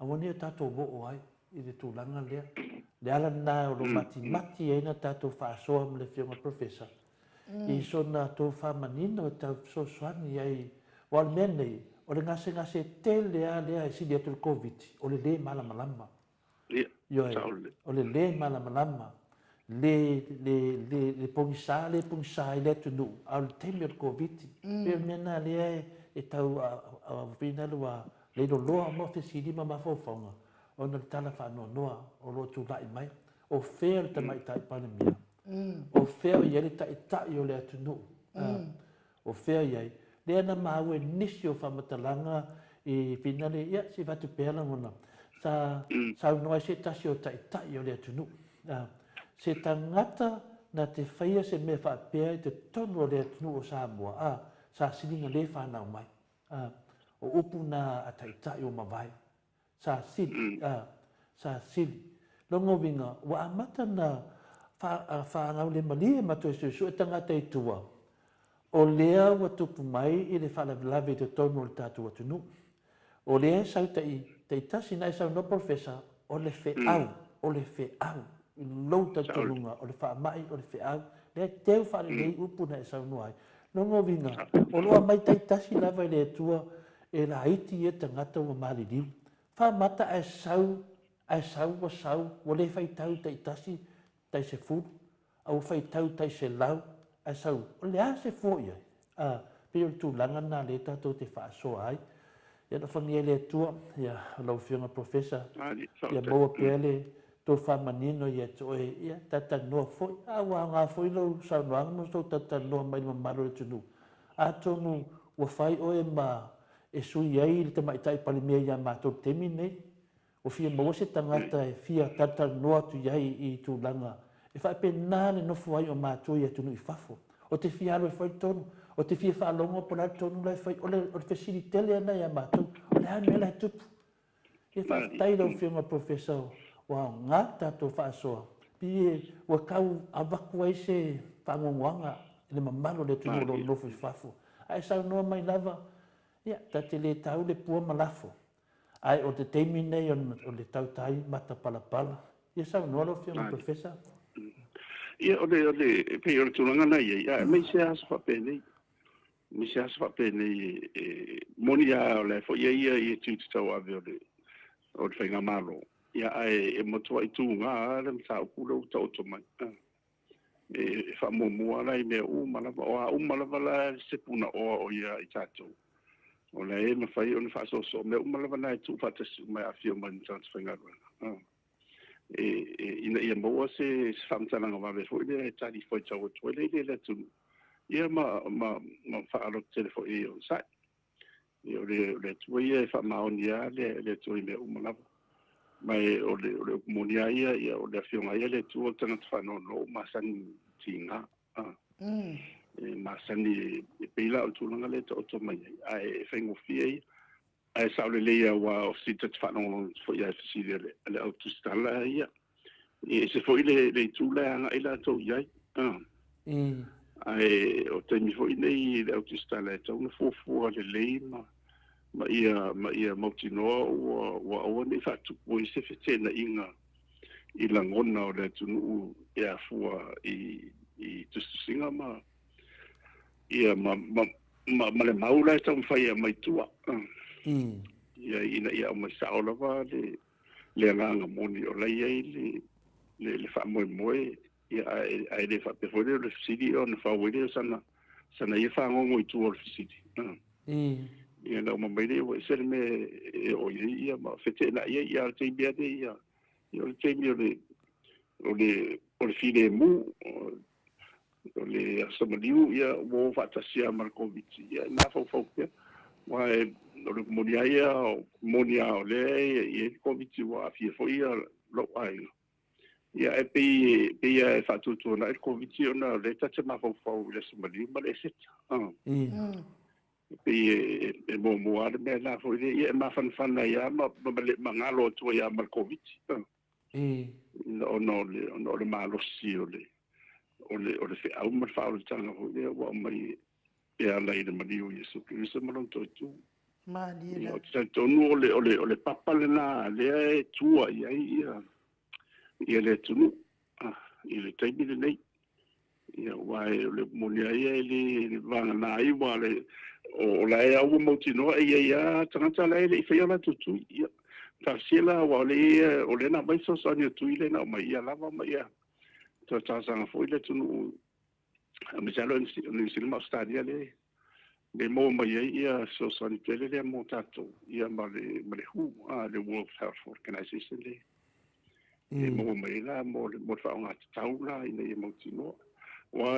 Speaker 2: aua ne i o tatou oo ai i le tulaga lea. Le ala lena o lo o matimati ai na tatou faasoa ma le Afioga i le Professor i sona tofa manino e tau fesoasoani ai. Aua o le mea lenei, o le gasegase tele lava lea e sili atu i le Koviti, o le le malamalama. Ioe, o le lē malamalama, le, le, le, le pogisa, le pogisa ai le atunuu, a o le taimi o le Koviti, pei o le mea lena lea e, e tau avina le ua leiloloa ma fesili ma mafaufauga ona o le tala faanoanoa o lo o tulai mai. O fea le Tamaitai Palemia? O fea o i ai le Taitai o le atunuu? O fea i ai? Lea na maua i nisi o faamatalaga i finale, ia, se i avatu pea lagona, sa saunoa ai se tasi o taitai o le atunuu, se tagata na te faia se mea faapea i totonu o le atunuu o Samoa, a, sa siliga le fanau mai. A, o upu na a taitai ua mavae. Sa sili, a, sa sili. Lona uiga, ua amata ona faagaulemalie ma toe suesue tagata i tua, o lea ua tupu mai i le faalavelave i totonu o le tatou atunuu. O lea e sau taitasi, na e saunoa Polofesa, o le feau, o le feau, i lou talitonuga, o le faamai, o le feau, lea e teu faalelei upu na e saunoa ai. Lona uiga, o lo o aumai taitasi lava e le Atua e laiti ia tagata ua maliliu. Faamata ae sau, ae sau ua sau, ua le faitau taitasi tai sefulu, a ua faitau tai selau, ae sau, o le a se fua i ai? A, pei o le tulaga lena lea tatou te faasoa ai. Ia alofagia e le Atua, ia, lau Afioga Professor, ia maua pea le tofa manino ia te oe, ia talatalanoa foi, a ua aoga foi lau saunoaga ma sou talatalanoa mai le mamalu o le atunuu. Atonu ua fai oe ma e sui ai le Tamaitai Palemia ia matou i le taimi lenei, ua fia maua se tagata e fia talatalanoa atu i ai i tulaga e faapena le nofo ai o matou i atunuu i fafo. Ou te fia alu e fai le tonu, ou te fia faalogo po o le a le tonu la e fai. O le, o le fesili tele lena ia matou, o le a le mea la e tupu? Ia faafetai i lau Afioga i le Professor ua aoga le tatou faasoa. Pei ua tau avatu ai se faanoanoaga i le mamalu o le atunuu o lo o nonofo i fafo. Ae saunoa mai lava, ia, ta te le tau le pua ma lafo. Ae o le taimi lenei o le tautai matapalapala. Ia saunoa lau Afioga i le Professor.
Speaker 4: Ia, o le, o le, pei o le tulaga na i ai, aemaise lava aso faapenei. Aemaise aso faapenei e moni lava o la e foi e ia i tiute tauave o le o le faigamalo, ia ae e matuai tuga lava le mataupu lea ua taoto mai. E faamuamua la i mea uma lava, o a uma lava la se punaoa o ia i tatou, o la e mafai ona faasoosoo mea uma lava na e tuufaatasi uma e aafia uma ai ma tagata faigaluega. E, ina ia maua se faamatalaga vave foi lea e tali fuaitau atu ai le le atunuu, ia ma, ma, ma faalototele foi i onosai. Ia, o le, o le Atua ia e faamaoni lava le, le Atua i mea uma lava. Ma e, o le, o le upu moni lava ia, ia, o le Afioga ia le Atua o le tagata faanoanoa ua masani tiga. Ah. E masani e pei la o le tulaga lea e taoto mai ai, ae e faigofie ia. Ae sao lelei lava aua o fesili ta te faalogologo atu foi lava i fesili a le, a le au tusitala ia. E ese foi le, le itu la e agai latou i ai. Ah. Ae o taimi foi nei le au tusitala e tatau ona fuafua lelei ma, ma ia, ma ia mautinoa ua, ua aua ne i faatupu ai se feteenaiga i lagona o le atunuu e afua i, i tusitusiga ma, ia, ma, ma, ma, ma le mau la e taumafai e aumai tua. Ia, ina ia aumai sao lava le, le agaga moni o la e i ai le, le, le faamoemoe, ia, ae, ae le faapea foi lea o le fesili ona fau ai lea o sana, sana ia fagogo i tua o le fesili. Ia, na uma mai lea ua ese le mea e oo i ai ia ma feteenai ai, ia, a o le taimi lava lenei, ia, ia o le taimi o le, o le, o le filemu, O le aso maliu, ia, ua o faatasi lava ma le Koviti, ia, e mafaufau pea. Aua e, o le moni lava ia, moni lava o lea e i ai le Koviti ua aafia foi ia lou aiga. Ia, ae pei, pei lava e faatuatuanai le Koviti ona o lea ta te mafaufau i le aso maliu ma le Eseta. E pei e, e muamua lava le mea la foi lea, ia, e mafanafana ai lava ma, ma, ma galo atu ai lava ma le Koviti. Ona o le, ona o le malosi o le, o le, o le feau ma le faaolataga foi lea ua aumai e ala i le maliu o Iesu Keriso ma Lona Toetū.
Speaker 1: Malie
Speaker 4: la. Ou te talitonu o le, o le, o le papa lena lea e tua i ai ia, ia le atunuu i le taimi lenei. Ia, aua o le moni lava ia e le vagana ai, aua le, o la e ua mautinoa e i ai lava tagata la e le i faia o latou tui. Ia, talosia la, aua o lea, o lea na aumai fesoasoani o tui lea na aumai, ia lava ma ia toe talosaga foi le atunuu, aemaise lava o Niu Sila ma Ausetalia lea le maua mai ai ia fesoasoani tele lea mo tatou, ia ma le, ma le WHO, le World Health Organization lea. E maua mai ai la mo le, mo le faaaoga tatau la ina ia mautinoa. Aua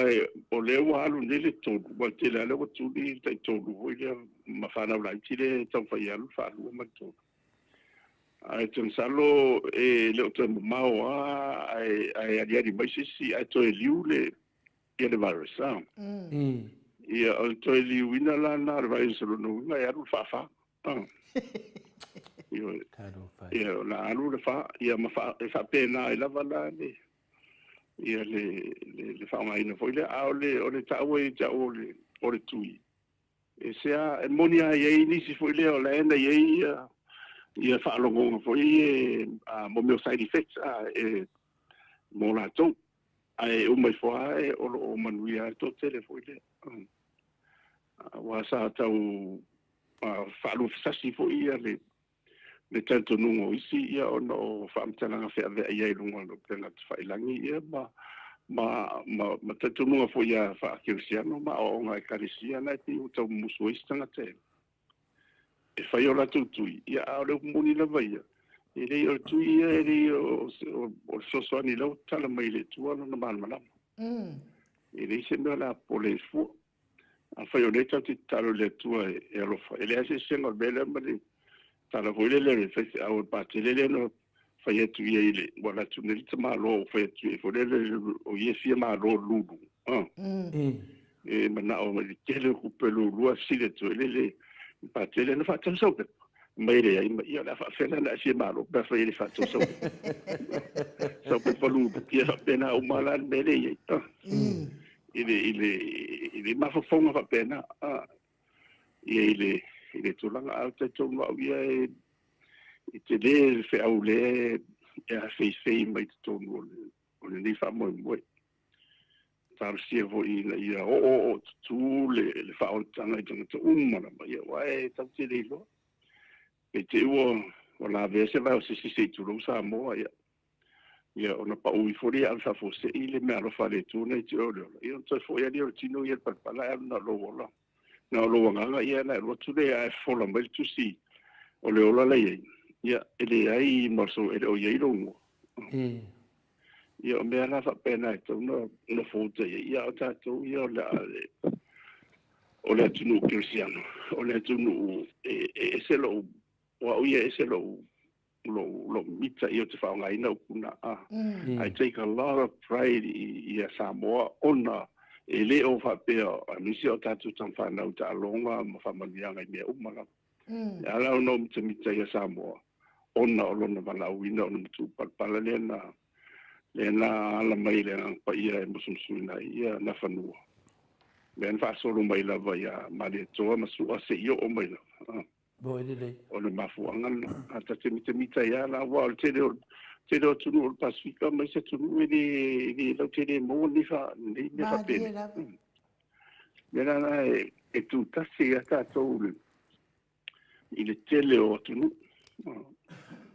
Speaker 4: o lea ua alu nei le tolu, ua tele lava lea ua tuli le tai tolu foi lea ma fanau laiti lea e taumafai e alu le faalua ma le tolu. Ae ou te masalo e le o toe mamao lava ae, ae aliali mai se isi ae toe liu le, ia le virus. A. Ia, o le toe liuina la lena o le virus o lona uiga e alu le faafa. Ioe. Ia, o le a alu le fa, ia ma fa, e faapena ai lava la le, ia le, le, le faaaogaina foi lea. A o le, o le taua ia te au o le, o le tui, e se a, e moni lava e i ai nisi foi lea o la e na i ai ia, ia faalogoga foi ia, a, mo mea o side effects, a, e, mo latou. Ae uma ifo lava e, o lo o manuia lava le toatele foi lea. Aua sa tau faaluafesasi foi ia le le talitonuga o isi ia ona o faamatalaga feaveai ai i luga o le upega tafailagi ia ma ma ma, ma talitonuga foi ia faakerisiano ma aoaoga a ekalesia na e pei ua tau mumusu ai isi tagata e e fai o latou tui ia a o le upu moni lava ia e lei o le tui ia e lei o, o, o le fesoasoani la ua tatala mai e le Atua lona malamalama. E leai se mea o le a pole ai fua. Afai o lea tatou te tatalo i le Atua e alofa, e leai se eseesega o le mea lea ma le tala foi lele a le faifeau o le Patele lea na fai atu i ai i le, ua alu atu nei le tamaloa ua fai atu i ai foi lele o ia e fia malo lulu. E manao mai le tele o tupe lulua fesili atu ai le Patele na faatau sau pepa mai leai ma ia o le a faafela na e fia malo pe afai e le faatau sau pepa sau pepa lulu ia faapena uma la le mea lea i ai i le i le i le mafaufauga faapena ia i le i le tulaga a o talitonu au ia e e tele le feau lea e afeifei mai totonu o le o lenei faamoemoe. Talosia foi ina ia oooo tutū le, le faaolataga i tagata uma lava, ia aua e tatou te le iloa. Pei te i ua, ua lavea se vae o se isi se i tulou Samoa, ia, ia ona pau ifo lea ave faafuasei le meaalofa a le Atua na i te oe o le ola, ia ona toe foi lava lea o le tino ia i le palapala ae alu na o lou ola, na o lou agaga ia ona e alu atu lea ae fofola mai le tusi o le ola la i ai, ia e leai ma so, e le o i ai lou igoa. Ia o mea la faapena e tatau ona nofouta i ai, ia a o tatou ia o le a le o le atunuu kerisiano, o le atunuu e ese lou, o au ia e ese lou lou lou mita ia ou te faaaogaina upu na. I take a lot of pride i ia Samoa ona e le o faapea aemaise o tatou tama fanau taaloga ma faamanuiaga i mea uma lava. E ala ona ou mitamita ia Samoa ona o lona valaauina ona matupalapala lea na lea na ala mai le Agaga Paia e musumusuina ai ia Nafanua. Lea na faasolo mai lava ia Malietoa ma Sua seia oo mai lava.
Speaker 2: Moe lelei.
Speaker 4: O le mafuaaga lena. A ta te mitamita ai lava la, aua o le tele o tele o atunuu o le Pasefika ma isi atunuu e le e le lautele e maua lenei fa lenei mea
Speaker 1: Malie
Speaker 4: faapenei.
Speaker 1: lava.
Speaker 4: Mea la na e e tutasi ai lava tatou i le i le tele o atunuu.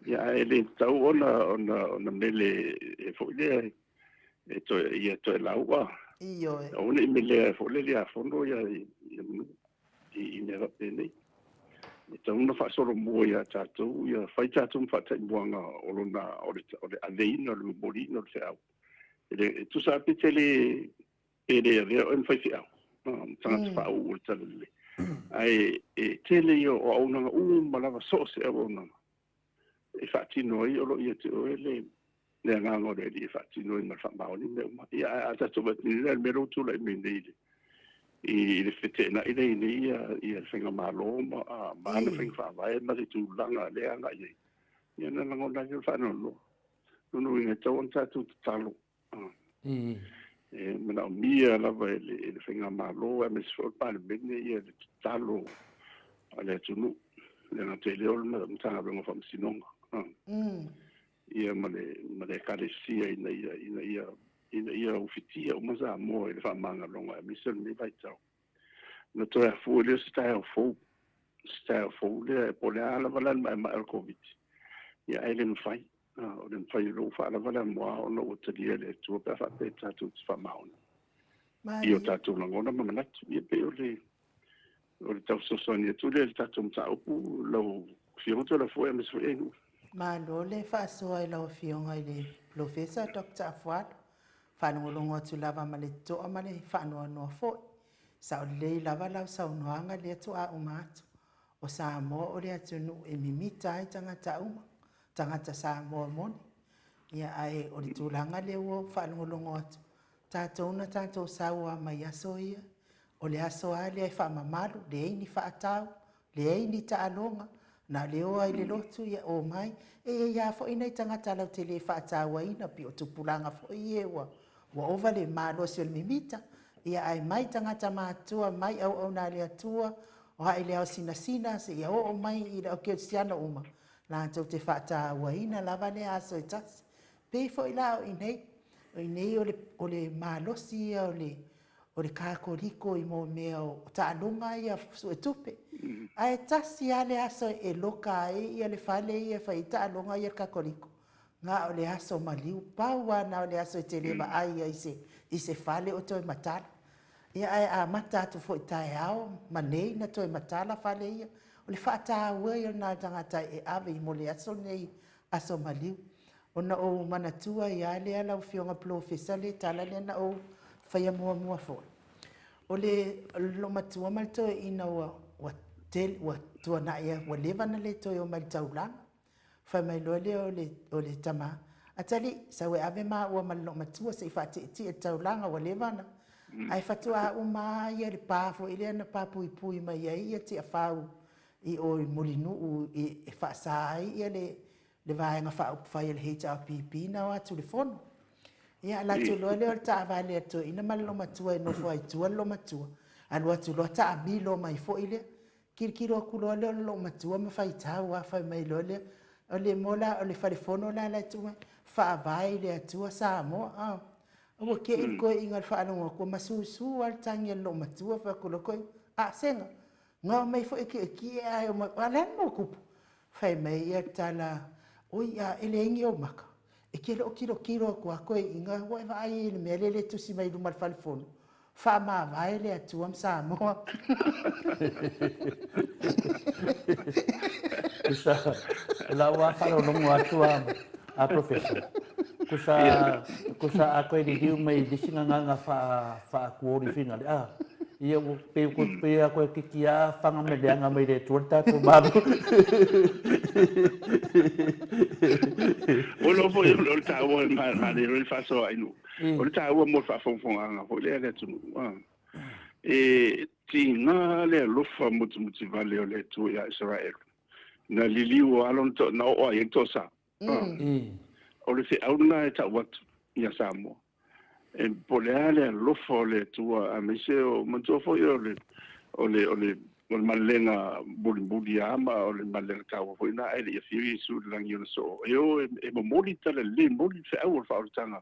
Speaker 4: Ia ae le tatau ona ona ona mele e foi lea e toe ia toe lauga.
Speaker 1: Ioe.
Speaker 4: Aua ne i melea foi lele ia fono ia ia manu i mea faapenei. E tatau ona faasolomua ia tatou, ia fai tatou ma faataimuaga o lona, o le, o le aveina, o le momoliina o le feau. E, le, e tusa lava pe te le, pe le avea oe ma faifeau, ma tagata faauu o le Talalelei. Ae e tele ia o auaunaga uma lava, so o se auaunaga e faatino ai, o lo o ia te oe le, le agaga o le Alii e faatino ai ma le faamaoni mea uma. Ia, ae a tatou vaai atu nei, le mea lea ua tulai mai nei i le, i le feteenai lea i nei ia, ia le faigamalo ma, ma ana faiga faavae ma le tulaga lea e agai ai, ia na lagona ai le faanoanoa. Lona uiga e tatau ona tatou tatalo. E manaomia lava e le, e le faigamalo aemaise foi o le Palemene ia le tatalo a le atunuu, le gata i lea o le Matagaluega o Faamasinoga. Ia ma le, ma le Ekalesia ina ia, ina ia, ina ia ufitia uma Samoa i le faamagaloga aemaise o lenei vaitau. Na toe afua lea o se taeao fou, se taeao fou lea, po o le a lava la le maemae o le Koviti, ia ae le mafai, o le mafai o lou faalava le amoa ona ua talia e le Atua pe a faapea tatou te faamaoni i o tatou lagona ma manatu. Ia pei o le o le tau fesoasoani atu lea i le tatou mataupu lau Afioga Toelafoe aemaise foi Enu.
Speaker 1: Malo le faasoa i lau Afioga i le Polofesa Doctor Afualo. Faalogologo atu lava ma le totoa ma le faanoanoa foi. Sao lelei lava lau saunoaga lea tuaa uma atu. O Samoa o le atunuu e mimita ai tagata uma, tagata Samoa moni. Ia ae o le tulaga lea ua ou faalogologo atu, tatou na tatou sau lava mai aso ia, o le aso lava lea e faamamalu, leai ni faatau, leai ni taaloga, na o le o lava i le lotu, ia omai. E i ai lava foi nai tagata lautele e faatauaina, pei o tupulaga foi ia ua ova le malosi o le mimita, ia ae mai tagata matutua, mai auauna a le Atua, o haʻi le ao sinasina seia oo mai i le au kerisiano uma, latou te faatauaina lava lea aso e tasi. Pei foi la o i nei, o i nei o le, o le malosi ia o le, o le Kakoliko i mō mea o taaloga ia suetupe. Ae tasi lava le aso e loka ai ia le fale ia e fai ai taaloga ia a le Kakoliko, na o le aso maliu, pau lava na o le aso e te le vaai ai i se, i se fale o toe matala. Ia ae amata atu foi taeao ma nei na toe matala fale ia. O le faataua ia lena o le tagata e ave i mo le aso lenei, aso maliu. Ona ou manatua ai lava lea lau Afioga Polofesa le tala lea na ou faia muamua foi. O le loomatua ma le toeaina ua, ua tele, ua tuanai, ua leva ona le toe omai i le taulaga. Fai mai loa lea o le, o le tama, Atalii, sau e ave maua ma le loomatua se i faatietie le taulaga ua leva ona. Ae faatoa uma lava le pa foi lea na papuipui mai ai ia Tiafau i o i Mulinuu e faasa ai ia le le Vaega Faaupufai a le HRPP na o atu i le fono. Ia alu atu loa lea o le taavale a le toeaina ma le lomatua e nofo ai i tua le lomatua, alu atu loa taamilo mai foi lea. Tilotilo atu loa lea o le loomatua ma faitau lava fai mai loa lea, o le mo la, o le fale fono la la e tuu mai, Faavae i le Atua Samoa. A, ua te i le toeaina i le faalogo atu ma susu lava le tagi a le loomatua, fai atu loa le toeaina, a Sega, na omai foi e tietie ae omai, a o le a le mea ua tupu? Fai mai ia le tala, oi a e leai ni ou maka, e te le o tilotilo atu a toeaina, ua e vaai i le mea lea e tusi mai i luma o le fale fono, Faamavae le Atua ma Samoa.
Speaker 2: Tusa, o lau lava faalogologo atu a, a Professor, tusa, tusa a toe liliu mai i le isi gagana faa, faakuoli finale, a, ia ua pei ua pei a toe titi a fana me leaga mai le Atua le tatou Malo.
Speaker 4: O lo foi o le taua e ma le le faasoa i nuu. O le taua mo le faafogafogaaga foi lea a le atunuu, a. E tiga le alofa mutimutivale o le Atua ia Isaraelu, na liliu o alo na oo ai i ai le toasa. O le feau lena e tau atu ia Samoa. E po o le a le alofa o le Atua, aemaise o, manatua foi o le, o le, o le, o le malelega mulimuli lava ma o le malelega taua foi lena ae le i afio Iesu i le lagi ona soo e o e momoli tala lelei, momoli le feau o le faaolataga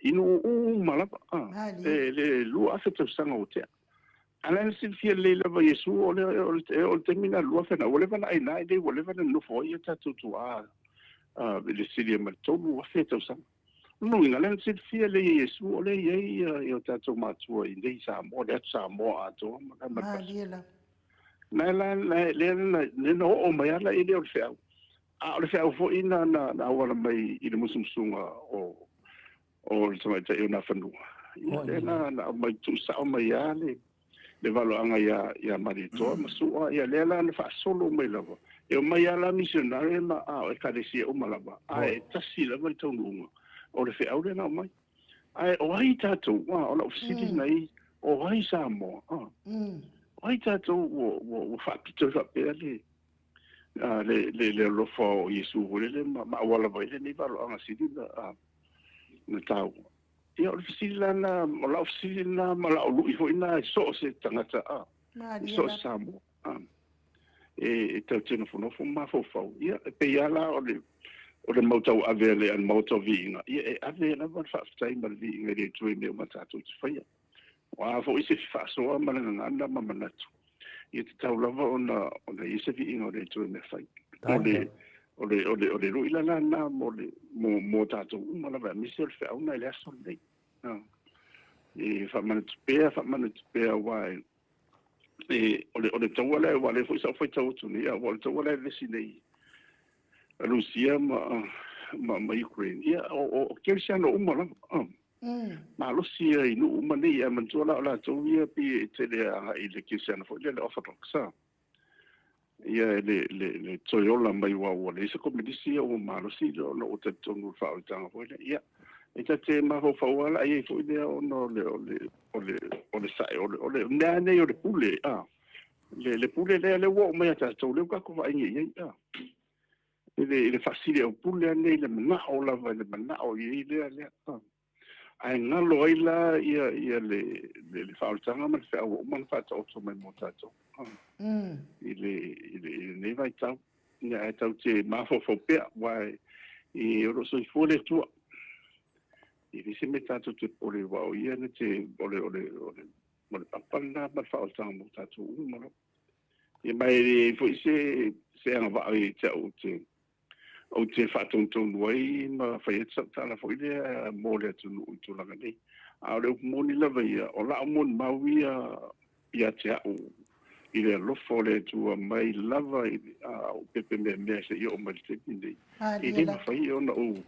Speaker 4: i nuu uma lava, e le 2000 tausaga ua tea. A la e silafia lelei lava Iesu o le, o le, o le taimi lena 2000 na, ua leva ona aina i nei, ua leva ona nonofo ai ia tatou tuaa i le silia ma le 3000 tausaga. O lona uiga, o lea na silafia lelei e Iesu o lea e i ai o tatou matua i nei Samoa, le atu Samoa atoa ma le
Speaker 1: Malie lava.
Speaker 4: Na la, lea na oo mai lava i lea o le feau. A o le feau foi na na auala mai i le musumusuga o o le tamaitai o Nafanua. Ia lea na na aumai tuusao mai lava le le valoaga ia ia Malietoa ma Su'a, ia lea la na faasolo mai lava. E omai lava la misionare ma a o ekalesia uma lava, ae tasi lava le taunuuga o le feau lea na aumai. Ae o ai tatou? A o lau fesili nei, o ai Samoa? A o ai tatou ua ua ua faapito ai faapea le le le le alofa o Iesu foi lele ma ma auala mai lenei valoaga sili na na taua. Ia o le fesili la lena, o lau fesili lena ma lau lui foi lena i so o se tagata a, i so o se Samoa a, e e tatou te nofonofo ma mafaufau. Ia e pei lava la o le o le mau tauave a le a le Maota o Viiga, ia e ave lava le faafetai ma le viiga i le Atua i mea uma tatou te faia. O a foi se faasoa ma le gagana ma manatu, ia tatau lava ona ona i ai se viiga o le Atua i mea fai. O le o le o le o le lui la lena mo le mo mo tatou uma lava aemaise o le feau lena i le aso lenei. E faamanatu pea, faamanatu pea aua e e o le o le taua lea aua o lea foi sa ou faitau atu nei, aua o le taua la e vevesi nei a Rusia ma ma ma Ukraine, ia o o kerisiano uma lava. Malosi ia i nuu uma nei, ae manatua la o latou ia pei e tele agai i le kerisiano foi lea le Orthodox a. Ia le le le toe ola mai aua ua leai se komenisi ia ua malosi ona ua talitonu i le faaolataga foi lea. Ia, e ta te mafaufau lava la i ai foi lea ona o le o le o le o le sae o le o le mea nei o le pule a. Le le pule lea lea ua oo mai ia tatou lea ua tatou vaai nei i ai a. I le i le faasili au pule nei le manao lava i le manao i ai lea lea. Ae galo ai la ia ia le le, le faaolataga ma le feau ua uma ona faataoto mai mo tatou i le i le i lenei vaitau. Ia ae tatou te mafaufau pea aua e o lo o soifua le Atua. E leai se mea tatou te popole aua o ia na te o le o le o le o le papa lena ma le faaolataga mo tatou uma lava. Ia ma e leai foi se se agavaa ia te au te ou te faatonutonu ai ma fai atu sau tala foi lea mo le atunuu i tulaga nei. A o le upu moni lava ia, o lau molimau ia ia te au i le alofa o le Atua mai lava i a ou pepe meamea seia oo mai i le taimi lenei, e le mafai ona ou,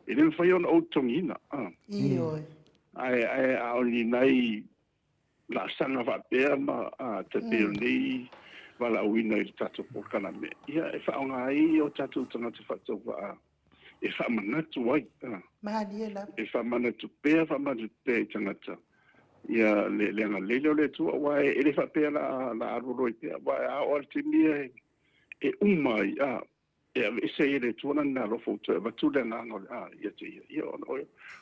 Speaker 4: e le mafai ona ou totogiina.
Speaker 1: Ioe.
Speaker 4: Ae, ae a o ni nai laasaga faapea ma tai pei o lenei valaauina i le tatou polokalame, ia e faaaoga ai o tatou tagata faatauvaa e faamanatu ai.
Speaker 1: Malie lava.
Speaker 4: E faamanatu pea, faamanatu pea i tagata. Ia le le agalelei lea o le Atua aua e le faapea la la alu loa i pea aua a oo lava i le taimi ia e uma ai a e aveese ai e le Atua lana alofa ua toe avatu le agaga o le a ia te ia ia ona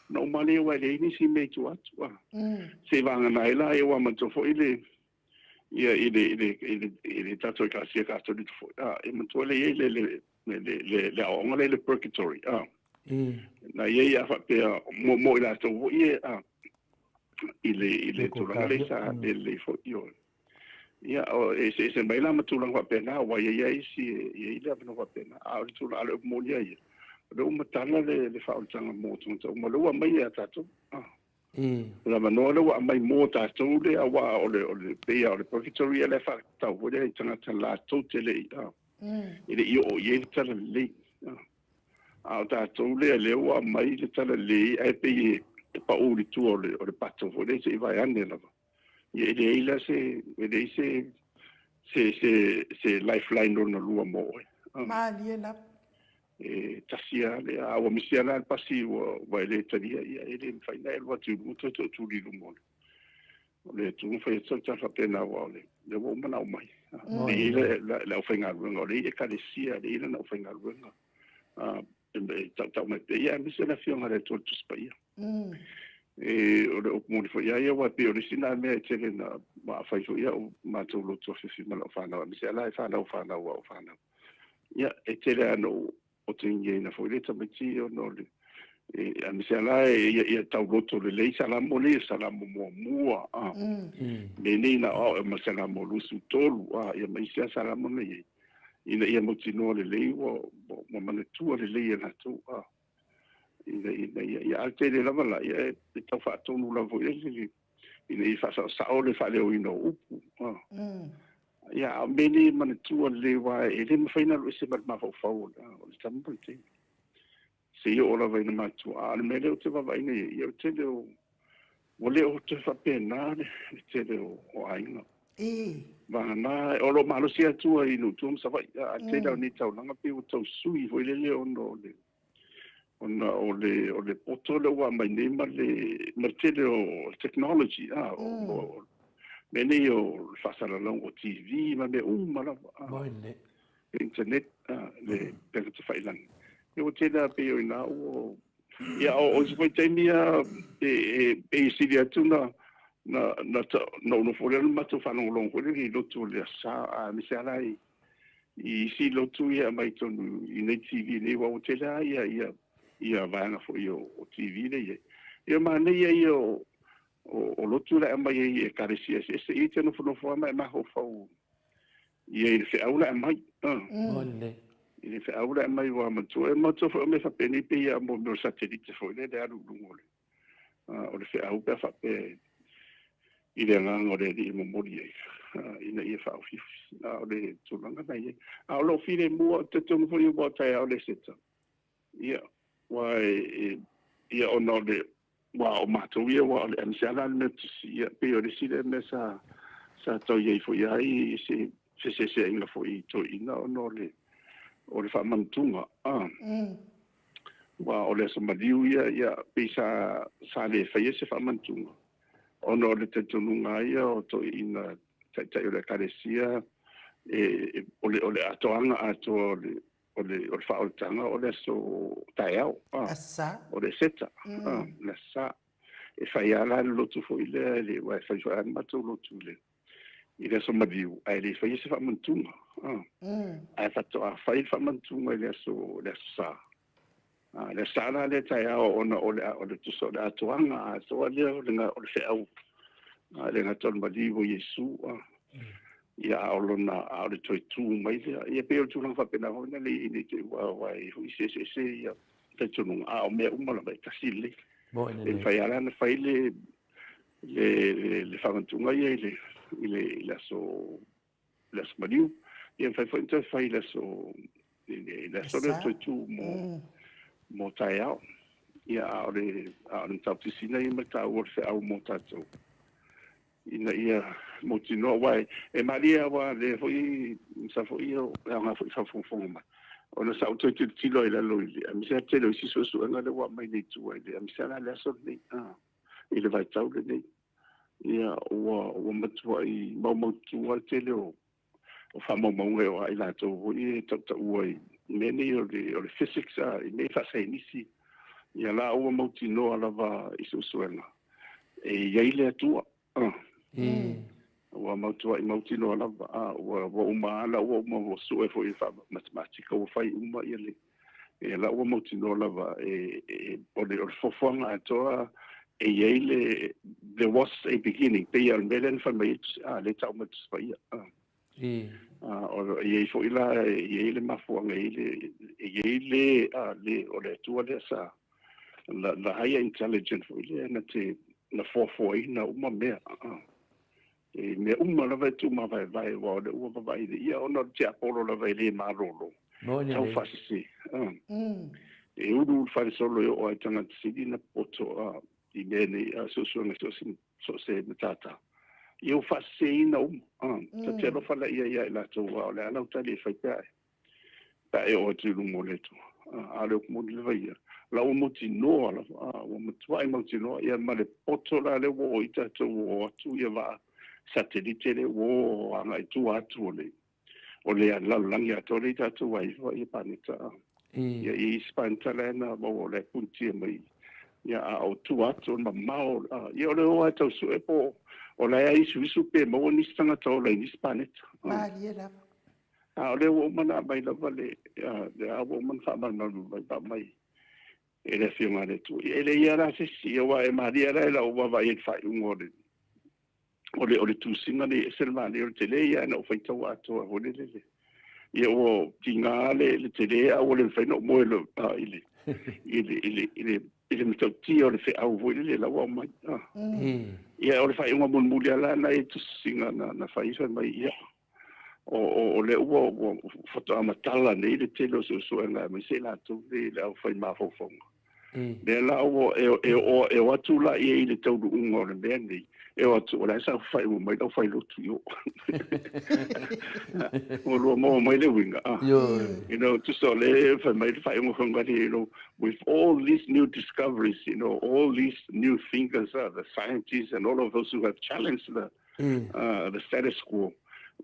Speaker 4: ona uma lea aua e leai nisi mea i tua atu a seivagana ai la ia ua manatua foi le ia i le i le i le i le tatou Ekalesia Katoliko foi a e manatua lea i ai le le le le le aoaoga lea i le purgatory a na i ai a faapea mo i latou foi ia a i le i le tulaga lea sa le lelei foi ioe. Ia o e eseese mai la ma tulaga faapena aua e i ai isi e i ai le avanoa faapena, a o le tulaga a le upu moni lava ia, o lea ua matala le le faaolataga mo tagata uma, o lea ua aumai ia tatou. O le avanoa lea ua aumai mo tatou lea aua o le o le pei lava o le purgatory ia la e faatatau foi lea i tagata latou te le i e le i oo i ai le talalelei. A o tatou lea, lea ua aumai le talalelei ae pei e pau i tua o le pato foi lea se i vaeane lava. Ia e leai la se, e leai se, se, se, se lifeline lona lua mo oe.
Speaker 1: Malie lava.
Speaker 4: E tasi lava lea, a ua misi lava la le pasi ua e le talia, ia e le mafai ona e alu atu i luga toe tootuli i luma o le O le Atua na fai atu sau tala faapena aua o le lea ua uma ona aumai. E i ai le le aufaigaluega, o lea e i Ekalesia, lea e i ai lana aufaigaluega e tautau mai pea, ia aemaise le Afioga i le Atua le Tusi Paia. E, o le upu moni foi lava ia, aua e pei o le isi lena mea e tele na fai foi au matou lotu afiafi ma lau fanau, aemaise lava la e fanau fanau a au fanau. Ia, e tele lava na ou otegiaina foi le tamaiti ona o le aemaise lava la ia ia tauloto lelei Salamo nei o Salamo muamua a mea nei na aoao ma Salamo 23 a ia ma isi lava Salamo na i ai ina ia mautinoa lelei ua ua manatua lelei e latou a ina ina ia ia a o le tele lava la ia e tau faatonu lava foi lele ina ia faasaosao le faaleoina o upu. Ia, a o mea nei e manatua lelei aua e le mafai ona alu ese ma le mafaufau o le tama ma le teine seia oo lava ina matua. A o le mea lea ou te vaavaai nei i ai, ia o le tele o, ua le o toe faapena le tele o aiga. Vagana, o lo o malosi atu ai i nuu tua ma Savaii, a o le tele lava o nei taulaga pei ua tau sui foi lele ona o le ona o le o le poto lea ua aumai nei ma le ma le tele o technology a o mea nei o le faasalalauga o TV ma mea uma lava a le internet a le upega tafailagi. Ia ua tele lava pei o i ina ua ia o isi foi taimi a e pei e sili atu na na na na ou nofo lea na matou faalogologo foi lele i lotu o le Aso Sa aemaise lava la i i isi lotu ia e aumai totonu i nei TV nei, aua ua tele lava ia, ia, ia vaega foi o, o TV lea e i ai. Ia manaia ia o, o, o lotu la e aumai ai i ekalesia eseese, ia e te nofonofo lava ma e mafaufau i ai i le feau la e aumai. I le feau la e aumai ua matua, e matua foi o mea faapenei pei lava mo mea o satelite foi lea e alu i luga o le o le feau pe a faapea i le agaga o le Alii e momoli ai ina ia faaofiofi. A o le tulaga na i ai. A o lou filemu ou te talitonu foi ua taeao le seta. Ia, aua e, ia ona o le, aua o matou ia, aua o le aemaise lava la le Metotisi, ia, pei o le isi lea mea sa, sa tau i ai foi lava i se feseeseaiga foi i toeaiina ona o le, o le faamanatuga. A. Aua o le aso maliu ia, ia pei sa, sa le faia se faamanatuga, ona o le talitonuga lava ia o toeaiina taitai o le Ekalesia, e, e, o le, o le atoaga atoa o le, o le, o le faaolataga o le aso taeao, a, o le Eseta, a, le aso Sa. E fai lava la le lotu foi lea, e le, aua e fai foi lava le matou lotu i le, i le aso maliu, ae le faia se faamanatuga. Ae faatoa fai le faamanatuga i le aso, le aso Sa. Le aso Sa la lea taeao ona o le, o le tusa o le atoaga atoa lea o le, o le feau, e le gata o le maliu o Iesu, ia a o lona, a o le toe tu mai lea. Ia pei o le tulaga faapena foi lea ina i te i ua i hui se eseese ia talitonuga, a o mea uma lava e tasi lelei. E mafai lava la ona fai le, le, le, le faamanatuga ia i le, i le, i le aso, le aso maliu. Ia mafai foi ona toe fai i le aso, i le, i le aso lea toe tu mo, mo taeao. Ia, a o le, a o le mataupu sisina ia ma le taua o le feau mo tatou ina ia mautinoa, aua e, e malie lava lea foi, masalo foi e aoga foi i faafogafoga mai, ona sa ou toe tilotilo ai i lalo i le, aemaise lava le tele o isi suesuega lea ua aumai nei i tua i le, aemaise lava la le aso lenei. I le vaitau lenei. Ia, ua, ua matuai maumaututu lava le tele o, o faamaumauga e oo lava i latou foi e tautaua i mea nei o le, o le physics, a, i mea faasaienisi. Ia la ua mautinoa lava i suesuega e i ai le Atua. Ua mautuai mautinoa lava, a, ua, ua uma lava, ua uma ua sue foi i faa-matematika ua fai uma ia le, ia la ua mautinoa lava e, e, o le, o le fuafuaga atoa e i ai le, there was a beginning, pei o le mea lea na fai mai ai a, lea e tau mai Tusi Paia. A, a, o, e i ai foi la, e i ai le mafuaaga, e i ai le, e i ai le, a, le, o le Atua lea sa, la, the higher intelligent foi lea na te, na foafoaina uma mea. A, e mea uma lava e tuumavaevae, aua o lea ua vavaai le ia ona o le tiapolo lava e le malolo. Tau faasese. E ulu le falesolo e oo ai tagata sili na poto a, i mea nei a suesuega so o se matata. Ia ua faaseseina uma. Ta te alofa laia ia i latou aua o le a lau tali e fai pe a e, pe a e oo atu i luma o le Atua. A o le upu moni lava ia, la ua mautinoa lava, a, ua matuai mautinoa, ia ma le poto la lea ua oo i tatou ua oo atu ia vaa satelite lea ua oo agai tua atu o le, o le lalolagi atoa lea i tatou ai ifo ia paneta. Ia i isi paneta la e na maua o la e punitia mai. Ia a o tua atu o le mamao, ia o le o lava e tau sue po o la e isuisu pe maua nisi tagata ola i nisi paneta.
Speaker 1: Malie lava.
Speaker 4: A o lea ua uma ona aumai lava le, lea ua uma ona faamalamalama mai, faamai e le Afioga a le Atua. Ia e leai lava la se isi, aua e malie la i lau vaavaai i le faaiuga o le o le, o le tusiga nei, e ese le manaia o le tele ia, na ou faitau atoa foi lele le, ia ua tiga le, le tele a ua le mafai ona ou moe lo, a, i le, i le, i le, i le, i le matautia o le feau foi lele la ua aumai. A. Ia o le faaiuga mulimuli lava la na e tusiga na, na fai fai mai, ia, o, o, o lea ua, ua faatoa matala nei le tele o suesuega aemaise i latou nei le aufai mafaufauga. Lea la ua e, e, o, e o atu la ia i le taunuuga o le mea nei, e o atu, o la e saofafai uma mai le aufailotu i o. Ua lua maua mai le uiga. Ah. You know, tusa o le fai mai le faaiuga fai you know, with all these new discoveries, you know, all these new thinkers, the scientists and all of those who have challenged the, the status quo,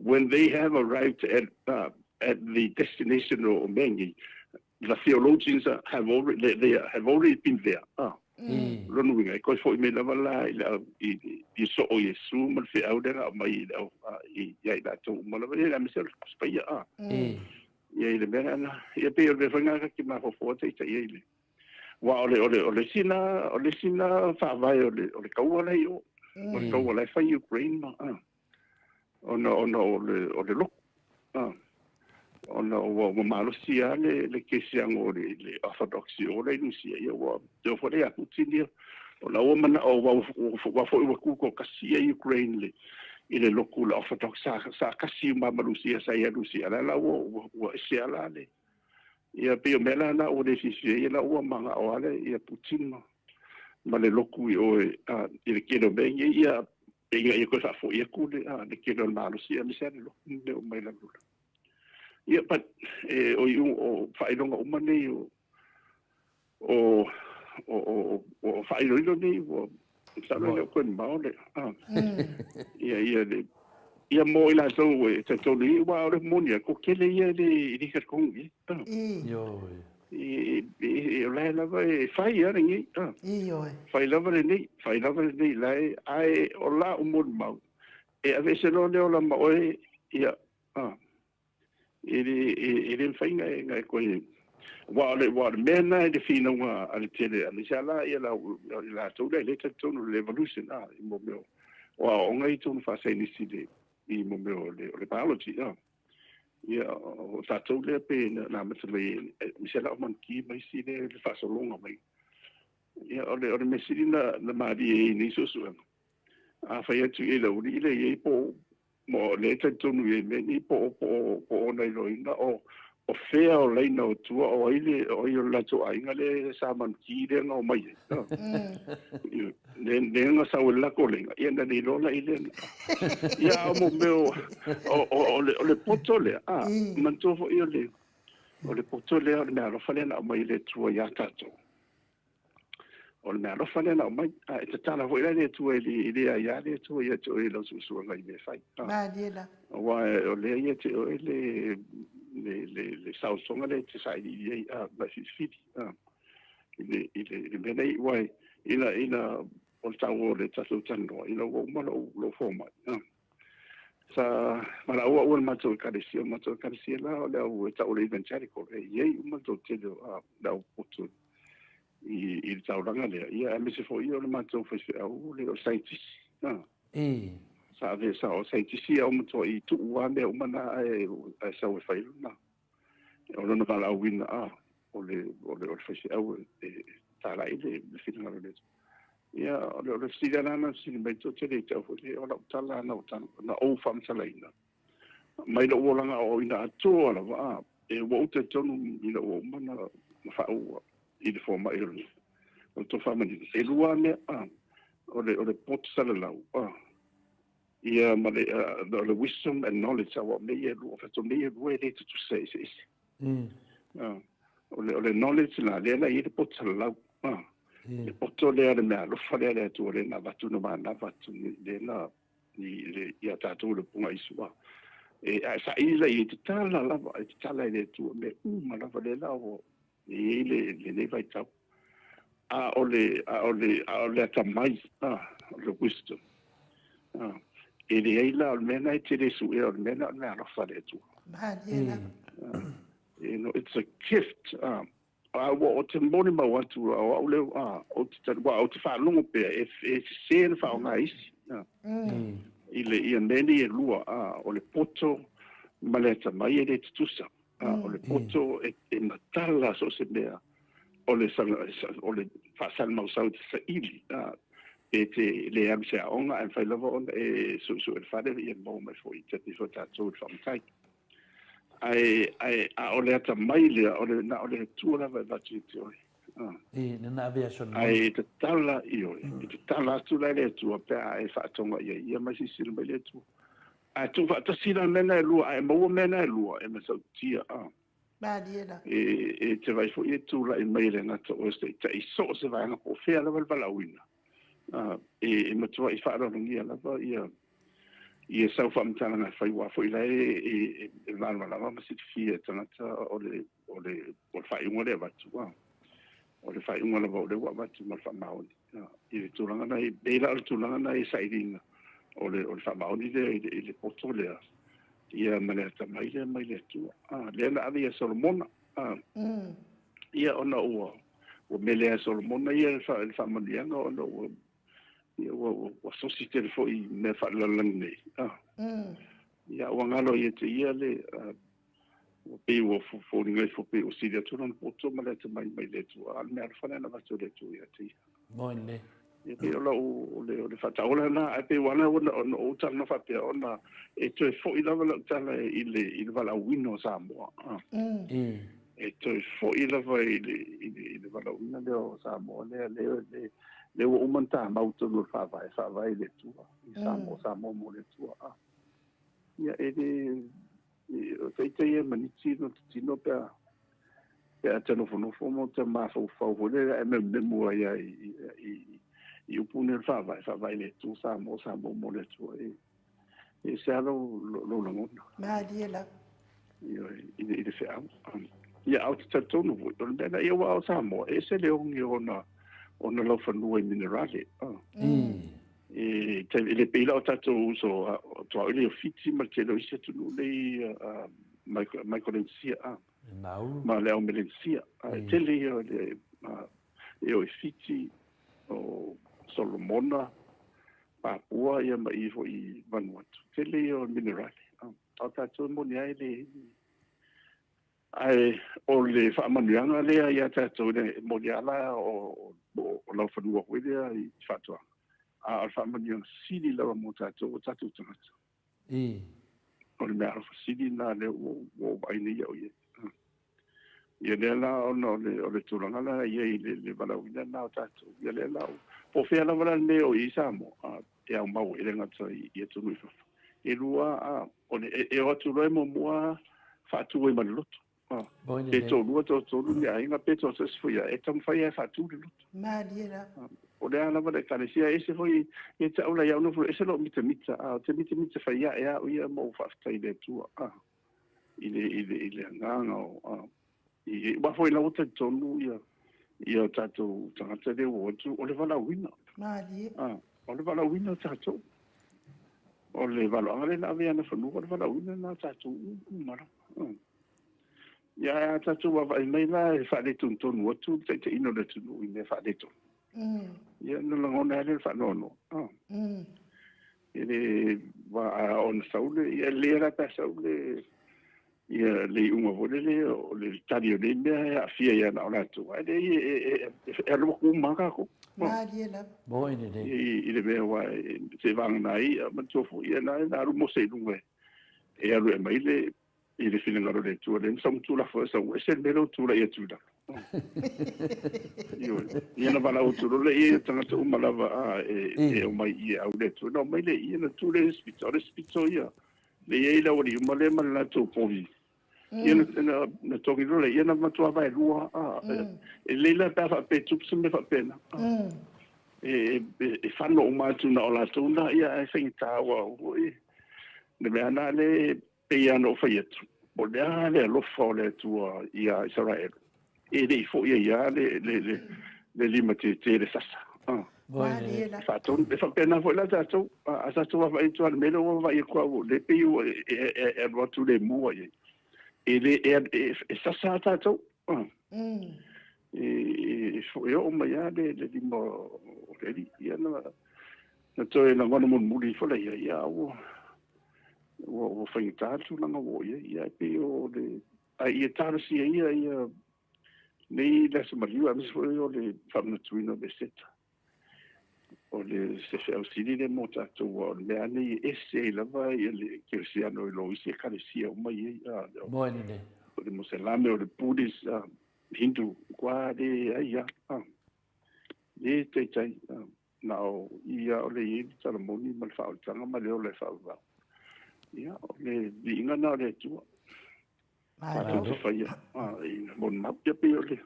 Speaker 4: when they have arrived at, at the destination o mea nei, the theologians have already, they, they have already been there. Ah. Lona uiga, e koe foi mai lava la i le au, i, i soo o Iesu ma le feau lea na aumai i le au, i, ia i latou uma lava, ia aemaise o le Tusi Paia. Ah. Ia i le mea lena, ia pei o le mea foi lena ta te mafaufau atu ai i le, aua o le, o le, o le isi lena, o le isi lena faavae o le, o le kaua la i o, o le kaua la e fai i Ukraine ma, ah. Ona, ona o le, o le loku. Ah. Ona ua, ua malosi lava le, le kerisiano o le, le Orthodox i o la i Rusia, ia ua, te oo foi lea ia Putin ia, o la ua manao, ua, ua foi ua tutoatasi ia Ukraine i le, i le loku o le Orthodox, sa, sa tasi uma ma Rusia, sa ia Rusia, a la la ua, ua, ua ese lava la le, ia pei o mea la na ua le fiafia ai, ia la ua manao lava le, ia Putin ma, ma le loku i o e, a, i le tele o mea nei, ia, ina ia toe faafoi atu le, a, le tele o le malosi, aemaise lava le loku ma mea uma i lalo. Ia, but, e, o iuga, o faailoga uma nei o, o, o, o, o faailoilo nei, ua, masalo e le o toe mamao le, a, ia, ia, le, ia mo i latou e talitonu i, aua o le moni lava, toatele ia e le, e le talitonu i ai.
Speaker 2: Ioe.
Speaker 4: E, o la e lava e fai lava lenei.
Speaker 1: Ioe.
Speaker 4: Fai lava lenei, fai lava lenei, la e, ae o la u molimau, e aveese loa le ola ma oe, ia, a, e le, e, e le mafai na e, na e toe, aua o le, aua o le mea lena i le finauga a le tele, aemaise lava la ia la, i latou lea e le talitonu i le evolution, a, i mo mea o, o aoaoga ia i totonu faasaienisi i le, i mo mea o le, o le biology, a. Ia, o tatou lea pe na amata mai, aemaise lava o manukī ma isi lea i le faasologa mai. Ia, o le, o le mea sili na, na malie ai nei suesuega, a fai atu i ai le aualii lea i ai po o, mo lea e talitonu i ai mea nei, po o, po o, po o ona iloaina o, o fea o laina o tua, o ai le, o ai o le latou aiga lea sa manukī lea na omai ai. Le, le na sau e le latou laina, ia na le iloa la i lea. Ia, a o mo mea o, o, o, o, le, o le poto lea, a, manatua foi o le, o le poto lea, o le meaalofa lea na aumai e le Atua iā tatou. O le meaalofa lea na aumai, a e tatala foi la le Atua e le aia le Atua ia te oe i lau suesuega i mea e fai.
Speaker 1: Malie lava.
Speaker 4: Aua o lea ia te oe le saosoga lea e te sailiili ai ma e filifili i le mea nei. Aua ina o le taua o le tatou talanoa, ina ua uma lou fomai, sa valaau au e le matou ekalesia, o le matou ekalesia la o le au e tau o le evangelical, e i ai uma le toatele o le au potu i le taulaga lea, ia aemaise foi o le matou faifeau o le saienitisi. Sa ave sa o saienitisi ia o matuai tuu lava mea uma na ae sau e fai lona o lona valaauina o le faifeau e talai le finagalo o le Atua. Ia o le fesili lava na fesili mai toatele i te au foi lea, o lau tala na ou faamatalaina mai lou olaga aoaoina atoa lava e ua ou talitonu ina ua uma na faaua i le fomai o le tofa manino. E lua mea, o le poto salalau ia ma le wisdom and knowledge, aua mea ia e lua, fato mea ia e lua e le tutusa eseese. O le knowledge la lea la i le poto salalau. Le poto lea le mea alofa lea le Atua lea na avatu na manava atu lea na ia tatou le punga isua. E saili la i te tala lava, e te tala i le Atua mea uma lava lea la o i lenei vaitau. A o le atamai, o le wisdom. E leai la o le mea na e te le suea, o le mea na o le mea alofa le Atua. You know, it's a gift. A ua o te moni mau atu o au leo, o te faalogo pea e sese na faaaoga isi. I le ia mea nei e lua, o le poto ma le atamai e le tutusa. O le poto e matala so se mea o le faasalamausau te saili e te le alu se aoga ae mafai lava ona e suesue le fale ia maua mai foi te tifo tatou i le faamatai. Ae a o le atamai lea o le na o le Atua lava e avatu i te oe. Ae tatala i oe, e tatala atu la i le Atua pe a e faatoga i ai ia mai silasila mai le Atua. Ae tuufaatasi la mea na e lua, ae maua mea na e lua e masautia. E te vai foi e tulai mai le gata o se taitai so o se vaega po o fea lava le valaauina. E matuai faaaloalogia lava ia sau faamatalaga e fai ua foi la e malamalama ma silafia e tagata o le faaiuga lea avatu. O le faaiuga lava o lea ua avatu ma le faamaoni. I le tulaga na e la o le tulaga na e sailiga o le faamaoni lea i le poto lea ia ma le atamai lea mai le Atua. Lea na ave ia Solomona. Ia ona ua mele a Solomona ia le faamanuiaga ona ua sosi tele foi mea faalelalelagi nei. Ia ua galo ia te ia le ua pei ua foliga ifo pei ua sili atu lona poto ma le atamai mai le Atua. A o le mea alofa lea na avatu e le Atua ia te ia. Ia pei o lau o le faataola lena, ae pei ua ala ona ou talanoa faapea ona e toe foi lava lau tala i le valaauina o Samoa. E toe foi lava i le valaauina lea o Samoa lea lea ua uma ona tamau tonu o le faavae, faavae i le Atua, i Samoa, Samoa mo le Atua. Ia e le o taita ia maniti no te tino pea te nofonofo mo te mafaufau foi lea e mememu ai i upu nei o le faavae, faavae i le Atua, Samoa, Samoa mo le Atua. E se a lou lagona.
Speaker 1: Malie lava.
Speaker 4: I le feau. Ia au te talitonu foi, o le mea na ia ua o Samoa, e ese le ogi ona laufanua i minerale. E le pei la o tatou uso toa ile o Fiti ma le tele o isi atunuu nei Micronesia ma le au Melanesia. E tele ia e o i Fiti, o Solomona, Papua ia ma i foi Vanuatu. Tele ia o minerale. O tatou moni ai le ae o le faamanuiaga lea ia tatou le moni ala o laufanua foi lea i faatoaga. A o le faamanuiaga sili lava mo tatou o tatou tagata. O le mea alofa sili na lea ua vaai nei au i ai. Ia lea la ona o le tulaga la ia i le valaauina na o tatou. Ia lea la po o fea lava la le mea o i Samoa e aumau e le gata i atunuu i fafo. E lua o le e o atu loa e muamua faatu ai ma le loto. Pe toalua toatolu ni aiga pe toatasi foi ia e taumafai lava e faatu le lotu.
Speaker 1: Malie lava.
Speaker 4: O le a lava le ekalesia, e ese foi ia te au la i au nofo, e ese lou mitamita, a ou te mitamita fai ae a au ia ma ou faafetai i le Atua, a, i le, i le, i le agaga o, a, i, aua foi la ua talitonu ia, ia o tatou tagata lea ua o atu, o le valaauina.
Speaker 1: Malie.
Speaker 4: A, o le valaauina o tatou. O le valoaga lea na ave i ana fanua, o le valaauina lena o tatou uma lava. Ia, ae a tatou vaavaai mai la e faaletonutonu atu le taitaiina o le atunuu i mea faaletonu. Ia, ona lagona ai lea o le faanoanoa. E le, a ona sau le, ia e lelei lava la pe a sau le, ia le iuga foi lele o le tali o nei mea e aafia ia na o latou, ae leai e alu atu uma lava tatou.
Speaker 1: Malie lava.
Speaker 2: Moi lelei.
Speaker 4: I le mea aua se vagana ai, manatua foi ia na alu Mose i luga e alu e aumai le i le finagalo o le Atua, lea na sau ma Tulafono, sau ese le mea lea ua tulai atu i lalo. Ioe. Ia na valaau atu loa lea i tagata uma lava a, e omai i e au le Atua. Na omai lea i i, na tu lea i le isi pito, o le isi pito ia, lea i ai le aualii uma lea ma le latou povi. Ia na, na togi loa lea, ia na matua vaelua, a, e lelei la pe a faapea e tupu se mea faapena. E, e, e fano uma atu na o latou na, ia ae faigata ua, ua, le mea na lea Pei lava ona ou fai atu, o le a le alofa o le Atua iā Isaraelu, e le i foi ai lava le limatete i le sasa. Faatonu, e faapena foi la tatou, a tatou vaavaai atu lava i le mea lea ua vaavaai atu au, lea pei ua e alu atu le mua i ai. E le, e sasa lava tatou. E oo mai lava le lima o le Alii, ia na toe lagona mulimuli ifo lea, ia ua ua faigata le tulaga ua oo i ai. Ia e pei o le a ia talosia ia ia nei le Aso Maliu aemaise foi o le faamanatuina o le Eseta. O le se feau sili lea mo tatou aua o le mea lava nei e ese ai lava ia le kerisiano i lo isi ekalesia uma i ai.
Speaker 2: Moe lelei.
Speaker 4: O le Moselame, o le Buddhist, Hindu, matua le ai lava. Le taitai. Na o ia o le i ai le tala moni ma le faaolataga ma le ola e faavavau. Ia, o le viiga lena o le Atua. Tatou te faia i molimau. Ia pei o le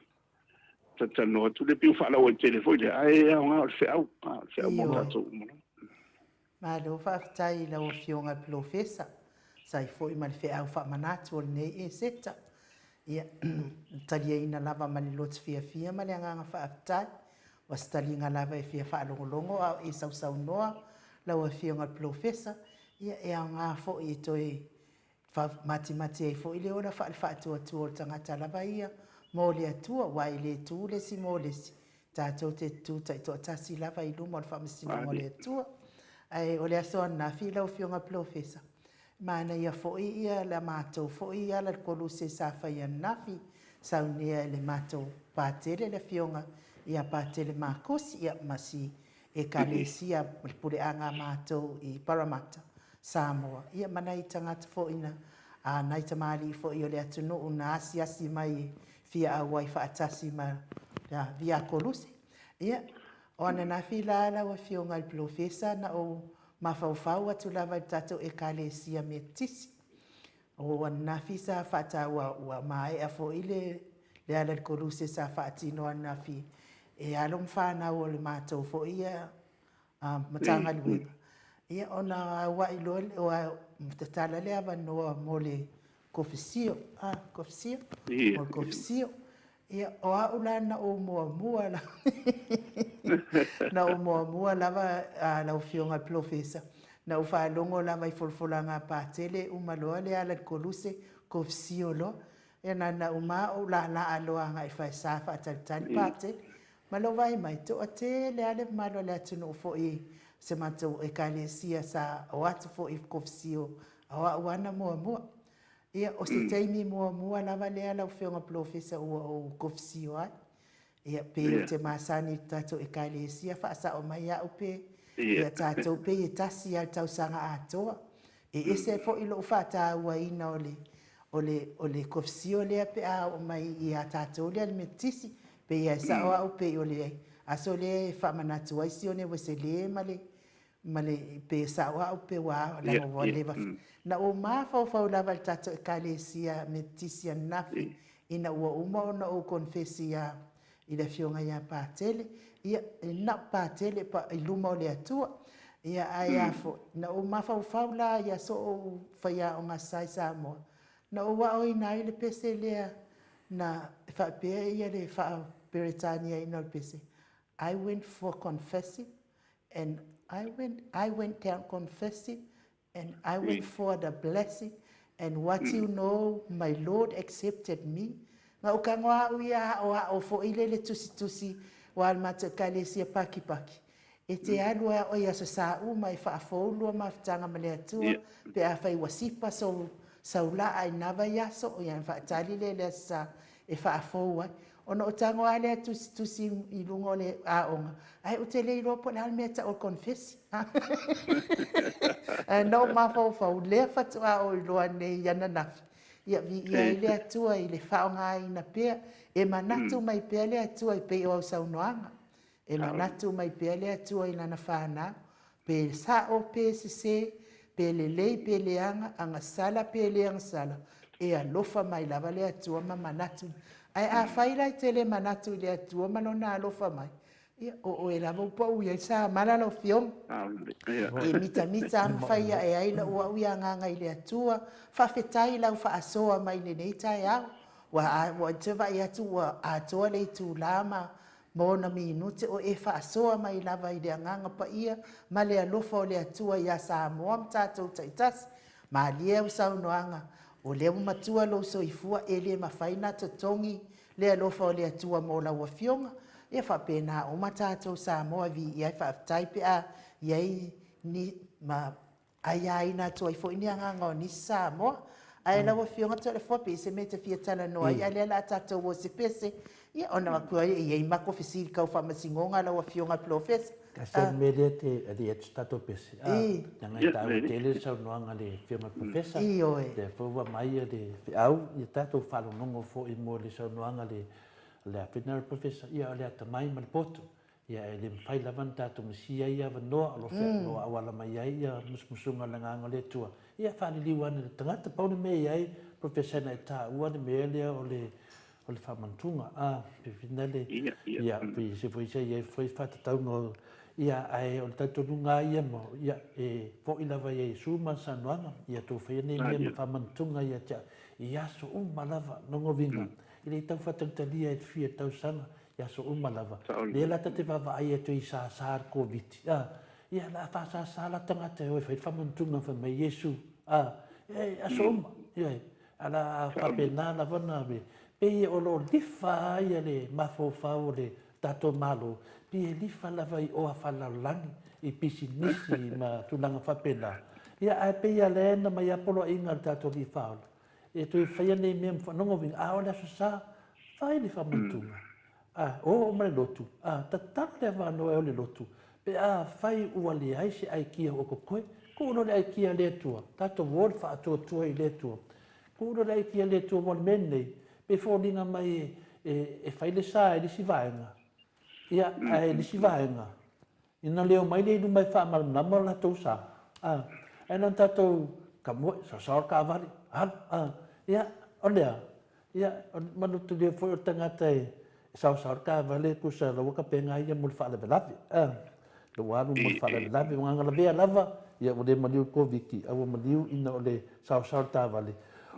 Speaker 4: talatalanoa atu lea, pei ua faalauaitele foi lea, ae aoga o le feau, o le feau mo tatou uma lava.
Speaker 1: Malo faafetai i lau Afioga i le Polofesa, sa ai foi ma le feau faamanatu o lenei Eseta. Ia, taliaina lava ma le loto fiafia ma le agaga faafetai. Ua se taliga lava e fia faalogologo a o e sausaunoa lau Afioga i le Polofesa, ia e aoga foi e toe matimati ai foi le ola faale-faatuatua o le tagata lava ia mo le Atua, aua e le tu le isi mo le isi, tatou te tu taitoatasi lava i luma o le faamasinoga o le Atua. Ae o le aso ananafi lau Afioga Polofesa, manaia foi ia la matou foi ala le koluse sa fai ananafi, saunia e le matou Patele le Afioga ia Patele Makosi, ia ma si Ekalesia ma le puleaga a matou i Parramatta, Samoa. Ia ma nai tagata foi na, a nai tamalii foi o le atunuu na asiasi mai e fia auai faatasi ma le Via Koluse. Ia, o ananafi la lau Afioga i le Polofesa na ou mafaufau atu lava i le tatou Ekalesia Metotisi. O ananafi sa faataua ua maea foi le le ala i le koluse sa faatino ananafi e alo ma fanau o le matou foi ia Matagaluega. Ia ona auai loa lea, tatala le avanoa mo le kofisio, kofisio, mo le kofisio. Ia, o au la na ou muamua lava, na ou muamua lava lau Afioga i le Polofesa, na ou faalogo lava i folafolaga a Patele, uma loa le ala i le koluse, kofisio loa. Ia na ona uma ou laalaa loa agai i Faesa faatalitali Patele. Ma lou vaai mai, toatele lava le mamalu o le atunuu foi i se matou Ekalesia sa o atu foi i kofisio, a o au lava na muamua. Ia, o se taimi muamua lava lea lau Afioga Polofesa ua ou kofisio ai. Ia, pei ou te masani i le tatou Ekalesia, faasao mai au pe, ia tatou pei e tasi lava le tausaga atoa. E ese foi lou faatauaina o le, o le, o le kofisio lea pe a oo mai ia tatou lea le Metotisi, pei lava e sao au pei o le aso lea e faamanatu ai Sione Uesele ma le. ma le pe sa'o a'u pe ua leaga ua leva na ou mafaufau lava i le tatou Ekalesia Metotisi ananafi ina ua uma ona ou konefesi ia i le afioga ia Patele, ia e na o Patele pa i luma o le Atua. Ia ae a foi, na ou mafaufau la i aso o ou faiaoga sa i Samoa, na ou aoina ai le pese lea na faapea ia le faa-Peretaniaina o le pese, I went for confessing and I went, I went down confessing and I went for the blessing and what you know my Lord accepted me. Na ou tago au ia aʻoaʻo foi le le tusitusi ua le matou ekalesia pakipaki e te alu e aʻo i aso sa uma e faafou lua mafutaga ma le Atua pe afai ua sipa sou sau laa i na vaiaso ia ona faatali lea i le aso sa e faafou ai. Ona ou tago lava lea tusitusi i luga o le aoga, ae ou te le iloa po o le a le mea e tau o le konefesi. Ae na ou mafaufau, lea faatoa ou iloa nei ananafi, ia viia ai le Atua i le faaaogaina pea, e manatu mai pea le Atua e pei o au saunoaga. E manatu mai pea le Atua i lana fanau, pe sa'o pe sesē, pe lelei pe leaga, agasala pe le agasala, e alofa mai lava le Atua ma manatu. Ae afai la e te le manatu i le Atua ma Lona alofa mai, ia, o oe lava ua pau i ai samala lau Afioga. E mitamita lava ma fai ae ai lou au ia agaga i le Atua, faafetai i lau faasoa mai i lenei taeao. Ua, ua te vaai atu ua atoa le itula ma Ma ona minute o e faasoa mai lava i le Agaga Paia ma le alofa o le Atua ia Samoa ma tatou taitasi. Malie au saunoaga, o lea ua matua lou soifua e le mafai na totogi le alofa o le Atua mo lau Afioga, ia faapena uma tatou Samoa viia ai faafetai pe a i ai ni ma aiaina atu ai foi ni agaga o nisi Samoa. Ae lau Afioga Toleafoa, pe i se mea e te fia talanoa ai, a o lea o le a tatou o se pese, ia ona avatu ai e i ai matou fesili tau faamasinoga lau Afioga i le Polofesa.
Speaker 2: Tasi lava le mea lea te alii atu se tatou pese, a, leaga e taua tele le saunoaga a le Afioga i le Polofesa, lea foi ua aumai le feau, ia tatou faalogologo foi mo le saunoaga a le Afioga i le Polofesa, ia o le atamai ma le poto. Ia e le mafai lava ona tatou misia ia avanoa o lo o auala mai ai ia musumusuga o le Agaga o le Atua. Ia faaliliu ane i le tagata. Pau le mea e i ai, Professor na e taua le mea lea o le o le faamantuga. A, pe finale, ia, pe se foi se i ai foi faatatauga o, ia, ae o le talitonuga lava ia, ma, ia, e foi lava ia Iesu ma ana saunoaga, ia tou faia nei mea ma faamantuga ia te au, i aso uma lava, logoviga, e le tau faatalitalia e le fia tausaga, i aso uma lava. Lea la ta te vaavaai atu i sasa le Koviti, a, ia la faasasa la tagata e o e fai le faamantuga fai mai Iesu, a, e aso uma, ioe, a la faapena lava na ave. Pei o lo o lifa lava ia le mafaufau o le tatou Malo, pei e lifa lava i oa faalelalolagi, i pisinisi ma tulaga faapena. Ia ae pei lava lea na mai lava poloaiga a le tatou Alii Faaola, e toe faia nei mea ma faanogo a o le Aso Sa, fai le faamantuga. A oo ma le lotu, a tatalo le avanoa e o le lotu, pe afai ua leai se aikia ua totoe, tuu loa le aikia a le Atua, tatou o le faatuatua i le Atua. Tuu loa le aikia a le Atua mo le mea lenei, pe foliga mai e, e fai le sa e le isi vaega, ia, ae le isi vaega, Ina le omai lea i luma e faamalamalama o latou sa, a, ae na ona tatou tamoe, saosao le taavale, alu, a, ia, o le a? Ia, manatua foi o le tagata e saosao le taavale, tusa la ua tapena ia mo le faalavelave, a, la ua alu mo le faalavelave, ua gagalavea lava, ia ua le maliu i le Koviti, a ua maliu ina o le saosao le taavale.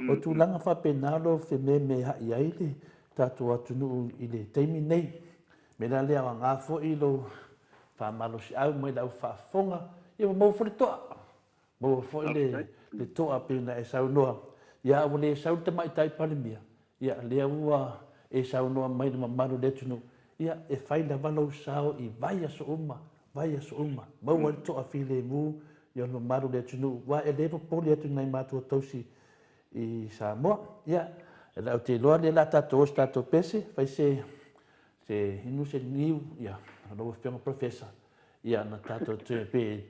Speaker 2: O tulaga faapena o lo o fememea'i ai le tatou atunuu i le taimi nei. Mea la lea aoga foi lou faamalosiau mai le au faafofoga, ia ua maua foi le toa. Maua foi le, le toa pei ona e saunoa. Ia ua le sau le tamaitai Palemia, ia lea ua e saunoa mai le mamalu o le atunuu, ia e fai lava lou sao i vaiaso uma, vaiaso uma, maua ai le toa filemu ia o le mamalu o le atunuu, aua e le popole atu i nai matua tausi i Samoa. Ia, ou te iloa lea o le a tatou o se tatou pese, fai se Se inu se niu, ia, lau Afioga Professor, ia, na tatou toe pe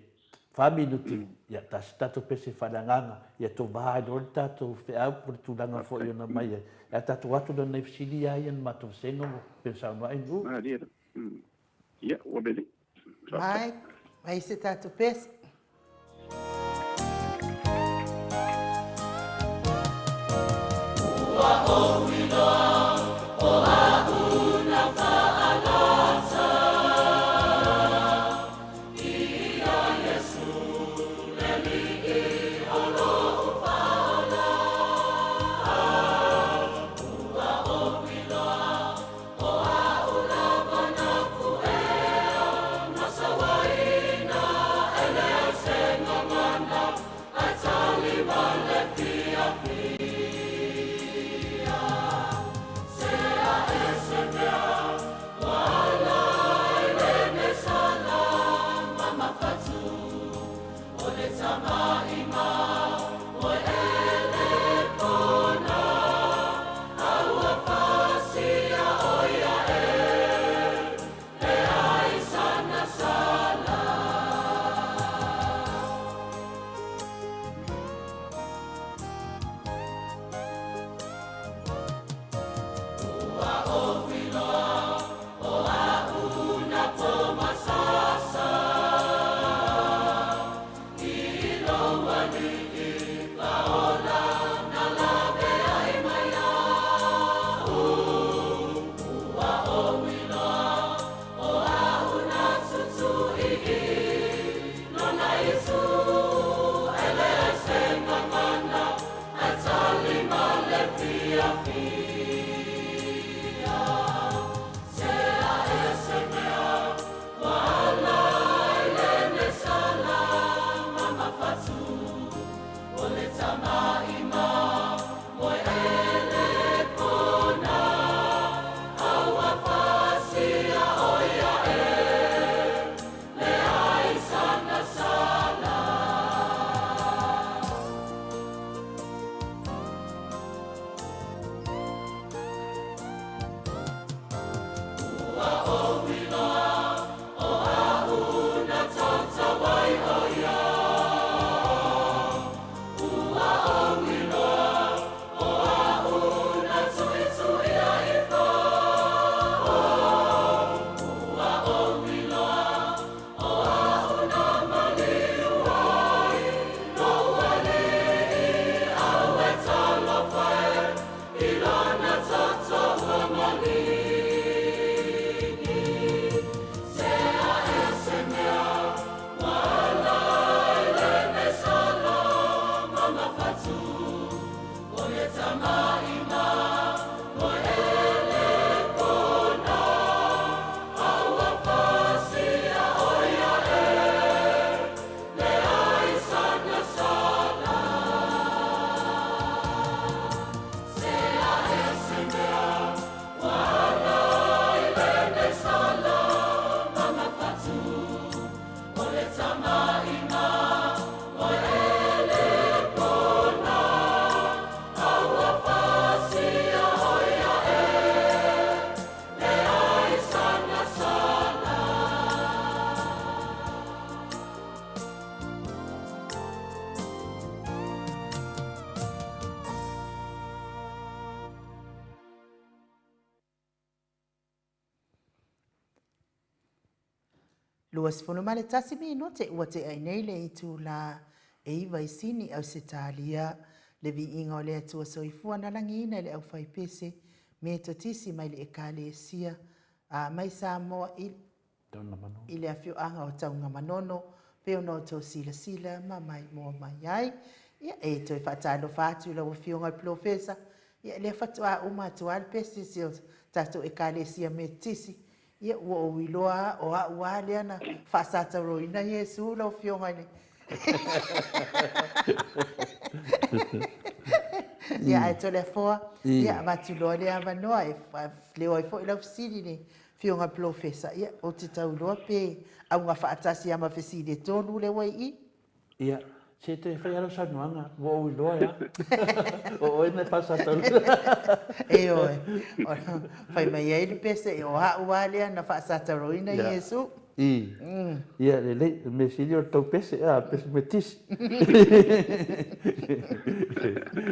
Speaker 2: fa minuti, ia, tasi tatou pese faaleagaga, ia tovā ai loa le tatou feau po o le tulaga foi ona mai ai. Ae tatou atu loa nei fesili lava ia na matou vasega ua pei ona saunoa ai Nu'u.
Speaker 4: Malie. Ia, ua lelei.
Speaker 1: Mai, Vai se tatou pese.
Speaker 3: Ua ou iloa o a'u na faalasa Ia Iesu le Alii o lo'u faaola. Ua ou iloa o a'u lava na ku'ea ma sauaina e leai se gagana ae tali ma le fiafia. Sea ese mea ua ala ai lenei sala ma mafatu o le tamaʻima moeele pona a ua pasia ʻo ia e leai sana sala. Ua ou iloa o a'u na pomasasa i lou Alii faaola na laveai mai iaʻu. Ua ou iloa o a'u na tutui'i lona Iesu e leai se gagana ae tali ma le fiafia. Sea ese mea ua ala ai lenei sala ma mafatu o le tamaʻima moeele pona a ua pasia ʻo ia e leai sana sala. Ua ou iloa o a'u na tautau ai ʻo ia. Ua ou iloa o a'u na tuituia ifo. Ua ou iloa o a'u na maliu ai lou Alii a ua talofa e i lona toto ua maligi. Sea ese mea ua ala ai lenei sala ma mafatu o le tamaʻima moeele pona a ua pasia ʻo ia e leai sana sala. Sea ese mea ua ala ai lenei sala ma mafatu o le tamaʻima moeele pona a ua pasia ʻo ia e leai sana sala.
Speaker 1: 21 minute ua tea ai nei le itulā e iva i Sini, Ausetalia, le viiga o le Atua Soifua na lagiina e le aufaipese Metotisi mai le Ekalesia a mai Samoa i i le afioaga o Taungamanono, pei ona outou silasila ma maimoa mai ai. Ia, e toe faatalofa atu i lau Afioga i le Polofesa, ia, lea faatoa uma atu lava le pese si o tatou Ekalesia Metotisi. Ia, ua ou iloa lava, o au lava lea na faasatauroina Iesu lau Afioga i le Ia, ae Toleafoa, ia, avatu loa le avanoa e leo ai foi lau fesili i le Afioga Polofesa, ia, ou te tau iloa pe auga faatasi lava ma fesili e tolu lea ua i i.
Speaker 2: Ia, se toe fai lava lau saunoaga, ua ou iloa ea. O oe na e faasatauro.
Speaker 1: Ioe, fai mai ai le pese, o au lava lea na faasatauroina Iesu.
Speaker 2: I. Ia, lelei, o le mea sili o le tou pese, a, pese metisi.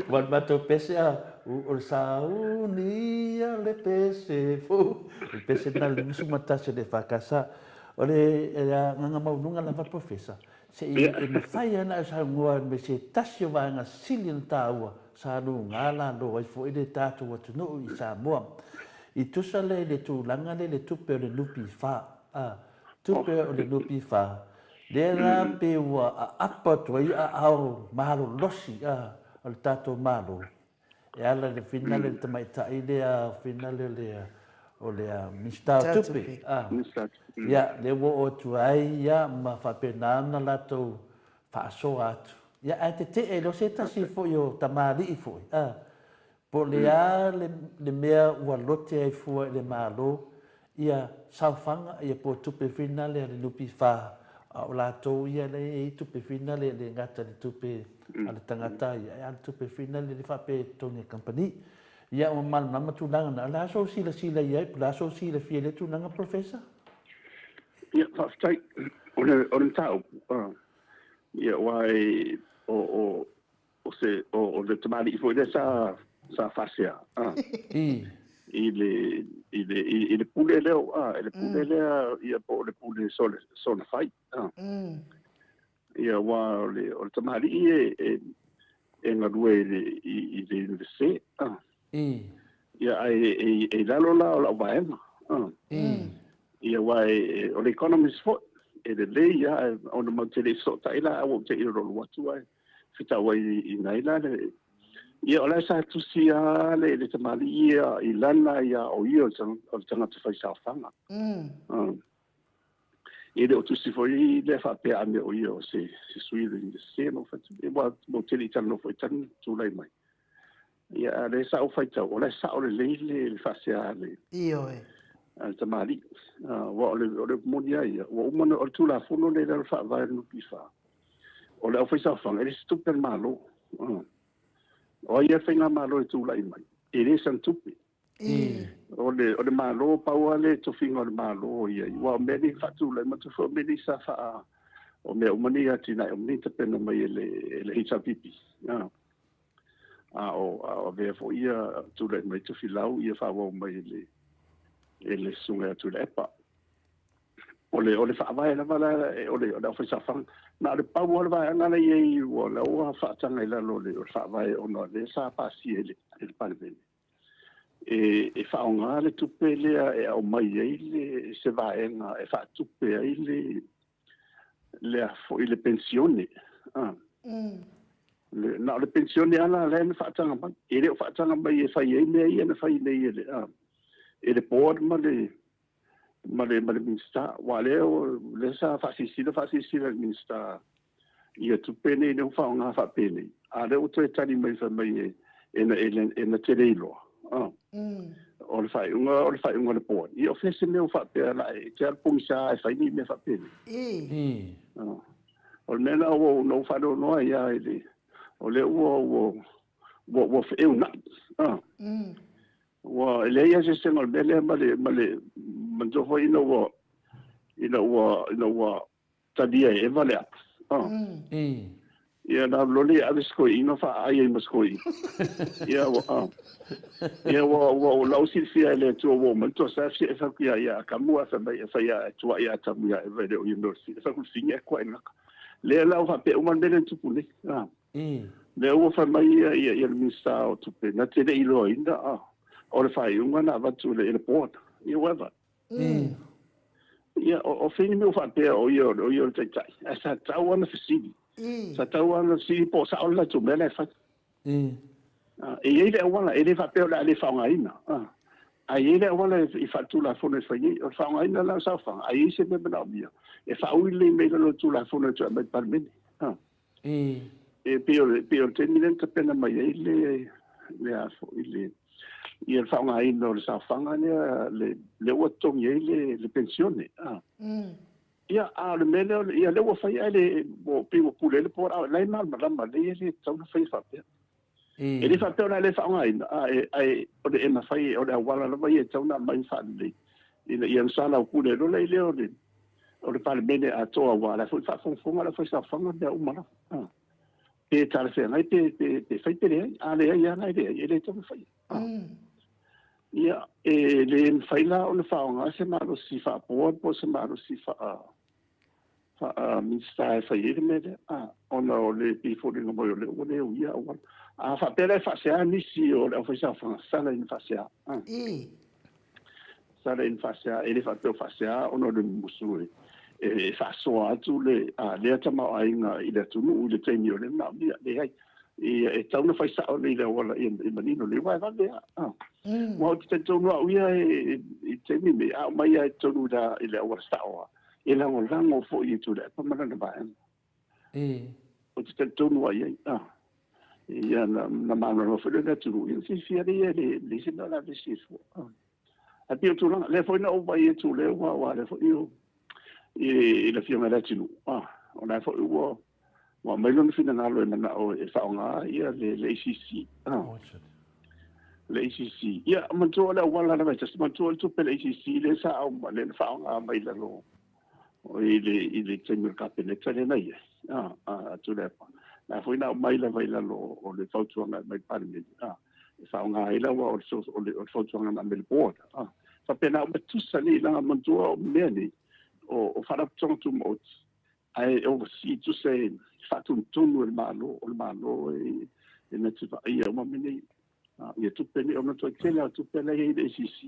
Speaker 2: Aua o le matou pese, a, o le sauni a le pese fou. O le pese lena o le 51 o le EFKS. O le agaga maualuga lava Professor, se i e mafai lava ona e saunoa me se tasi o vaega sili ona taua sa luga lalo ai foi le tatou atunuu i Samoa. I tusa lea i le tulaga lea i le tupe o le NPF, a, tupe o le NPF, lea la pe ua aapa atu ai aao malolosi a o le tatou Malo e ala i le finale le tamaitai lea finale le o le Minisita o Tupe, a, ia, lea ua oo atu ai ia ma faapena ona latou faasoa atu. Ia, ae tetee loa se tasi foi o tamalii foi, a, Po o le a le mea ua lote ai fua i le Malo, ia saofaga, ia po o tupe finale a le NPF, a o latou ia la e i ai tupe finale, e le gata i le tupe a le tagata ia, a o le tupe finale lea faapea e totogi e kamupani. Ia ua malamalama tulaga na. O le a sou silasila i ai, po o le a sou silafia i lea tulaga Professor?
Speaker 4: Ia, faafetai. O le mataupu, ia aua e, o, o, o se o, o le tamalii foi lea sa sa faasea a i le i le i le pule lea a i le pule lea ia po o le pule sole sona fai a ia ua o le tamalii e e e galue i le i le universite a ia ai e, e lalo la o lau vaega a ia ua e, o le economist foi e lelei ia ona mau te le fesootai la ae ua ou te i lolu atu ai fetau ai i nai la le ia o la sa tusi a le le tamalii ia i lana ia o ia o le tagata fai saofaga. E le o tusi foi lea faapea a mea o ia o se se sui le se no fatu e wa mo te le talanoa foi tanu tulai mai. Ia a le sa o faitau o la sa o le lei le le faasea le
Speaker 1: Ioe.
Speaker 4: A le tamalii. Ua o le moni ai ia ua uma o le Tulafono lea i lalo faavae o le NPF. O le aufaisaofaga, e le se tupe a le Malo. O ai lava le faigamalo e tulai mai, e le sana tupe. O le, o le Malo, pau lava le tofiga o le Malo ia, aua o mea nei faatulai ma foi o mea nei sa faa, o mea uma nei atinae, o mea nei tapena mai e le, e le HRPP. A o, a o avea foi ia tulai mai Tofilau ia faaauau mai e le, e le Susuga ia Tuilaepa. O le, o le faavae lava la, o le, o le aufaisaofaga. Na o le pau lava le vaega la i ai ua, la ua faataga i lalo o le, o le faavae ona o lea sa pasia e le, e le Palemene. E, e faaaoga le tupe lea e aumai ai le, se vaega e faatupe ai le, le foi le pensione. Ah. Le, na o le pensione ala lea na faataga mai. E le o faataga mai e fai ai mea ia na fai nei e le, ah, e le board ma le, ma le ma le Minisita. Aua lea lea sa faasilasila faasilasila e le Minisita ia tupe nei lea ua faaaoga faapenei, a lea ua toe tali mai fai mai e e na e, e na te le iloa. Ah. O le faaiuga o le faaiuga o le board. Ia o fea se mea ua faapea la e te alu pogisa e fai ni mea faapenei. Ah. O le mea lena ua na ou faanoanoa ai lava i le o lea ua ua ua ua feeuna'i. Ah. Ua e leai lava se eseesega o le mea lea ma le, ma le, manatua foi ina ua, ina ua, ina ua talia e Eva le apu. Ah. Ia, na alu loa lea e ave se toeaina faaai ai ma se toeaina. Ia, ua, ah. Ia, ua, ua, ua lau silafia e le Atua ua oo mai le toasea, fia e fai atu ia, ia Atamu, ae fai mai, e fai ia, e tuuai ia Atamu ia Eva e le o ia mea o le fili. E fai atu le fili, ae tuuai le gata. Lea la ua faapea uma le mea lea na tupu nei. Ah. Lea ua fai mai ia, ia, ia le Minisita o Tupe, na te le i iloaina, a, o le faaiuga na avatu i le, i le board. Ia, whatever. Ia, o, o fea ni mea ua faapea o ia, o ia o le taitai. Ae sa tatau lava ona fesili. Sa tatau lava ona fesili po o sao le latou mea la e fai. E i ai le auala, e le faapea o le a le faaaogaina. Ae i ai le auala i faaletulafono e fai ai. O le faaaogaina la o saofaga, a i ai se mea manaomia, e faaui lelei mai i lalo o le Tulafono e toe aumai i le Palemene. E pei o le, pei o le taimi lea na tapena mai ai le, le a foi le, ia le faaaogaina o le saofaga lea, le, lea ua totogi ai le, le penisione. Ia, a o le mea lea, ia lea ua fai ae le, ua pei ua pule ai le board, a o la e malamalama lelei e le tatau ona faia faapea. E le faapea o le a le faaaogaina, ae, ae o le e mafai, o le auala lava ia e tatau ona aumai ma faalelei, ina ia salaupule loa la i lea o le, o le Palemene atoa, aua o la e foi faafogafoga le aufaisaofaga mea uma lava. Ah. Pe talafeagai pe, pe, pe fai pe leai, a leai lava la e leai, e le tatau ona faia. Ah. Ia, E le mafai la ona faaaoga se malosi faa-board po o se malosi faa-Minisita e fai ai le mea lea, ona o le pei e foliga mai o lea ua le uia auala. A faapea la e faasea nisi o le aufaisaofaga, sala ina faasea. Sala ina faasea, e le faapea o faasea ona o le mumusu e faasoa atu le lea tamaoaiga i le atunuu i le taimi o lea manaomia. Leai. Ia, e tatau ona fai sao lelei le auala ia manino lelei, aua e vave lava. Aua ou te talitonu au ia i le taimi lenei, a aumai lava i totonu i le auala sao lava, e lagolago foi e Tuilaepa ma lana vaega. Ou te talitonu lava i ai. Ia, na malamalama foi le atunuu, ia na fiafia lea e leai se mea o le a vesi ai fua. Ae pei o tulaga, lea foi na ou vaai atu lea ua aua lea foi o i le Afioga i Leatinuu, o la foi ua aumai lona finagalo e manao e faaaoga ia le ACC. Le ACC. Ia, manatua le auala lava e tasi, manatua le tupe le ACC lea sa au, lea na faaaoga mai lalo i le taimi o le Kapeneta lea na i ai, a Tuilaepa. La foi na aumai lava i lalo o le fautuaga mai le Palemene, e faaaoga ai lava o le fautuaga na aumai le board. Faapena uma tusa nei la manatua o mea nei, o Faalapotopotoga Tumaoti, ae oversee tusa e faatonutonu e le Malo, o le Malo e na te vaaia uma mea nei. Ia tupe nei, ona toe tele o tupe la e i ai le ACC.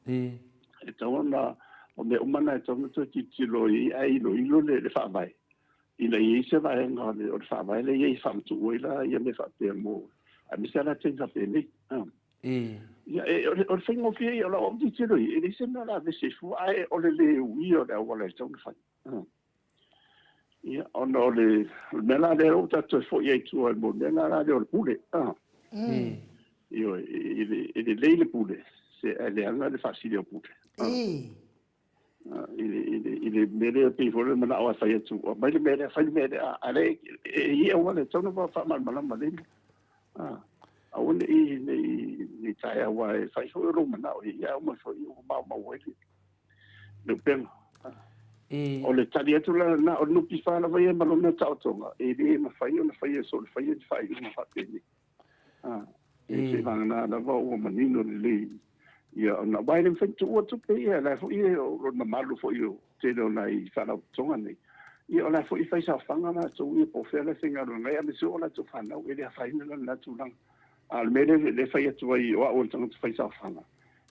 Speaker 4: E tatau ona, o mea uma na e tatau ona toe tilotilo i ai, ae iloilo le faavae, ina ia i ai se vaega o le faavae lea e i ai e faamatuu ai la ia mea faapea mo, aemaise lava la taimi faapenei. Ia, o le faigofie ia, o lau autitilo ia, e leai se mea o le a vese ai fua, ae o le le uia o le auala e tatau ona fai. Ia, ona o le mea la lea ua tatou toe foi ai i tua i le mea la lea o le pule. Ioe, e lelei le pule, se ae leaga le faasili o pule. I le mea lea pei foi le manao e fai atu, aumai le mea lea, fai le mea lea, a lea e i ai auala e tatau ona faamalamalama lelei. Aua ne i taea aua e fai foi o lou manao ia ae uma foi ua maumau ai le upega. O le tali atu la lena, o le NPF lava ia ma lona taotoga, e le mafai ona faia soona faia ni faaiuga faapenei. E seivagana lava ua manino lelei ia ona, aua e le mafai ona tuua tupe ia, o la foi o le mamalu foi o tele o nai faalapotopotoga nei, ia o la foi e fai saofaga latou ia po o fea la e faigaluega ai, aemaise o latou fanau, e le afaina la lena tulaga. A o le mea lea e fai atu ai o au o le tagata fai saofaga,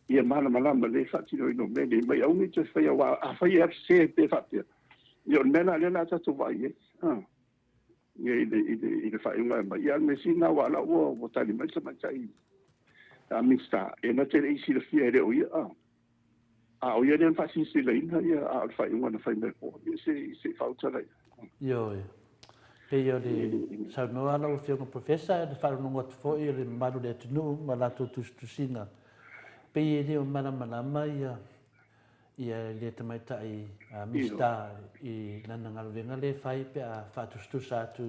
Speaker 4: ia malamalama lelei le faatinoina o mea nei, mai aua ne i toe faia, aua a fai e sese pe faapea, ia o le mea la lea o le a tatou vaai i ai. Ia i le faaiuga e aumai. Ia a o le mea sili lena aua o la ua tali mai le tamaitai Minisita, e na te le i silafia e le o ia, a o ia lea na faasilasilaina ia, a o le faaiuga na fai mai e le Board. Ia se i faautala i ai.
Speaker 2: Ioe. Pei o le saunoa a lau Afioga Professor, le faalogologo atu foi o le mamalu o le atunuu ma latou tusitusiga, pei e le o malamalama ia ia le tamaitai Minisita i lana galuega lea e fai pe a faatusatusa atu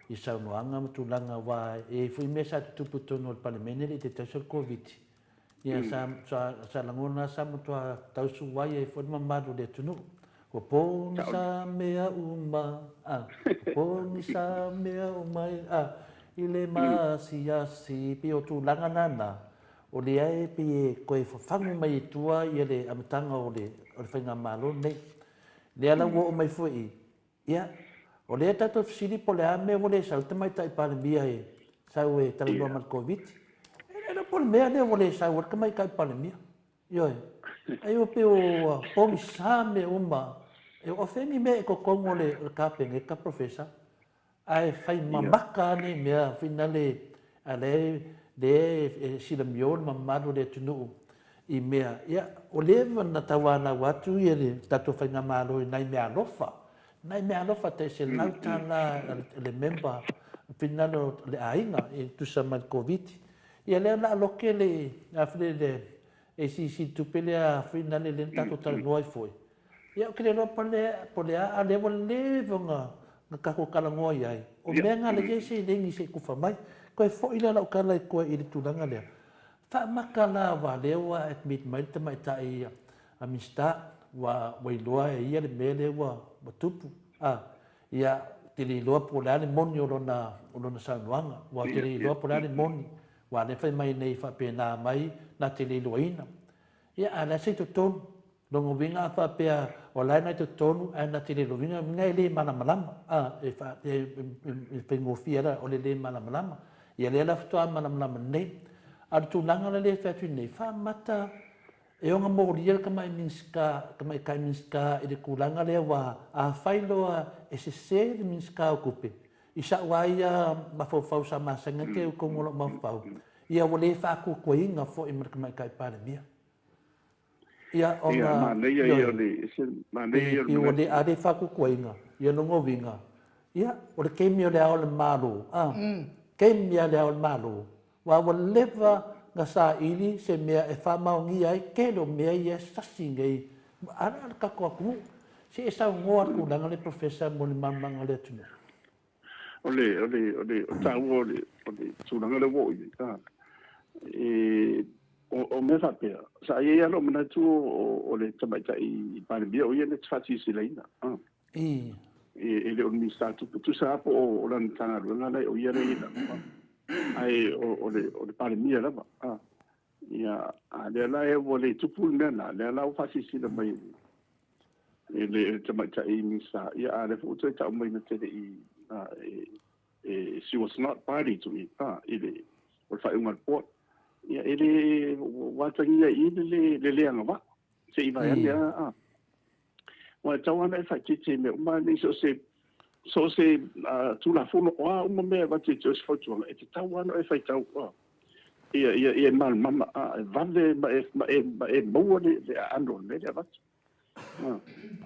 Speaker 2: i saunoaga ma tulaga aua e i ai foi mea sa tutupu i totonu o le Palemene le i te tausi o le Koviti. Ia sa, sa, sa lagona sa matua tausuai ai foi le mamalu o le atunuu. Ua pogisa mea uma, a, ua pogisa mea uma, a, i le maasiasi, pei o tulaga nana, O lea e pei e toe fafagu mai i tua ia le amataga o le faigamalo lenei. Lea la ua oo mai foi i, ia, o lea tatou fesili po o le a mea ua le sau le Tamaitai Palemia e sau e talanoa ma le Koviti. E le iloa po o le mea lea ua le sau ai le Tamaitai Palemia. Ioe. Ai ua pei ua pogisa mea uma. E o fea ni mea i totonu o le Kapeneta, Professor? Ae fai mamaka lava nei mea finale a lea lea e silamio le mamalu o le atunuu i mea ia ua leva ona tauanau atu ia le tatou faigamalo i nai meaalofa, nai meaalofa tai $100 a le member finale o le aiga e tusa ma le Koviti. Ia lea o le a loke le le ACC le tupe lea finale lea na tatou talanoa ai foi. Ia ou te le iloa po o le a, a o lea ua leva ona tatou talanoa i ai, o mea na lea e i ai seleni se i tufa mai. Toe foi lea o lau tala i tua i le tulaga lea, faamata la aua o lea ua admit mai le tamaitai a Minisita, ua iloa e ia le mea lea ua tupu. Ia, ou te le iloa po o le a le moni o lona saunoaga, aua ou te le iloa po o le a le moni, aua o lea e fai mai nei faapena mai na te le iloaina. Ia, a o le a se i totonu? Lona uiga a faapea o la e na i totonu ae na te le lona uiga e le malamalama, a, e, fa, e, e, e faigofie la o le le malamalama. Ia lea la faatoa malamalama nei. A o le tulaga la lea e fai atu nei, faamata e ona molia le tamai Minisita, tamaitai Minisita i le tulaga lea aua afai loa e sese le Minisita o Tupe, i sa'u lava ia mafaufau sa masani ai te totonu o la'u mafaufau, ia ua le faatuatuaina foi ma le tamaitai Palemia. Ia
Speaker 4: Ia,
Speaker 2: ona
Speaker 4: manaia ia o
Speaker 2: ioe,
Speaker 4: le, ese, manaia ia o le
Speaker 2: pe ua le
Speaker 4: manatu.
Speaker 2: a le faatuatuaina, ia lona uiga, ia o le taimi o le Ao o le Malo, a, taimi lava le Ao o le Malo, aua ua leva na saili se mea e faamaonia ai tele o mea ia e sasi nei a le tatou atunuu. Se i e saunoa i le tulaga lea Professor mo le malamalamaga o le atunuu.
Speaker 4: O le, o le, o le, o taua o le, o le tulaga lea ua oo i ai, a, e, o mea faapea, sa i ai lava lou manatu o le tamaitai Palemia o ia na te faasilasila,a.
Speaker 2: I.
Speaker 4: E le o le Minisita o Tupe, tusa lava po o lana Matagaluega la e o ia lea e i lalo, ae o le Palemia lava. Ia, a lea la ua le tupu le mea lena, lea la ua faasilasila mai e le tamaitai Minisita, ia a lea foi ua toe tau mai na te le i, she was not party to it, i le, o le faaiuga a le board. Ia, e le, ua atagia i i le le agavaa, se i vaeane lava. Aua e tatau lava ona e faaeteete i mea uma nei, so o se Tulafono, o a uma mea e avatu e te oe se fautuaga, e tatau lava ona e faitau ia, ia, ia e malamalama, e vave ma e, ma e, ma e maua le aano o le mea lea e avatu.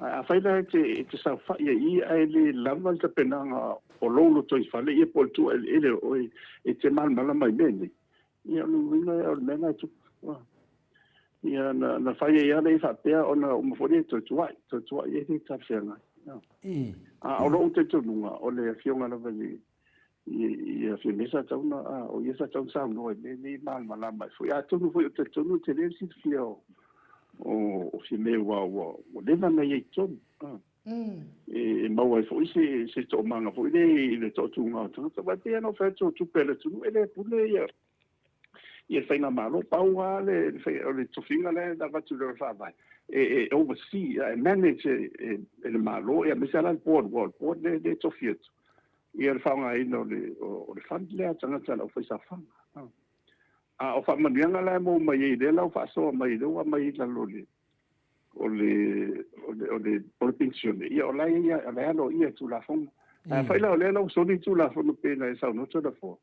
Speaker 4: Ae afai la e te saofai ai i i ae le lava le tapenaga o lou lotoifale ia po o le tuu eleele o oe e te malamalama i mea nei, ia o le uiga o le mea lena e tupu. Ia na fai ai lava le faapea ona uma foi le toe tuai, toe tuai e le talafeagai.
Speaker 2: I.
Speaker 4: A o lou talitonuga, o le afioga lava i ia Fiame sa tatau ona, o ia sa tatau ona saunoa i mea nei malamalama ai foi. Atonu foi o talitonu e tele le silafia o Fiame ua leva ona i ai i totonu. E maua ai foi se toomaga foi lea i le toatuga o tagata. Aua e pei lava ona ou fai atu o tupe a le atunuu e le pule ia le faigamalo. Pau lava le, o le tofiga lea na avatu i le faavae, e oversee, e manage e le Malo, aemaise lava la le board, aua o le board lea e tofi atu ia le faaaogaina o le fund lea a tagata a le aufaisaofaga. A o faamanuiaga la e maua mai ai lea la ua faasoa mai lea ua aumai i lalo o le o le o le penisione, ia o la e aloaia e Tulafono. Afai la o lea la ua soli le Tulafono pei ona e saunoa Toleafoa,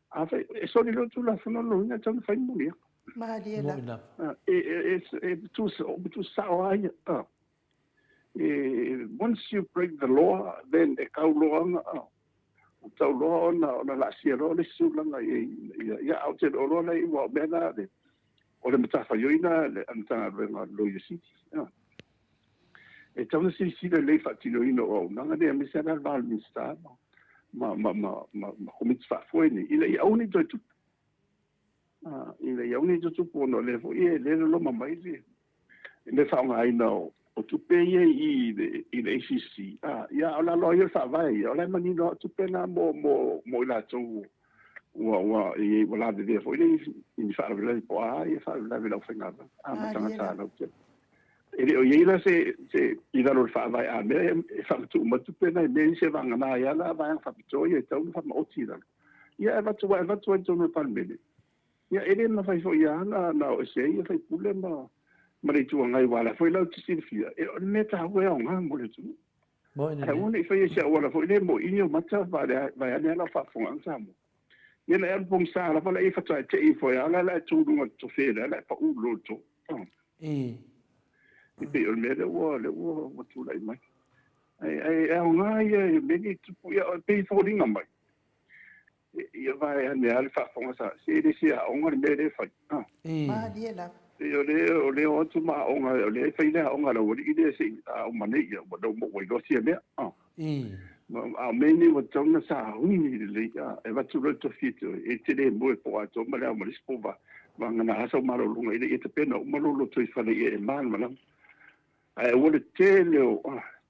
Speaker 4: afai e soli loa le Tulafono, lona uiga e tatau ona fai le moliaga.
Speaker 1: Malie
Speaker 2: Moni
Speaker 1: lava.
Speaker 2: lava.
Speaker 4: E tuusao lava ia. Once you break the law, then e tau loa ona tau loa ona laasia loa le isi tulaga ia, ia a ou te le o loa la ua o mea na o le matafaioi na a le Matagaluega a le Loia Sili. E tatau ona silasila lelei i le faatinoina o auaunaga nei, aemaise lava la le va o le Minisita ma Komiti Faafoe nei, ina ia aua ne i toe tupu. Ina ia aua ne i toe tupu ona o lea foi e le loloma mai le faaaogaina o tupe ia i le ACC. Ia, o lalo ai o le faavae ia, o la e manino lava o tupe na mo i latou ua lavevea foi lea i ni faalavelave po o a faalavelave i le aufaigaluega ma
Speaker 1: Malie
Speaker 4: tagata
Speaker 1: lava.
Speaker 4: lautele. E le o i ai la se i lalo o le faavae a mea e faamatuu mai tupe na i mea se vagana ai ala vaega faapitoa ia e tatau ona faamaoti i lalo. Ia e avatu ai i totonu o le Palemene. Ia e le mafai foi lava na o ese ai ia faipule ma le Itu Agai, aua o la foi la ou te silafia, o le mea taua e aoga mo le atunuu.
Speaker 2: Moni
Speaker 4: Ae
Speaker 2: lelei.
Speaker 4: aua ne i faia se auala foi lea mo ini o mata vaeane lava lau faafofogaaga Samoa. Ia na e alu pogisa lava la e faatoa e tei ifo ai lava la e tu i luga o le tofe lea la e pau loa i le to.
Speaker 2: I.
Speaker 4: E pei o le mea lea ua tulai mai. Ae aoga ia i mea nei tupu, ia e pei e foliga mai. Ia vaeane lava le faafofoga sa, se le se aoga le mea lea e fai.
Speaker 2: I.
Speaker 1: Malie lava.
Speaker 4: E o le o atu ma aoga, o lea e fai le aoga a le aualii lea se i aoga nei, ia ua ua iloa sia mea.
Speaker 2: I.
Speaker 4: A o mea nei ua tatau ona sauni lelei, e avatu loa le tofi e te oe, e te le moe po atoa ma le ao ma le isi po vagana asa malologa ina ia tapena uma lou lotoifale ia e malamalama. Ae aua le tele o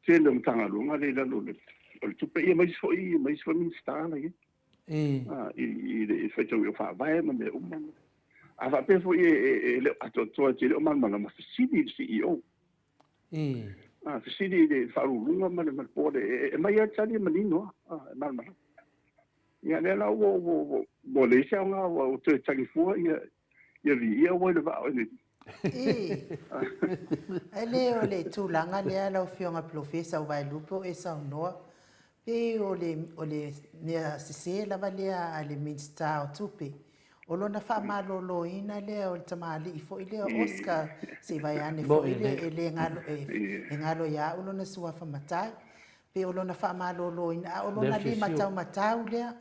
Speaker 4: Matagaluega lea i lalo o le tupe, ia ma isi foi Minisita la i ai.
Speaker 2: I.
Speaker 4: I le faitau o faavae ma mea uma. A faapea foi e le o atoatoa e te le o malamalama, fesili i le CEO. A, fesili i le Faauluuluga ma le Board e aumai lava le tali e manino lava, e malamalama. Ia lea la ua ua ua leai se aoga ua toe tagi fua ia ia viia ua i le vaa o NLD.
Speaker 1: Ii. Ae le o le tulaga lea lau Afioga Polofesa Vaelupe o e saunoa, pei o le o le mea sese lava lea a le Minisita o Tupe, o lona faamaloloina lea o le tamalii foi lea o Oscar, se i vaeane foi le e le galo e galo ia au lona suafa matai. Pei o lona faamaloloina, a o lona limataumatau lea,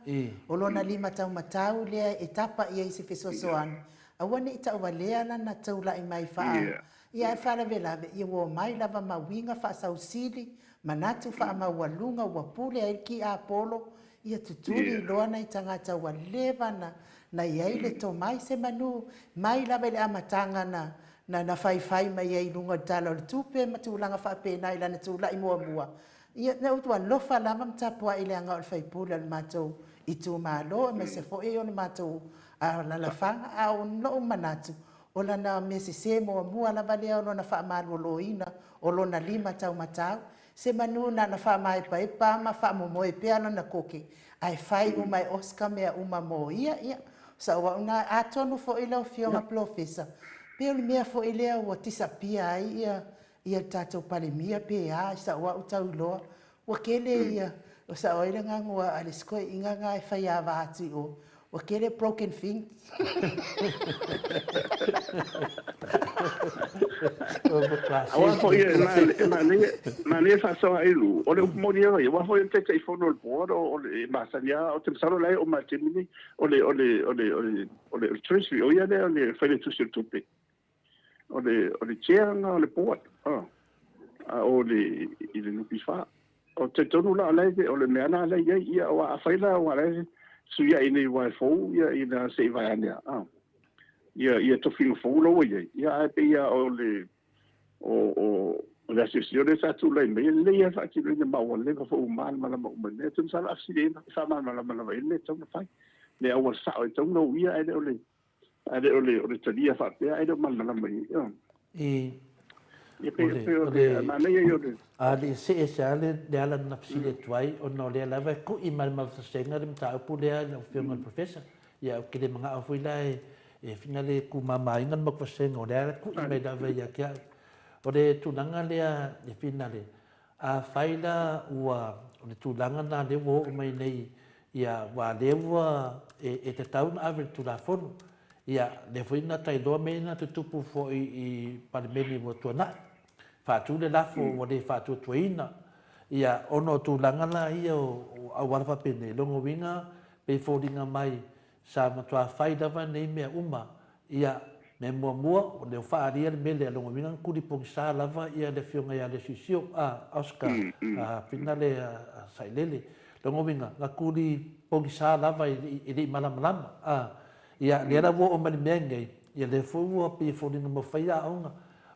Speaker 1: o lona limataumatau lea e tapa i ai i se fesoasoani, aua ne i tauvalea lana taulai mai faa, ia ae faalavelave, ia ua omai lava ma uiga faasausili, manatu faamaualuga ua pule ai le tiapolo, ia tutuli loa nai tagata ua leva na na i ai le tomai se manu mai lava i le amataga na na na faifai mai ai i luga o le Tala o le Tupe ma tulaga faapena i lana tulai muamua. Ia, na ou alofa lava ma tapuai leaga o le sui usufono o le matou itumalo aemaise foi o le matou alalafaga. A o lou manatu, o lana mea sese muamua lava lea o lona faamaloloina o lona lima taumatau, se manu na ona faamaepaepa ma faamomoe pea lona koke, ae fai uma e Oscar mea uma mo ia. Ia, o sau au na, atonu foi lau Afioga Polofesa, pe o le mea foi lea ua tisapia ai ia ia le tatou Palemia pe a, i sau au tau iloa, ua tele ia, o sao ai le agaga a le isi toeaina na e faiava atu i o, ua tele broken things.
Speaker 4: Aua foi e manaia faasoa ai lu, o le upu moni lava ia, aua foi o le Taitaifono o le Board o le masani lava, ou te masalo la e oo mai i le taimi nei, o le o le o le o le o le Treasury, o ia lea o le Failautusi o le Tupe. O le o le chair lena o le Board, a o le i le NPF. Ou te talitonu la o la e o le mea lena la e i ai, ia aua afai la ua la e fesuiai nei aua e fou ia ina se i vaeane a ia ia tofiga fou la ua i ai, ia ae pei lava o le o o o le asiasi lea sa tulai mai, e lelei lava le faatinoina ma ua leva foi ua malamalama uma i mea. Ou te masalo a fesili i ai, e faamalamalama lava i ai le mea e tatau ona fai, le auala sao e tatau ona uia ae le o le ae le o le o le talia faapea ae le o malamalama i ai.
Speaker 2: I
Speaker 4: Ia pei pei o le manaia ia o le
Speaker 2: A le see ese lava le ala na fesili atu ai, ona o lea lava e kui mai le mafasega le mataupu lea i lau Afioga i le Professor. Ia, ou te le manao foi la e fina le tumamaina le mafasega, o lea e kui mai lava ia te au. O le tulaga lea e fina le, Afai la ua, o le tulaga lena lea ua oo mai nei, ia, aua lea ua, e, e tatau ona ave i le Tulafono. Ia, lea foi na tailoa mea ia na tutupu foi i Palemene ua tuanai. Faatu le lafo ua le faatuatuaina. Ia, ona o tulaga la ia o, o auala faapenei, lona uiga, pei e foliga mai Sa matua fai lava nei mea uma. Ia, mea muamua, o lea ua faaalia le mea lea, lona uiga na tuli pogisa lava ia le afioga ia Lesiusio, a, Oscar, a, finale a Sailele. Lona uiga, na tuli pogisa lava e le i malamalama, a. Ia, lea la ua oo mai le mea lenei, ia lea foi ua pei e foliga mai ua fai aoga.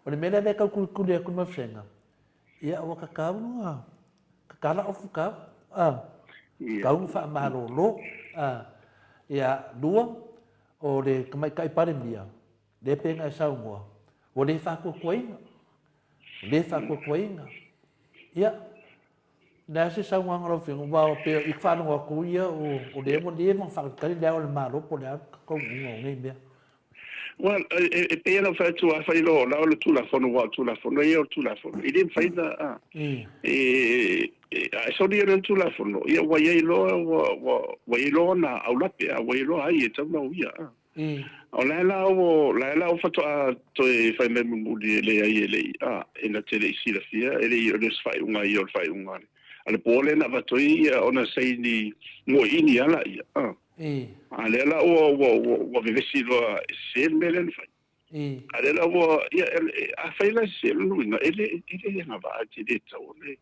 Speaker 2: O le mea lea lea e tau tulituli atu le vasega, Ia, ua tatau ona tatala ofu tau, a, tatau ona faamalolo, a. Ia, lua, o le Tamaitai Palemia, lea pei ona e saunoa, ua le faatuatuaina, ua le faatuatuaina. Ia, o le a se saunoaga a lau Afioga, aua pei i te faalogo atu ia o lea ua leva ona faatalitali le Ao o le Malo po o le a le taunuuga o nei mea.
Speaker 4: Well, e pei ona ou fai atu, afai loa o la o le Tulafono, aua o le Tulafono ia o le Tulafono, e le mafai ona, e soli ia le Tulafono, ia ua i ai loa, ua i ai loa ona aulape, a ua i ai loa ai e tatau ona uia. O la e la ua, la e la ua faatoa toe fai mai mulimuli e leai e le i, e na te le i silafia, e le i, o le faaiuga ia o le faaiuga a le po lea na avatu ai ona saini moeini lava laia. A lea la ua ua ua ua vevesi loa e sese le mea lea na fai. A lea la ua ia afai la e sese lona uiga e le e le agavaa e te le tatau ona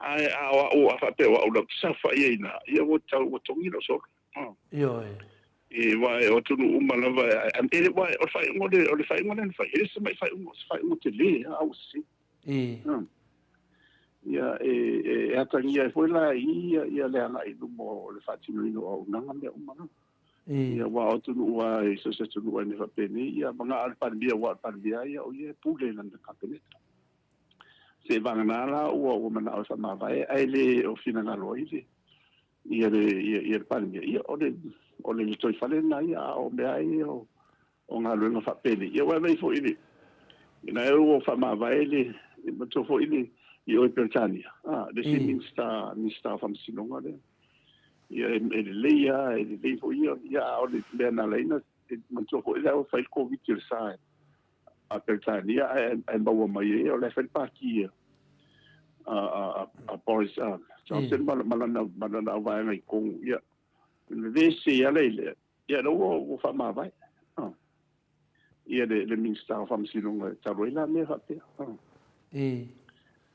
Speaker 4: ae a o au a faapea o au la ou te saofai ai ina ia ua tau ua togi lau solo.
Speaker 2: Ioe.
Speaker 4: E aua o atunuu uma lava e le aua o le faaiuga o le o le faaiuga lea na fai e le o se tamai faaiuga o se faaiuga tele a ua sese. Ia, e atagia ai foi la i i ia le agai i luma o le faatinoina o auaunaga mea uma lava. Ia aua o atunuu lava i so o se atunuu lava i mea faapenei, ia vagana le Palemia aua o le Palemia ia o ia e pule i lana Kapeneta. Seiavagana la ua manao e faamavae ae le o finagalo ai le ia le ia le Palemia, ia o le o le lotoifale lena ia, a o mea lava ia o galuega faapenei, ia ua vaai foi i le ina ua faamavae le matua foi le i o i Peretania, le isi Minisita, Minisita o Faamasinoga lea. Ia e lelei lava, e lelei foi ia, ia a o le mea na ala ai ona manatua foi lea ua fai le Koviti o le sa a Peretania ae maua mai ai o la e fai le pati a Boris Johnson ma lana auvaega i totonu, ia vevesi ai ala i lea, ia lea ua faamavae ia le Minisita o Faamasinoga talu ai la mea faapea.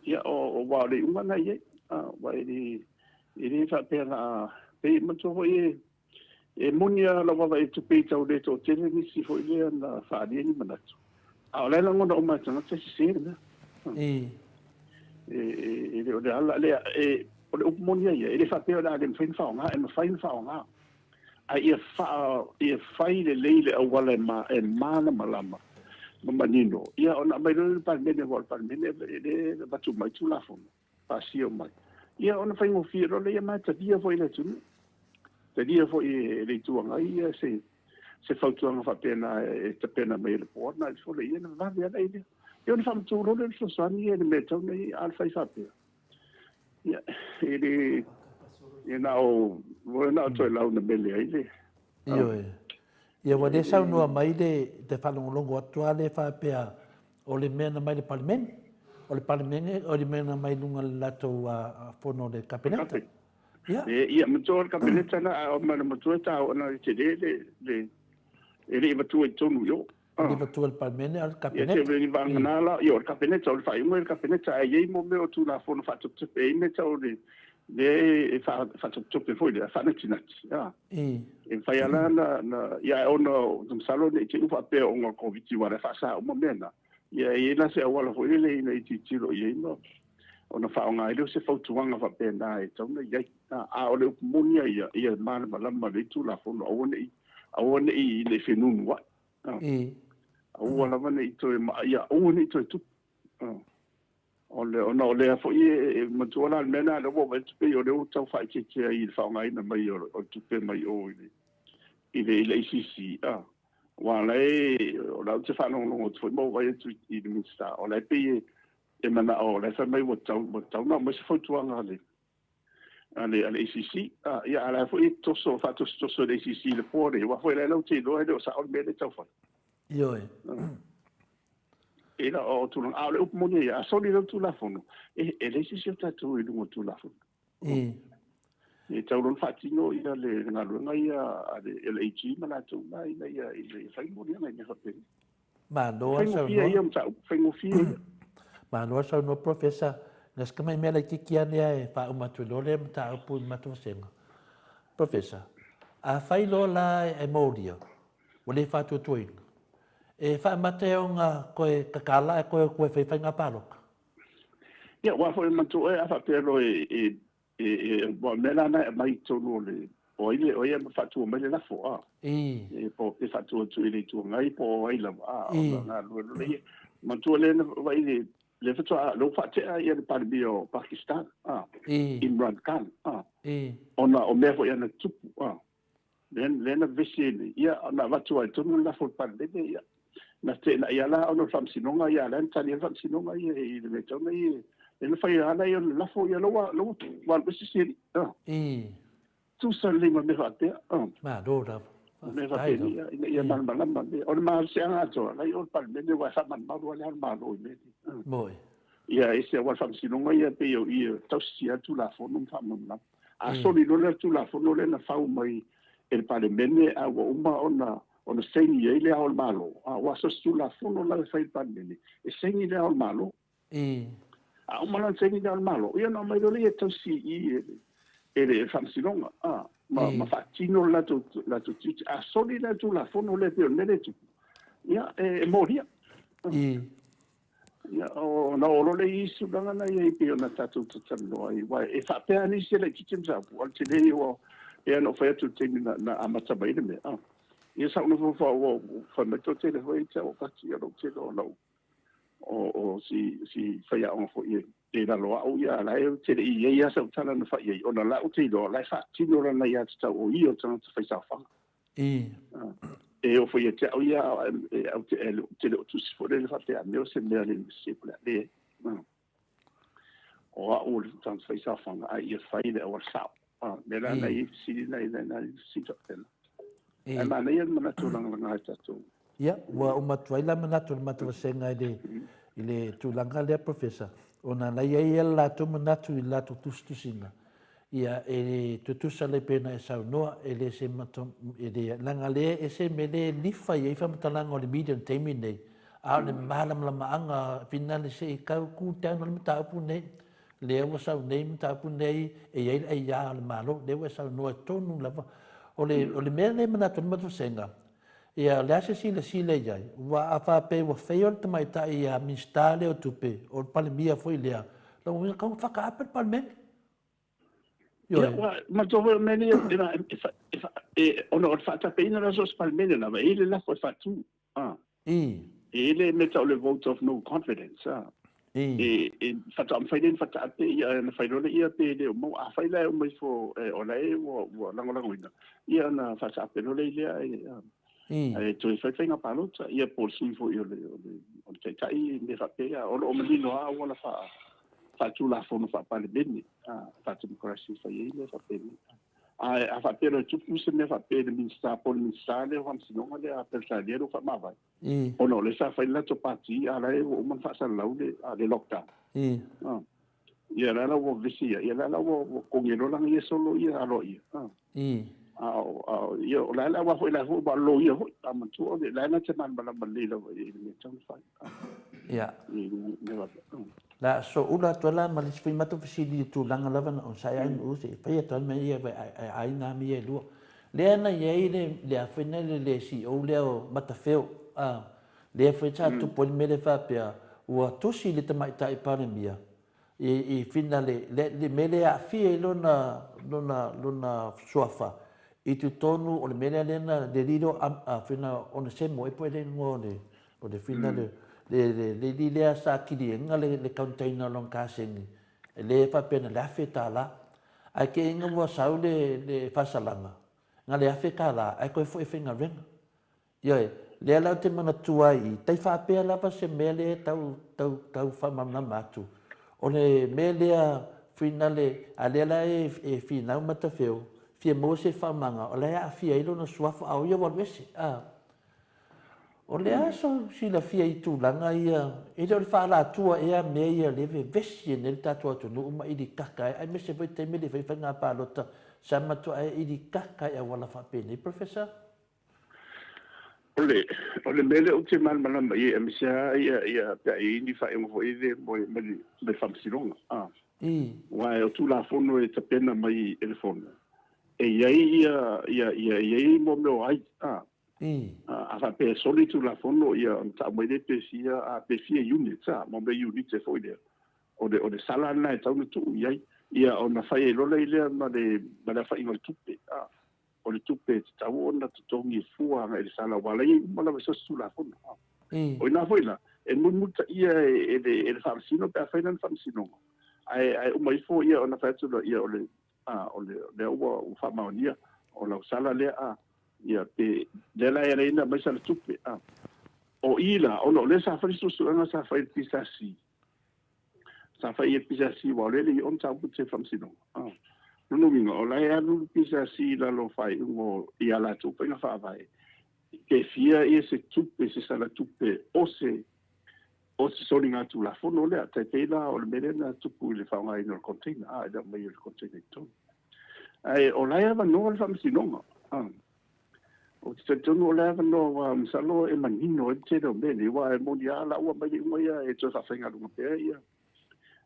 Speaker 4: Ia aua o le iuga lena e i ai, aua e le faapea na pei manatua foi e moni lava lau vaavaai i tupe i tau le toatele nisi foi lea na faaalia ni manatu, a o la e lagona uma e tagata e sese le mea. E le o le ala lea, o le upu moni lava ia, e le faapea o le a le mafai ona faaaoga, e mafai ona faaaoga, a ia ia fai lelei le auala e malamalama ma manino, ia ona aumai loa lea i le Palemene, aua o le Palemene e le avatu mai Tulafono, pasia mai, ia ona faigofie loa lea, ma e talia foi e le atunuu, talia foi e le Itu Agai ia se fautuaga faapena e tapena mai e le board na ifo le ia na vave ala i lea. Ia ona faamatuu loa lea o le fesoasoani ia i le mea e tatau ona i ai, a le fai faapea, ia, e le, ia na o, na o toe launa mele ai le.
Speaker 2: Ioe. Ia ua le saunoa mai le te faalogologo atu lava lea faapea o le mea na mai le Palemene, o le Palemene o le mea na mai luga le latou fono o le Kapeneta.
Speaker 4: Ia. Ia, matua o le Kapeneta na, a o le matua e taua na i tele le e le i matua i totonu i o.
Speaker 2: E le i matua i le Palemene, a o le Kapeneta.
Speaker 4: Ia, te vagana la, ia, o le Kapeneta, o le faaiuga i le Kapeneta, ae i ai mo mea o Tulafono faatopetope, e i ai mea tau o le lea e faatopetope foi lea, faanatinati. E mafai lava la na, ia ae ona, masalo ne i te i ua faapea ona o le Koviti aua o la e faasa uma mea na, ia e i ai la se auala foi lele ina ia tilotilo i ai ma ona faaaoga ai lea o se fautuaga faapena e tatau ona i ai. A o le upu moni lava ia, ia malamalama lelei Tulafono, aua ne i, aua ne i, ne i fenunuai. Aua lava ne i toe, ia aua ne i toe tupu. O le, ona o lea foi e matua la le mea lena, lea ua vaai atu pei o lea ua tau faaeteete ai i le faaaogaina mai o le tupe mai o i le, i le, i le ACC. Aua o la e, o la ou te faalogologo atu foi ma ou vaai atu i le Minisita, o la e pei e manao, o la e fai mai ua tatau, ua tatau ona aumai se fautuaga a le, a le, a le ACC. Ia, a o la foi e toso, faatosotoso e le ACC i le po nei, aua foi o la e latou te iloa e le o sao le mea lea e tau fai.
Speaker 2: Ioe.
Speaker 4: E la o tulaga, a o le upu moni ia, a soli lau Tulafono, e leai se isi o tatou i luga o Tulafono. E tau loa ona faatino ia le galuega ia a le AG ma latou na ina ia fai moliaga i mea faapena.
Speaker 2: Malo a
Speaker 4: saunoa. Faigofie ia mataupu, faigofie ia.
Speaker 2: Malo a saunoa Professor. Na se tamai mea laitiiti lava lea e faauma atu ai loa lea mataupu i le matou vasega. Professor, afai loa la e molia, ua le faatuatuaina, e faamata ai ona toe tatala ae toe o atu e fai faiga palota?
Speaker 4: Ia, aua foi manatua oe a faapea loa e aua o le mea la lena e aumai i totonu o le, o ai o ai e faatua mai le lafo, a? E po pe faatua atu i le Itu Agai po o ai lava, a, ona galulue loa lea. Manatua lea na vaai le, lea faatoa, lea ua faatea le Palemia o Pakistan, a, Imran Khan, a, ona o mea foi ana tupu, a. Lea na vevesi ai nei, ia, na avatu lava i totonu le lafo o le Palemene, ia, na feteenai lava la ona o le Faamasinoga, ia, la na tali ai le Faamasinoga ia i le mea e tatau ona ia, lea na fai lava la le lafo, ia, la ua, la ua alu ese si alii, tusa lelei ma mea faapea,
Speaker 2: Malo lava.
Speaker 4: Mea faapea, ia, ina ia malamalama mea. O le malosiaga atoa, la i o le Palemene, aua e faamalumalu lava le Ao o le Malo i mea nei.
Speaker 2: Moi.
Speaker 4: Ia, ese aua o le Faamasinoga ia pei o i e tausisia ai le Tulafono ma faamalamalama. A soli loa le Tulafono lea na fau mai e le Palemene a ua uma ona ona saini ai le Ao o le Malo, aua so o se Tulafono lava e fai e le Palemene, e saini le Ao o le Malo. A uma la ona saini le Ao o le Malo, ia ona aumai loa lea e tausi i i e le Faamasinoga, ma faatino le latou tiute. A soli la le Tulafono lea pei o le mea lea e tupu, ia e molia. Ia, ona oo loa lea i isi tulaga na i ai pei ona tatou talatalanoa ai, aua e faapea lava nisi e laitiiti mataupu, a o le tele ia ua Pei ona ou fai atu i le taimi na, na amata mai ai le mea, a. Ia sa ou nofo fa ua fai mai toatele foi ia te au o Pati, ia lou tele o lau, o, o si, si faiaoga foi e, e lalo au ia, a la e ou te le i i ai lava sau tala na fai ai, ona o la ou te iloa o la e faatino lana aiatatau o ia o le tagata faisaofaga. E oo foi ia te au ia, e, ou te, e, ou te le o tusi foi lele faapea a mea o se mea le se po le a leai. O au o le tagata faisaofaga, a ia fai le auala sao. Mea la na i ai fesili na i na i fesili faapena. Ae manaia le manatu o lagalaga ai tatou.
Speaker 2: Ia, ua uma atu ai la manatu o le matou vasega i le tulaga lea, Professor, ona na i ai le latou manatu i le latou tusitusiga. Ia, e tutusa le pei ona e saunoa, e le se mato, e le, leaga lea e ese mea le lifa i ai faamatalaga o le media i le taimi nei, a o le malamalamaaga finale se i kau cool down o le mataupu nei, lea ua sau nei mataupu nei e i ai le aiā o le Malo, lea ua e saunoa tonu lava. O le mea lea e manatu ai le matou vasega, ia, o le a se silasila i ai, ua a faapea ua faia o le tamaitai a Minisita lea o Tupe, o le Palemia foi lea, lona uiga tau whakaape le Palemene.
Speaker 4: Ia, ua matou foi o mea nei e, ona o le faatapeina la so o se Palemene lava, e i le lafo e faatu. E i le mea tau le vote of no confidence. E faatoa mafai lea ona faataape ia ona fai loa lea pe le o maua. A fai la e uma ifo o la e ua lagolagoina, ia ona faataape loa lea e toe fai faiga palota, ia po o le sui foi o le taitai, mea faapea. O lo o manino lava auala faatulafono faa-Palemene, faa-democracy fai ai mea faapena. A faapea loa e tupu se mea faapea i le Minisita po o le Minisita lea o Faamasinoga lea a Peretania lea ua faamavae, ona o lea sa fai le latou pati, a la e ua uma ona faasalalau le lockdown. Ia la la ua vevesi ia, ia la la ua kogi loa lana ia solo ia aloaia. A ia o la la ua foi la foi ua loia foi, a matua o le la na te malamalama lelei lava i le mea tau na fai. I mea faapea.
Speaker 2: La so ula atu la ma le isi foi matou fesili i tulaga lava na onosai ai no se fai atu ai mea ia ai aiga mea ia e lua. Lea na i ai le a foi le CEO lea o Matafeo, a lea foi sa tupu ai le mea lea faapea ua tusi le tamaitai Palemia i fina le mea lea e aafia ai lona suafa i totonu o le mea lea na le lilo a fina Onesemo e po e le igoa o le fina le lea sa kiliega le container o lona kasegi le faapea na le $1,000 ae ke inga ua sau le faasalaga na le $1,000 ae toe foi e faigaluega. Ioe, lea la ou te manatua ai i tai faapea lava se mea lea tau tau tau faamalamalama atu. O le mea lea finale, a lea la e finau Matafeo, fia maua se faamaga, o la e aafia ai lona suafa, a o ia ua alu ese. A. O le a sau silafia i tulaga ia, e le o le faalatua ea mea ia le vevesi ai nei le tatou atunuu ma ilikaka ai, aemaise foi taimi le fai faiga palota, sa matua e ilikaka i auala faapenei, Professor?
Speaker 4: O le mea lea ou te malamalama i ai, aemaise lava ia pe a i ai ni faaiuga foi lele mo mai le Faamasinoga. Aua o Tulafono e tapena mai e le Fono, e i ai ia e i ai mo mea o ai. A faapea e soli Tulafono, ia ona tau mai lea pe fia a pe fia units a mo mea units e foi lea. O le sala lena e tau na tuu i ai. Ia ona fai ai loa lea ma le aofaiga o le tupe. O le tupe e tatau ona totogi e fua agai i le sala ua ala ai uma lava i so o se Tulafono. O ina foi la, e mulimulitaia e le Faamasino pe a fai lana faamasinoga. Ae uma ifo ia ona fai atu loa ia o le o le lea ua faamaonia o lau sala lea a ia pe lea la e ala ai ona aumai sala tupe. O i la, ona o lea sa fai le suesuega sa fai i le PSC. Sa fai i le PSC aua o lea e le i oo mataupu i le Faamasinoga. Lona uiga, o la e alu le PSC i lalo o faaiuga i a latou faiga faavae, pe fia ia se tupe, se sala tupe o se soliga Tulafono lea. Tai pei la o le mea lea na tupu i le faaaogaina o le container, i le aumai o le container i totonu. Ae o la e avanoa le Faamasinoga. Ou te talitonu o le avanoa aua masalo e manino ai le tele o mea nei, aua e moni lava la ua aumai le iuga ia e toe faafaigaluega pea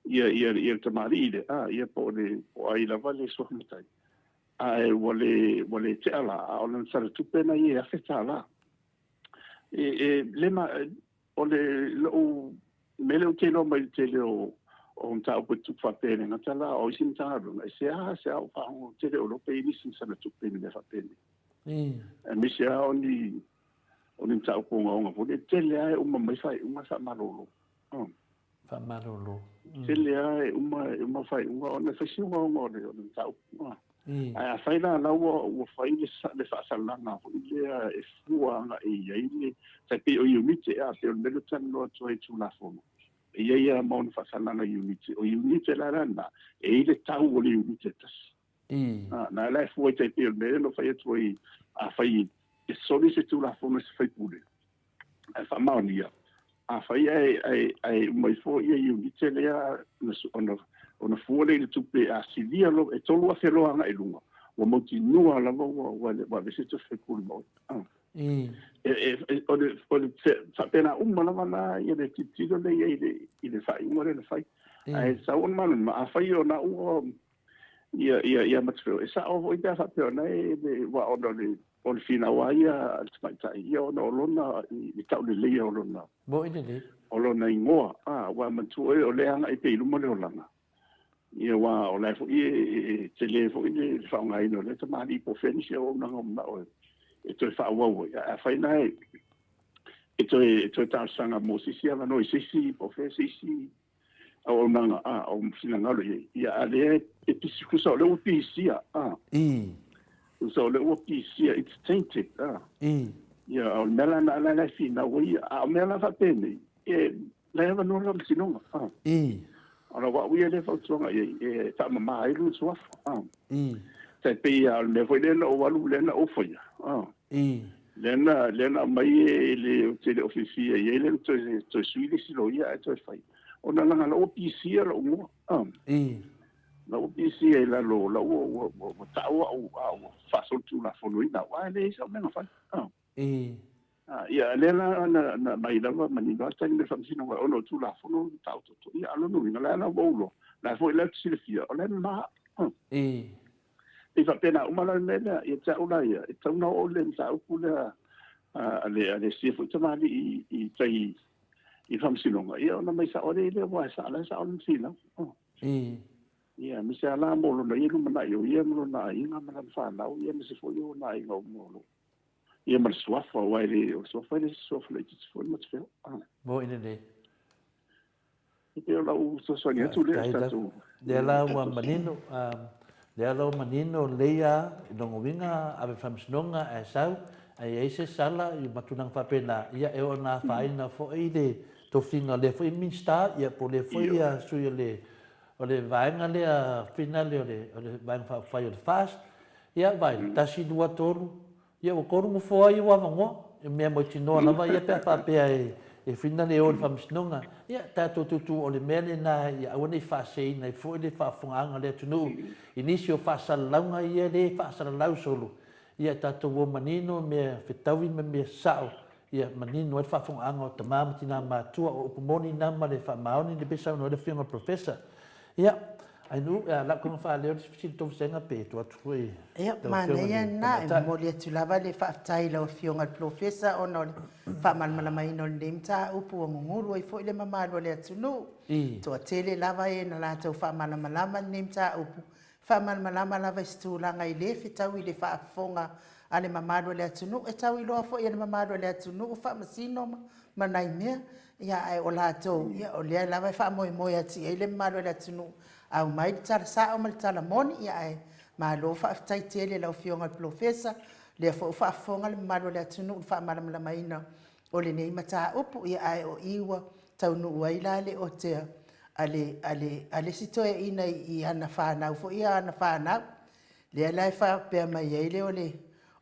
Speaker 4: ia le tamalii lea, ia po o le po o ai lava le suafa matai. Ae ua le tea la, a o lana sala tupe na ia e $1,000. E le ma o le lou mea lea ou te iloa mai le tele o O mataupu e tupu faapea e le gata la o isi Matagaluega, e seasea ou faalogo tele o iloa pe i ai nisi na sana tupe i ni mea faapenei. Aemaise lava o ni o ni mataupu ogaoga foi lea, e tele lava e uma mai faaiuga e faamalolo.
Speaker 2: Faamalolo.
Speaker 4: Tele lava e uma e uma faaiuga ona e fai si ogaoga o le o le mataupu. Ae afai la la ua ua fai le le faasalalaga foi lea e fua agai i ai le tai pei o iunite a pei o le mea lea ou te talanoa atu ai i Tulafono. E i ai lava ma ona faasalalaga iunite. O iunite la la lena, e i ai le tau o le iunite e tasi. Na la e fua i tai pei o le mea lea na ou fai atu ai, afai e soli se Tulafono e se faipule, ae faamaonia, afai ae, ae, ae uma ifo ia iunite lea ona, ona fua lea i le tupe a silia lo, e $3,000 loa agai i luga, ua mautinoa lava ua, ua, ua aveese le tofi faipule ma oe. O le, o le faapena uma lava la ia le tilotilo lea i ai i le, i le faaiuga lea na fai. Ae sau ona malamalama, afai o na ua ia ia ia Matafeo, e sao foi pe a faapea o na e le aua ona o le o le finau lava ia a le tamaitai, ia ona o lona i tauleleia o lona
Speaker 2: Mo'i lelei.
Speaker 4: o lona igoa, a aua manatua oe o lea e agai pea i luma le olaga. Ia aua o la e foi e tele foi le faaaogaina o lea tamalii po o fea nisi auaunaga o manao e toe faaauau ai. Ae afai la e toe talosaga mo se isi avanoa i se isi po o fea se isi auaunaga a o finagalo i ai, ia a lea e pisi tusa o lea ua pisia a. Tusa o lea ua pisia, it's tainted a. Ia o le mea la lena la e finau ai ia. A o mea la faapenei, e la e avanoa le faamasinoga. O lau au ia lea fautuaga i ai, e faamama ai lona suafa. Tai pei lava o le mea foi lea na ou alu, lea na ou faia. Lea na, lea na aumai e le, ou te le o fiafia i ai, lea na toe, toe sui le isi loia ae toe fai. Ona leaga la ua pisia lou igoa. La ua pisia i lalo, la ua, ua, ua, ua tau au a ua faasolitulafonoina au, ae leai sau mea na fai. Ia, lea la na, na aumai lava manino lava tali mai le Faamasinoga ona o Tulafono na taototo. Ia, a o lona uiga, la la ua ou iloa, la foi la ou te silafia, o la e mama. E faapena uma la le mea lea, ia te au la ia, e tatau ona oo le mataupu lea a le, a le sia foi tamalii i tai i Faamasinoga, ia ona aumai sao ai lea, aua e sa, la e sao lona finau. Ia, aemaise lava la mo lona ia lumanai o ia ma lona aiga ma lana fanau, ia aemaise foi o ona aiga uma o lo o Ia ma le suafa, aua e le, o le suafa e le o se suafa laitiiti foi le Matafeo.
Speaker 2: Moni lelei.
Speaker 4: E pei o lau fesoasoani atu lea i le tatou.
Speaker 2: Lea la ua manino, lea la ua manino lelei lava i lona uiga ave i le faamasinoga ae sau, ae i ai se sala ma tulaga faapena, ia e oo ina afaina foi le tofiga o lea foi Minisita, ia po o lea foi sui o le o le vaega lea finale o le o le Vaega Faaupufai o le FAST, ia vaai, 1, 2, 3, ia ua tolu nofoa ia ua avanoa, e mea mautinoa lava ia pe a faapea e finale e o i le faamasinoga. Ia tatou tuutuu o le mea lena ia aua ne i faaseseina ai foi le faafofogaaga a le atunuu i nisi o faasalalauga ia le faasalalau solo, ia tatou o manino mea fetaui ma mea sao Ia manino ai le faafofogaaga o tama ma tina matutua, o upu moni na ma le faamaoni le pei saunoa ai le afioga i le Professor. Ia, Ainuu, e a lau toga faaleo le fesili tou vasega pe tuu atu foi i
Speaker 1: Ia,
Speaker 2: lau afioga i
Speaker 1: manaia
Speaker 2: le
Speaker 1: lena, e
Speaker 2: Tamaitai.
Speaker 1: momoli atu lava le faafetai i lau afioga i le Polofesa ona o le faamalamalamaina o lenei mataupu ua gugulu ai foi le mamalu o le atunuu.
Speaker 2: I.
Speaker 1: Toatele lava e na latou faamalamalama lenei mataupu Faamalamalama lava i se tulaga e le fetaui i le faafofoga a le mamalu o le atunuu, e tau iloa foi e le mamalu o le atunuu faamasino ma nai mea, ia ae o latou, ia o lea lava e faamoemoe atu i ai le mamalu o le atunuu, aumai le tala sao ma le tala moni, ia ae malo faafetai tele i lau Afioga i le Polofesa, o lea foi ua faafofoga le mamalu o le atunuu i le faamalamalamaina o lenei mataupu, ia ae o i ua taunuu ai la le otea a le, a le, a le isi toeaina i ana fanau foi ia ana fanau, lea la e faapea mai ai le o le,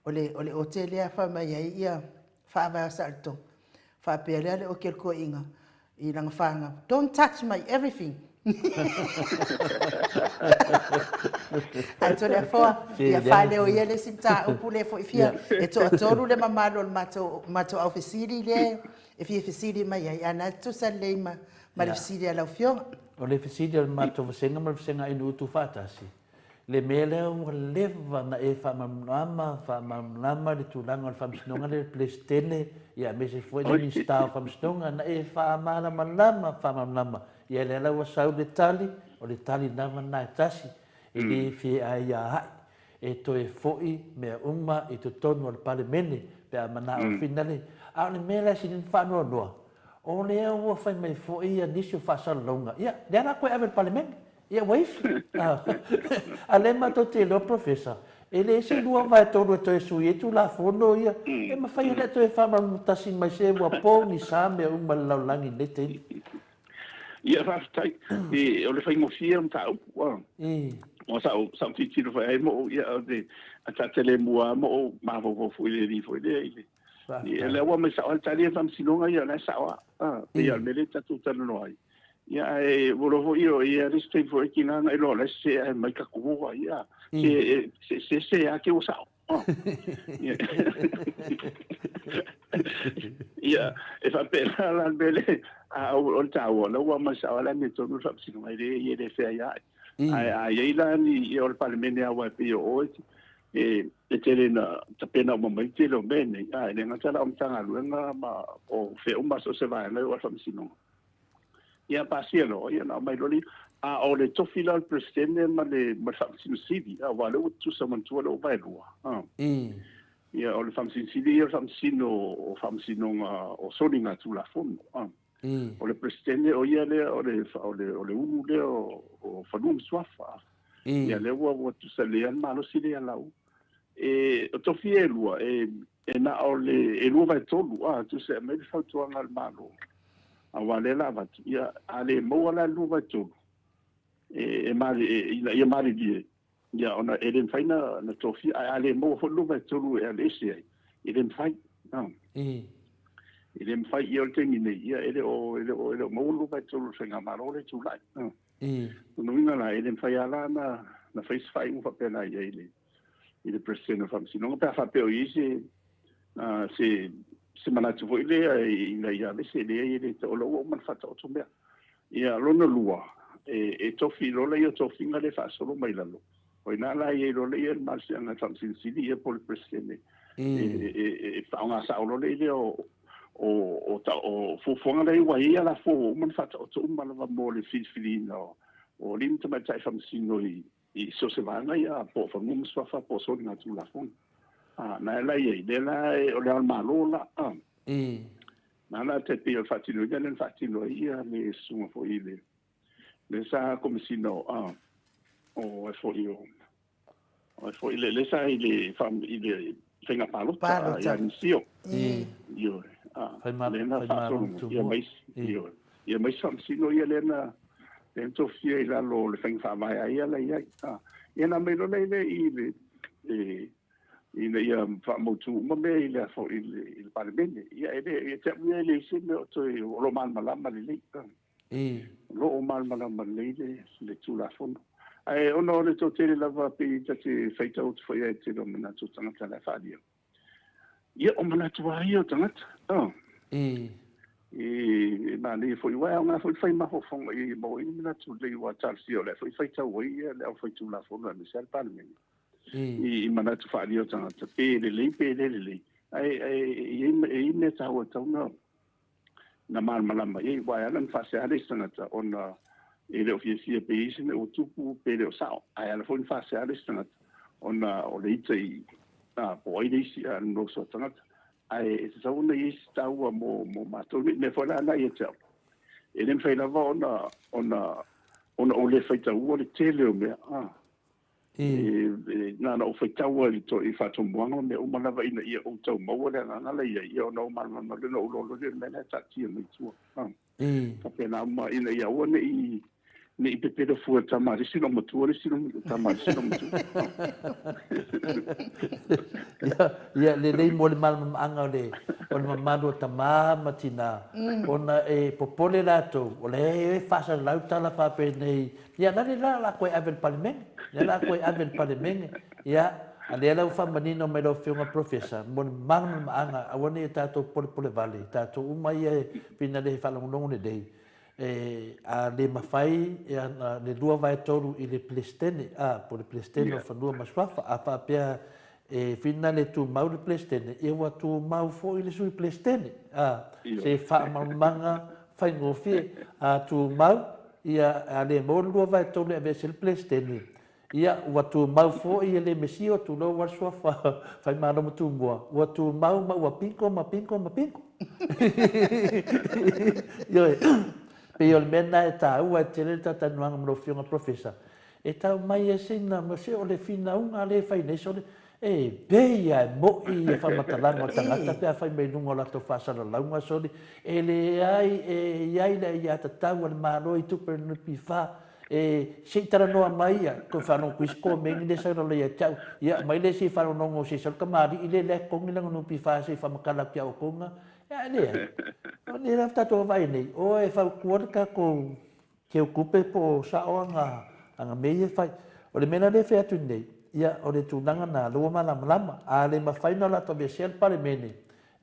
Speaker 1: o le, o le ote lea fai mai ai ia faavae o saolotoga, faapea lea le ote o le toeaina i lana fanau, don't touch my everything. Ae Toleafoa, ia faaleo ia le isi mataupu lea foi fia, e toatolu le mamalu o le matou, matou aufesili lea e fia fesili mai ai, a na tutusa lelei ma, ma le fesili a lau Afioga.
Speaker 2: O le fesili a le matou vasega ma le vasega Ainuu Tuufaatasi, Le mea lea ua leva na e faamalamalama, faamalamalama le tulaga o le Faamasinoga lea le Peresetene, ia aemaise foi le Minisita o Faamasinoga, na e faamalamalama, faamalamalama. Ia lea la ua sau le tali, o le tali lava lena e tasi, e le feaiaai, e toe foi mea uma i totonu o le Palemene pe a manao finale. A o le mea la e sili ona faanoanoa, o lea ua fai mai foi nisi o faasalalauga, ia lea la toe ave i le Palemene. Ia ua ifi. A lea matou te iloa Professor, e leai se lua vae tolu e toe sui ai Tulafono ia. E mafai ona e toe faamalamalama mai se ua pogisa mea uma i le lalolagi i lenei taimi.
Speaker 4: Ia faafetai. O le faigofie o mataupu. O sa'u tilotilo foi ai ma ou, ia o le tatalemu lava ma ou mafaufau foi i le alii foi lea i le Ia lea ua aumai sao lava le tali a le Faamasinoga ia, o la e sao lava. E pei lava o le mea lea tatou talanoa ai. Ia ae ua iloa foi o ia le isi taimi foi e tiga ona e iloa o la e sese ae aumai tatou o ai, ia. Se sese lava te ua sao. Ia, e faapena la le mea lea, a o le taua, o lea ua aumai sao lava le amiotonu le Faamasinoga, e le, e le feaiaai. Ae a i ai la ni, ia o le Palemene lava aua e pei o oe, e tele ina tapena uma mai le tele o mea nei, a e le gata la o Matagaluega ma o fea uma so o se vaega e oo lava i le Faamasinoga. Ia pasia loa, ia ona aumai loa lea. A o le tofi la o le Peresetene ma le ma le Faamasino Sili, aua o lea ua tutusa manatua lea ua vaelua, Ia o le Faamasino Sili ia o le Faamasino o Faamasinoga o Soligatulafono, O le Peresetene o ia lea o le o le o le ulu lea o Fanua ma Suafa. Ia lea ua tutusa lelei lava le malosi lea ia laua. E o tofi ia e lua, e na o le e 2/3, a, tusa e aumai le fautuaga a le Malo, aua o lea o le a avatu, ia, a le maua la le 2/3, e, ina ia malilie, ia, ona e le mafai na tofia, ae a le maua foi le 2/3 e aveese ai, e le mafai. E le mafai, ia o le taimi nei, ia e le o, e le o, e le o maua le 2/3 o le Faigamalo lea e tulai. O lona uiga la, e le mafai lava la na fai se faaiuga faapena i ai i le i le Peresetene o le Faamasinoga pe a faapea o i ai se, se, se manatu foi lea ina ia aveese, leai e le o la ua uma ona faataoto mea. Ia, lona lua, e tofi loa lea o tofiga lea e faasolo mai lalo, o i ina la e i ai loa lea le malosiaga e le Faamasino Sili ia po o le Peresetene e faaaoga sao loa lea o o, o fuafuaga lea ua i ai alafua ua uma ona faataoto uma lava mo le filifiliina o alii ma tamaitai faamasino i i so o se vaega ia, po o fanua ma suafa, po o soligatulafono. A, na la i ai, lea la o le Ao o le Malo la, a. Na la te pei o le faatinoina lea na faatino ai ia le susuga foi i le, le sa Komesina o, a, o ai foi o, o ai foi le, le sa i le, i le faiga palota, a, ia Nisio. Ioe, a, lea na faasolo mai, ia mai, ioe. Ia ma isi faamasino ia lea na lea na tofia i lalo o le faiga faavae a ia la i ai. A, ia na aumai loa lea i le, e, ina ia faamautu uma mea i le afo i le, i le Palemene. Ia e le, ia te au ia e leai se mea o toe, o lo o malamalama lelei. O lo o malamalama lelei le, le Tulafono. Ae ona o le toatele lava pei ta te faitau atu foi ai i le tele o manatu o tagata la e faaalia. Ia, o manatu lava ia o tagata. Oh. E manaia foi, aua e aoga foi le fai mafaufauga i ai e maua ai ni manatu lelei aua talosia o la e foi faitau ai ia le aufaitulafono aemaise lava le Palemene i manatu faaalia o tagata, pe lelei pe le lelei. Ae e i ai mea taua e tatau ona na malamalama i ai, aua e ala ona faasea le isi tagata ona e le o fiafia pe i ai se mea ua tupu pe le o sao, ae ala foi ona faasea le isi tagata ona o le ita i po o ai le isi a le oso a tagata. Ae e tatau ona i ai se taua mo matou nei. O le mea foi la lena ia te au, e le mafai lava ona ou le faitaua le tele o mea. E na ona ou faitau lava i faatomuaga ma mea uma lava ina ia ou tau maua le agaga la i ai, ia ona ou malamalama lea, ona ou iloa loa lea o le mea la e taatia mai tua. Faapena uma ina ia aua ne i pepelo fua e le tama a le isi loomatua le isi tama a le isi loomatua.
Speaker 2: Ia, lelei mo le malamalamaaga o le o le mamalu o tama ma tina, ona e popole latou, o lea e faasalalau tala faapenei. Ia, la le la o le a toe ave i le Palemene. Lea o le a toe ave i le Palemene. Ia, a lea la ua faamanino mai lau Afioga Professor, mo le malamalamaaga, aua ne i o tatou polepole vale, tatou uma ia e pei ona le faalogologo lelei. E, a le mafai e ana le 2/3 i le Peresetene, a, po o le Peresetene o Fanua ma Suafa, a faapea e whina le tumau le Peresetene, ia ua tumau foi le Sui Peresetene, a, se faamalamalamaga faigofie, a tumau, ia, a le maua le 2/3 e aveese le Peresetene, ia, ua tumau foi e le Mesia, tulou lava le suafa Faimalo ma Tumua, ua tumau ma ua pinko ma pinko ma pinko. Ioe, pei o le mea lena e taua ai tele le talatalanoaga ma lau Afioga Professor, e tau mai ai sina, se o le finauga lea e fai nei, sole, e pei lava e mo'i ia faamatalaga o tagata pe a fai mai luga o latou faasalalauga, sole, e leai e i ai le aiatatau a le Malo i tupe a le NPF E, se i talanoa mai ia, toe faalogo atu isi komeni lea sau i lalo ia te au, ia aumai le isi faalogologo se i sau le kamali'i lea lea e totogi lana NPF se i faamatala atu ia outou na. Ia ae leai. O lea lava tatou vaavaai nei, o e fautua le tatou teutupe po o sao aga, aga mea ia e fai. O le mea la lea e fai atu nei, ia o le tulaga na, lea ua malamalama. A le mafai ona latou aveesea le Palemene,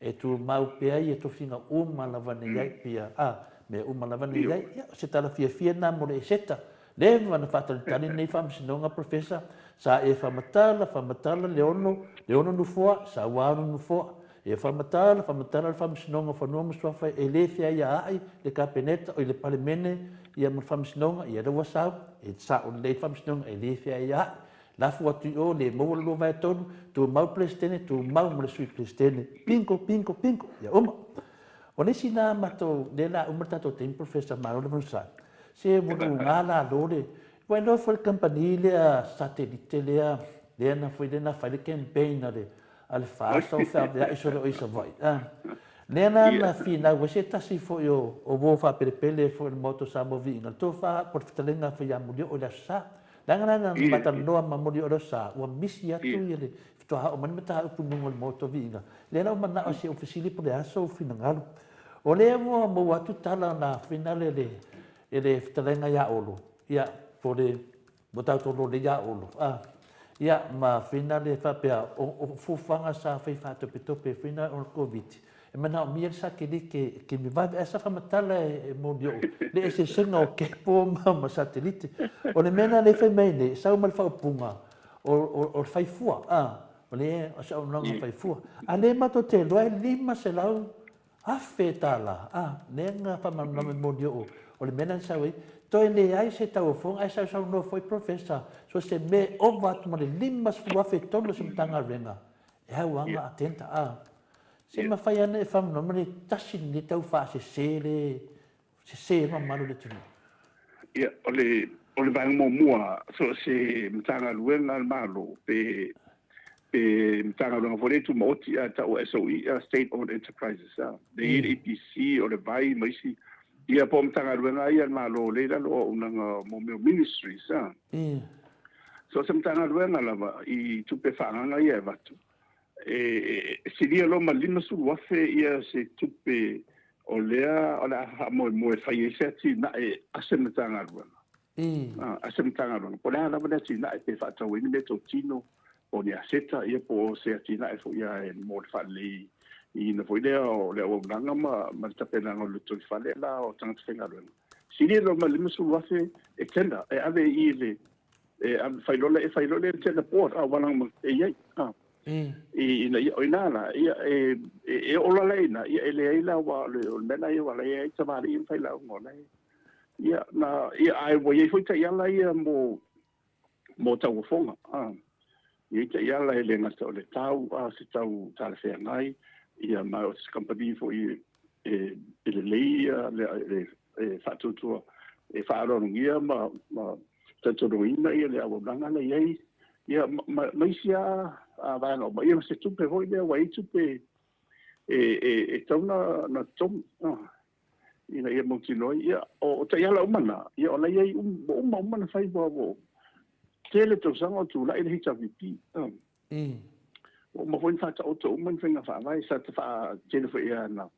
Speaker 2: E tumau pea ia tofiga uma lava na i ai, pia, a, mea uma lava na i ai. Ia, o se tala fiafia lena mo le Eseta. Leva na faatalitali lenei faamasinoga, Professor, sa e faamatala, faamatala le ono, le ono nofoa, sa ua ono nofoa. E faamatala, faamatala le Faamasinoga o Fanua ma Suafa e le feaiaai le Kapeneta, oi le Palemene, ia ma le Faamasinoga, ia lea ua sau, e sao lelei le Faamasinoga e le feaiaai. Lafo atu i o, le maua le 2/3, tumau le Peresetene, tumau ma le Sui Peresetene. Bingo, bingo, bingo. Ia uma. O le isi na matou, lea la uma le tatou taimi, Professor, malo le manusa. Se ua luga lalo le, ua iloa foi le kamupani lea satelite lea, lea na foi lea na fai le campaign a le, a le FAST o feaveai solo o i Savaii. Ah. Lea la na finau ai se tasi foi o, o uo faapelepele foi o le Maota o Samoa Viiga, le tofa po o le fetalaiga foi ia Mulioo i le Aso Sa. Leaga la na maatalanoa ma Molioo sa, ua misi atu ia le faatoa oo mai le mataupu i luga o le Maota o Viiga. Lea la ua manao si ou fesili po o le a sou finagalo. O lea ua maua atu tala na finale le e le fetalaiga ia Olo, ia po o le ua tatou lole ia Olo, a, ia ma finale faapea o fuafuaga sa fai faatopetope foi na o le Koviti, E manaomia le satelite e taimi vave, ae sa faamatala e Molioo le eseesega o kepo ma satelite. O le mea lena lea e fai mai nei, e sau ma le faaupuga o le fai fua, o le o se auaunaga fai fua. A o lea matou te iloa e $500,000, lea na faamalamalama e Molioo o le mea lena na sau ai. Toe leai se tauofoga, ae sausaunoa foi Professor, so o se mea e ova atu ma le $50,000 tonu o se Matagaluega, e au lava na attend, Se mafai ana e faamalamalama le tasi lenei tau faasese le sese ai le mamalu o le atunuu.
Speaker 4: Ia, o le, o le vaega muamua, so o se Matagaluega a le Malo, pe, pe Matagaluega foi lea tumaoti a tau SOE, State Owned Enterprises, a, lea e i ai le EPC, o le vai ma isi, ia po o Matagaluega ia a le Malo lea e i lalo o auaunaga mo mea o ministries, a. So o se Matagaluega lava i tupe faaagaaga ia e avatu, E silia loa ma le 50,000 ia se tupe o lea o le a faamoemoe e fai ai se atinae a se Matagaluega. A se Matagaluega. Po o le a lava le atinae, pe faatau ai ni meatotino, po o ni aseta, ia po o se atinae foi lava mo le faaleleiina foi lea o le auaunaga ma le tapenaga o le lotoifale la o tagata faigaluega. Silia loa ma le 50,000 e tender, e ave i le e fai loa e fai loa le tender board a wala ma e iai a i ina ia o ina la ia e e ola la ina ia e leai la wa le o le mea la ia wa la ia tamalii ma failauga o la ia na ia ae ua iai foi taiala ia mo mo tauofoga a iai taiala e le gata o le tau a se tau talafeagai ia ma o se kamupani foi e e lelei ia le e faatuatua e faaaloalogia ma ma talitonuina ia le auaunaga la i ai ia ma, ma isi lava vaega uma ia ma se tupe foi lea ua i ai tupe e e e tatau na na totogi ina ia mautinoa ai ia o taiala uma na ia o la i ai ua uma uma na fai ua ua tele tausaga o tulai le HRPP. Ua uma foi na faataoto uma ni faiga faavae sa faatele foi ea na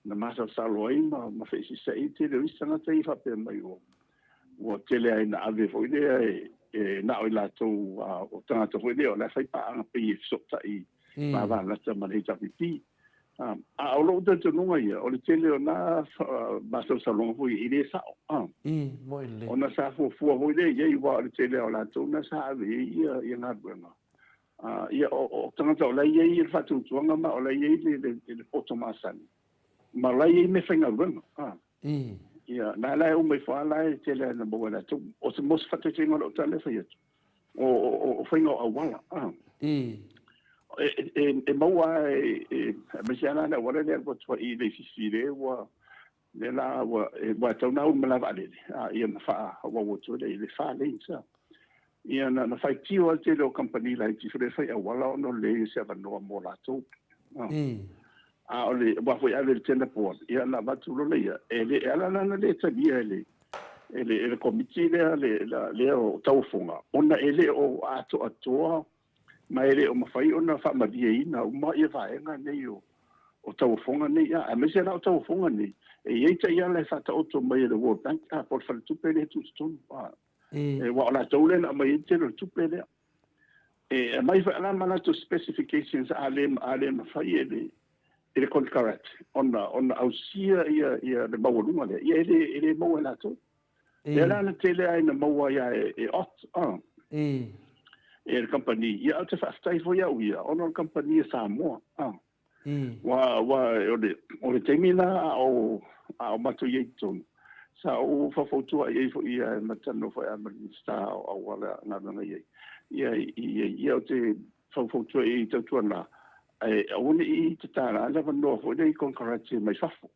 Speaker 4: na masalosalo ai ma ma feeseeseai le tele o isi tagata ia faapea mai ua ua tele ai na ave foi lea e e na o i latou o tagata foi lea o la e fai paaga pei e fesootai vavalata ma le HRPP. A o lou talitonuga ia, o le tele o na masalosaloga foi e le sa'o.
Speaker 2: Mo'i lelei.
Speaker 4: Ona sa fuafua foi lea i ai, aua o le tele o latou na sa ave i ai ia galuega. Ia o tagata o la e i ai le faatuatuaga ma o la e i ai le poto masani, ma o la e i ai meafaigaluega. Ia, na la e uma ifo lava la e tele lava ina maua e latou. O se mo se faataitaiga o lau tala e fai atu, o faiga o auala. E maua lava, aemaise lava la le auala lea e alu atu ai i Leififi lea ua, lea la ua, ua tatau ona au i le malae vaalele, ia ma faaauau atu ai lea i le 4 lanes. Ia na faitio lava le tele o kamupani laiti foi lea e fai auala ona o le leai o se avanoa mo latou. A o le aua foi e ave i le tender board, ia ona avatu loa lea, e le e ala la ona le talia e le e le, e le komiti lea lea o tauofoga, ona e le o atoatoa ma e le o mafai ona faamalieina uma ia vaega nei o tauofoga nei, aemaise la o tauofoga nei, e i ai taiala e faataoto mai e le World Bank, po o le faletupe lea e tutotonu, aua o latou lea na aumai ai le tele o le tupe lea. E aumai foi la ma latou specifications a le mafai e le konekarate ona ausia ia le maualuga lea, ia e le maua e latou. Lea la na tele ai na maua ai e Ott, e le kamupani. Ia, ou te faafetai foi au ia, ona o le kamupani a Samoa. Aua o le taimi lena a o matou i ai i totonu, sa ou faufautua i ai foi ia ma talanoa foi ma le Minisita o Auala Galuega i ai. Ia, ou te faufautua i ai tautuana, ae aua ne i tatala le avanoa foi lea i konekarate mai fafo.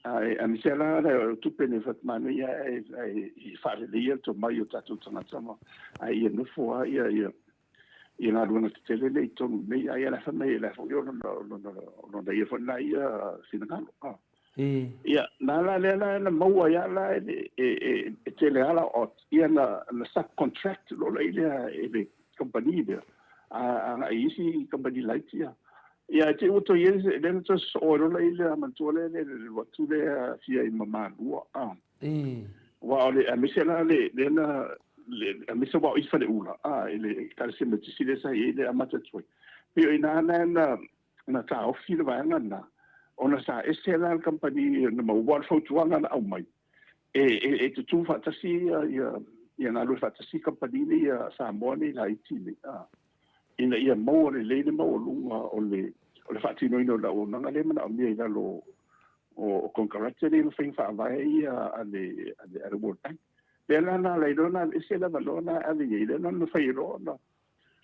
Speaker 4: Ae aemaise la le tupe nei fatumanu ia e faaleleia le tomai o tatou tagata ma ae ia nofo lava ia galuega tetele lea i totonu nei, ai la fai mai la foi ona ia foi na ia finagalo. Ia na la lea la na maua ia la e tele ala o ia na subcontract lo la lea e le company lea a a isi company laiti ia. Ia te ua toe i ai le na toe sosoo ai loa lea manatua lea le atu lea fia i Mamalua. Aua o le aemaise la le lea na aemaise aua o i Faleula i le Ekalesia Metotisi lea sa i ai le amata atu ai. Pei o i ina na na taofi le vaega lena, ona sa ese la le kamupani na maua le fautuaga na aumai, e tutū faatasi ia galue faatasi kamupani nei a Samoa nei laiti nei, ina ia maua lelei le maualuga o le faatinoina o le auaunaga lea e manaomia i lalo o konekarate nei ma faiga faavae ia a le World Bank. Lea la na ala ai loa na aveese le avanoa na ave i ai, lea na fai ai loa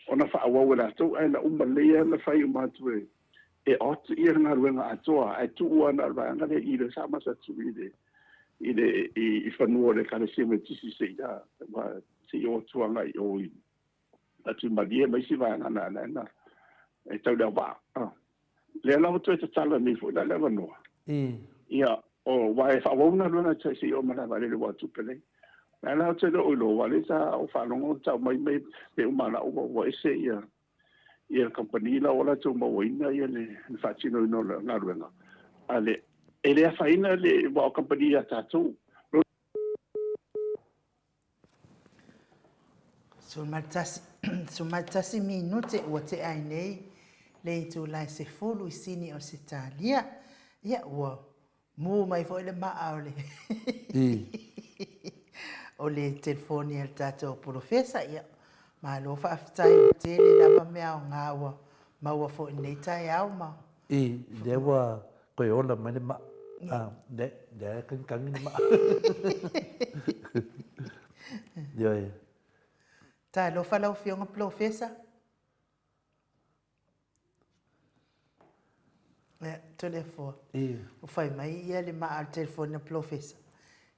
Speaker 4: ona faaauau e latou, ae na uma lelei lava na fai uma atu e Ott ia le galuega atoa, ae tuu lava na o le vaega lea i le sa amata atu i le i fanua o le Ekalesia Metotisi seia o atu agai i o i atu i Malie ma isi vaega na na e tau le auvaa. Lea la ua toe tatala nei foi la le avanoa. Ia, o aua e faaauau le galuega seia oo mai le vaalele ua tupe nei. La la ou te le o iloa, aua o lea sa ou faalogo tau mai mai pe uma lau ua ese ia le kamupani la ua latou mauaina ia le faatinoina o le galuega. A le e le afaina le aua o kamupani a tatou.
Speaker 1: 11 minute ua tea ai nei le itula e 10 i Sini Ausetalia. Ia, ua mu mai foi le maa o le o le telefoni a le tatou polofesa. Ia, malo faafetai, ua tele lava mea aoga ua maua foi i lenei taeao ma
Speaker 2: Lea ua toe ola mai le maa. Lea e kagikagi le maa. Ioe.
Speaker 1: Talofa lau Afioga Polofesa. Ia, Toleafoa, ua fai mai ia le maa o le telefoni a Polofesa.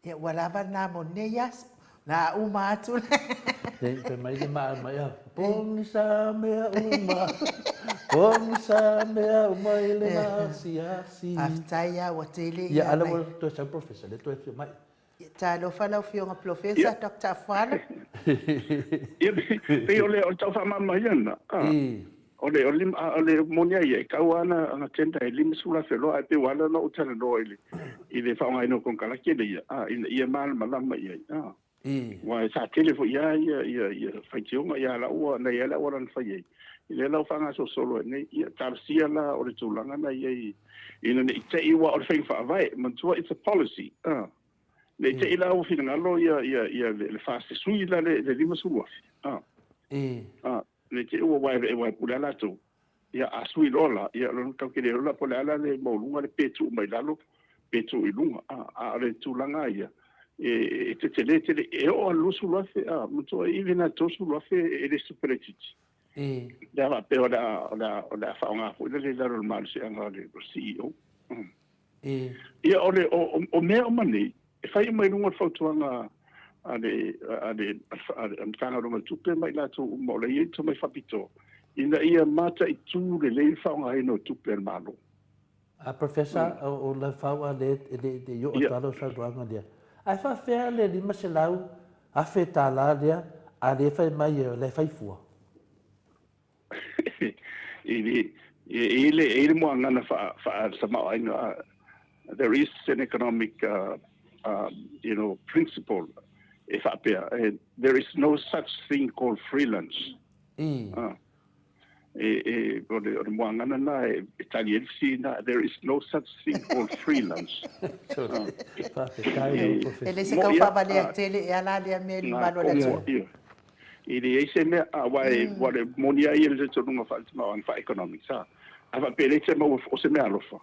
Speaker 1: Ia, ua lava lena mo lenei aso. Na uma atu le.
Speaker 2: Fai mai le maa mai, pogisa mea uma, pogisa mea uma i le asiasi.
Speaker 1: Faafetai lava, ua tele
Speaker 2: ia. Ia, a lea ua toe sau Professor, lea toe afio mai.
Speaker 1: Talofa lau Afioga Polofesa, Dr. Afualo.
Speaker 4: Ia, pei o le tau faamalamalamaina lena. O le moni a ia, e tau lava ana tender e $50,000 loa, ae pei ua ala ona ou talanoa i le faaaogaina o konekarate ia, ina ia malamalama i ai. Aua sa tele foi lava faitioga, a o la ua, na i ai le auala na fai ai. I lea la ua faagasolosolo ai nei, ia talosia la o le tulaga na i ai ina ne i te i aua o le faiga faavae, manatua it's a policy, a. Ne i te i la ua finagalo ia ia ia le FAST e sui la le $50,000, a. A, ne i te i ua aua e pule lava latou. Ia a sui loa la, ia o lona tatou te le iloa la po o le a la le maualuga le pe tuu mai lalo pe tuu i luga. A, a o le tulaga lava ia, e tetele tele, e oo lava i le $20,000, a, manatua even lava i le $30,000 e le se tupe laitiiti. Lea faapea o le a, o le a, o le a faaaoga foi lea i lalo o le malosiaga o le CEO. Ia o le, o, o mea uma nei, e fai uma i luga o le fautuaga a le, a le, a le Matagaluega o Tupe ma i latou uma o la e i ai tomai faapitoa, ina ia mataitu lelei le faaaogaina o tupe a le Malo.
Speaker 2: A Professor, o Lefau a le e le i oo atu lava lau saunoaga lea. Ae faafefea le $500,000 lea a lea fai mai o la e fai fua?
Speaker 4: E le, e i ai le, e i ai le muagana faa, faa-tamaoaiga, there is an economic you know, principle e faapea, there is no such thing called free lunch. E, e, o le, o le muagana na e, e tali ai le fesili na, there is no such thing called free lunch.
Speaker 2: Faafetai lau Professor.
Speaker 1: E le se tau faavalea tele e ala lea mea i le mamalu o le atunuu.
Speaker 4: E leai se mea, aua e, ua le moni ai le talitonuga faale-tamaoaiga, faa-economics, a. A faapea e leai se maua o se meaalofa,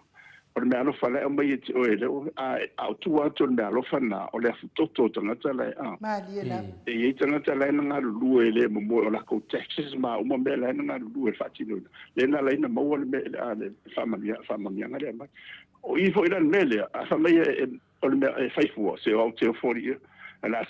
Speaker 4: o le meaalofa la e aumai ia te oe, a, a o tua atu o le meaalofa lena, o le afutoto o tagata la e, a.
Speaker 1: Malie lava.
Speaker 4: E i ai tagata la e na galulue e le momoe, o lakou taxes ma a uma mea la e na galulue e faatinoina, lea na ala ai ona maua le mea, a, le faamanuiaga lea e aumai. O i foi la i le mea lea, a fai mai e, o le mea e fai fua, se o au te ofo alii, o le a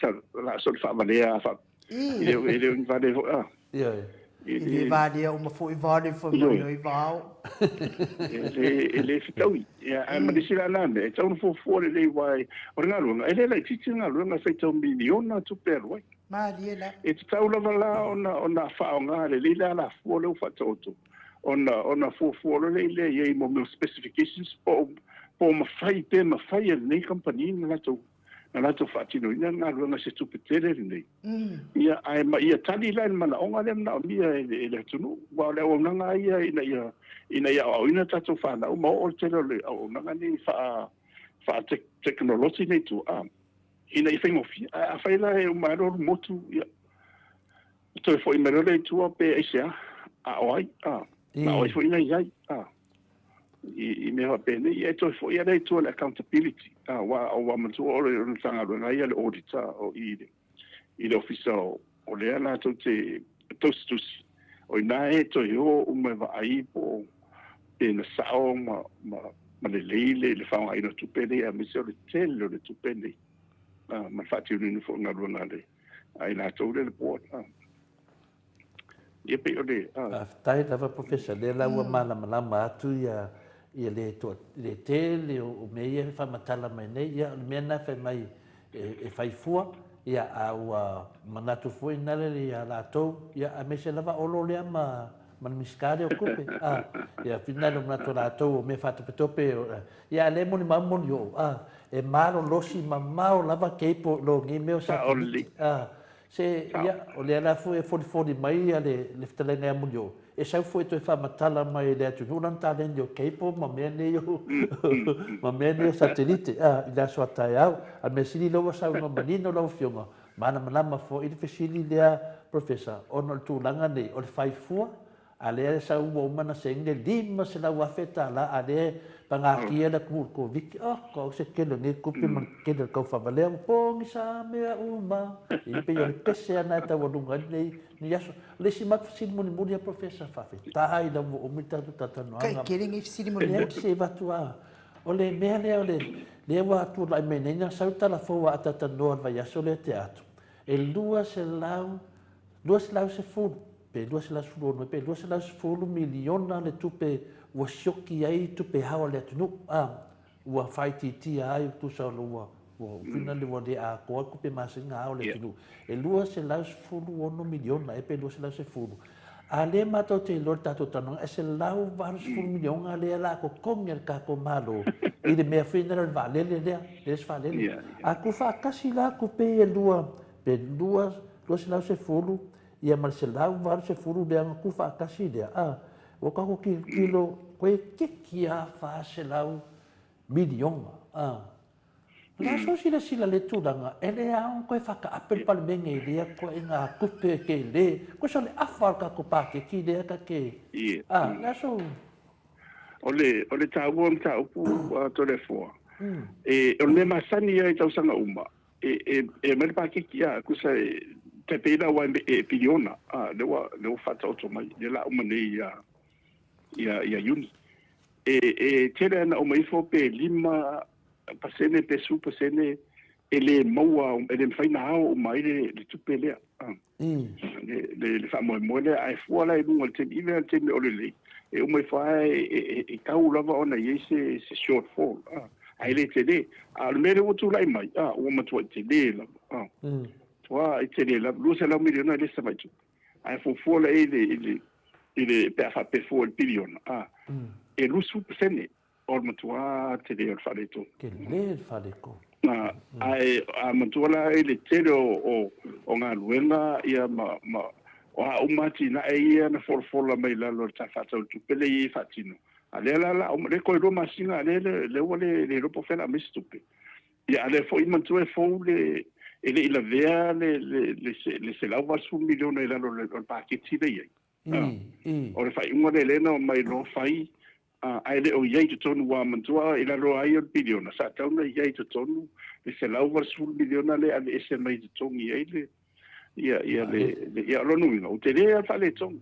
Speaker 4: soona faavalea lava E le o ni vale foi a.
Speaker 2: Ioe.
Speaker 1: E le valea uma foi vale fai mai ai vao.
Speaker 4: E le fetaui. Ae ma le isi la na mea, e tatau ona fuafua lelei aua o le galuega, e le laitiiti le galuega e faitau miliona tupe e alu ai.
Speaker 1: Malie lava.
Speaker 4: E tatau lava la ona faaaoga lelei le alafua lea ua faataoto, ona fuafua loa lea i ai mo mea o specifications po o mafai pe mafai e lenei kamupani ona latou na latou faatinoina le galuega i se tupe tele lenei. Ia, ae ma ia tali la i le manaoga lea e manaomia e le atunuu. Aua o le auaunaga lava ia ina ia, ina ia aoaoina tatou fanau ma oo le tele o le auaunaga nei faa, faatekonolosi nei tua, a, ina ia faigofie. Ae afai la e uma ai loa le motu, ia, toe foi mai loa lea i tua pe aisea, a o ai, a, na o ai foi na i ai, a. I mea faapenei, ia e toe foi lava lea i tua i le accountability, aua ua manatua o le Matagaluega ia le auditor o i i le Ofisa o lea latou te tausitusi, o i ina e toe o uma e vaai po o pe na sao ma ma lelei le faaaogaina o tupe nei aemaise o le tele o le tupe nei ma le faatinoina foi o galuega a i latou lea le board. Ia pei o le.
Speaker 2: Faafetai lava Professor, lea la ua malamalama atu ia ia le toa le tele o mea ia e faamatala mai nei, ia o le mea lena fai mai e fai fua, ia a ua manatu foi nale ia latou, ia aemaise lava Olo lea ma ma le Minisita lea o Tupe, a ia finale o manatu o latou o mea faatopetope, ia a lea e molimau moni oo, a e malolosi mamao lava cable i lo nei mea o satelite, a Se, ia, o lea la foi e folifoli mai ia le, le fetalaiga ia Muni'o, e sau foi e toe faamatala mai i le atunuu lana taleni o cable ma mea nei o, ma mea nei o satelite, a, i le aso a taeao. A o le mea sili lea ua saunoa manino lau Afioga, malamalama foi le fesili lea Professor, ona o le tulaga nei, o le fai fua, A lea e sau ua uma ona saini le $500,000 a lea e pagatia le atunuu i le Koviti. Oh, ko se tele o nei tupe ma le tele o le taufavalea ua pogisa mea uma. E pei o le pese lava lena e taualuga ai lenei, lenei aso. O le isi matou fesili mulimuli a Professor, faafetai lava ua umi le tatou talatalanoaga.
Speaker 1: Kai tele nei fesili mulimuli.
Speaker 2: Lea se avatu a, o le mea lea o le, lea ua tulai mai nei na sau tala fou a talatalanoa i le vaiaso lea tea atu, e 200 210 pe 216 pe 210 miliona le tupe ua sioki ai tupe hao a le atunuu, a, ua faaitiitia ai tusa o le ua, ua finale ua le atoa tupe masani na ao le atunuu. E 216 miliona ea pe 210. A lea matou te iloa le tatou talanoaga, e 180 miliona lea la totogi a le tatou Malo i le mea foi lea o le vaalele lea, le isi vaalele. A tuufaatasi la tupe ia e lua, pe 210 Ia ma le 180 lea na tuufaatasi lea, a, ua tatou tilotilo toeitiiti lava 400 miliona, a. O le a sou silasila i lea tulaga, e le ao ona toe faataape le Palemene i lea ituaiga tupe tele, tusa o le afa o le tatou paketi lea ta te, a, o le a sou.
Speaker 4: O le, o le taua o le mataupu a Toleafoa, e, o le mea masani ia i tausaga uma, e, e, e aumai le paketi, a, tusa e, tai pei la ua e piliona, a, lea ua, lea ua faataoto mai, lea la uma nei ia, ia, ia Iuni. E, e tele ana uma ifo pe 5% pe 10% e le maua, e le mafai ona ao uma ai le, le tupe lea. Le, le, le faamoemoe lea, ae fua la i luga o le taimi, even le taimi o lelei, e uma ifo lava e, e, e tau lava ona i ai se, se shortfall, ae le tele. A o le mea lea ua tulai mai, ua matuai tele lava. Ua tele lava, $200 miliona e le se tamai tupe. Ae fuafua la i le, i le, i le, pe a faapea fua i le piliona, e 20% o le matua tele o le faaletonu.
Speaker 2: Tele le faaletonu.
Speaker 4: Ae a matua la i le tele o, o, o galuega ia ma, ma o a uma atinae ia na folafola mai lalo o le Tala Faatatau o le Tupe lea e i ai faatino. A lea la la le toe 2 masina lea lea ua le le iloa po o fea o le a aumai se tupe. Ia a lea foi manatua e fou le e le i lavea le le le le $180 miliona i lalo o le paketi lea e i ai. O le faaiuga lea lea na omai loa fai, ae le o i ai i totonu ua manatua i lalo ai o le piliona, sa tatau ona i ai i totonu le $180 miliona lea e aveese mai i totogi ai le ia ia le ia o lona uiga ua tele lava le faaletonu.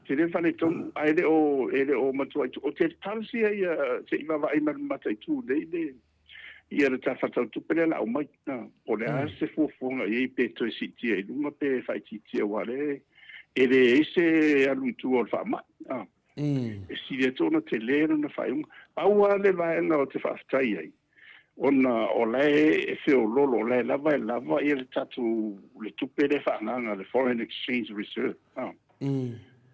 Speaker 4: Tele le faaletonu ae le o e le o matua o te talosia ia se i vaavaai ma le mataitu nei le ia le Tala Faatatau Tupe lea o le a aumai. Po o le a se fuafuaga i ai pe toe siitia i luga pe faaitiitia aua o lea e leai se alu i tua o le faamai. E sili atu ona tele lona faaiuga. Pau lava le vaega ou te faafetai ai, ona o la e feoloolo, o la e lava e lava ia le tatou le tupe lea faaagaaga, le foreign exchange reserve.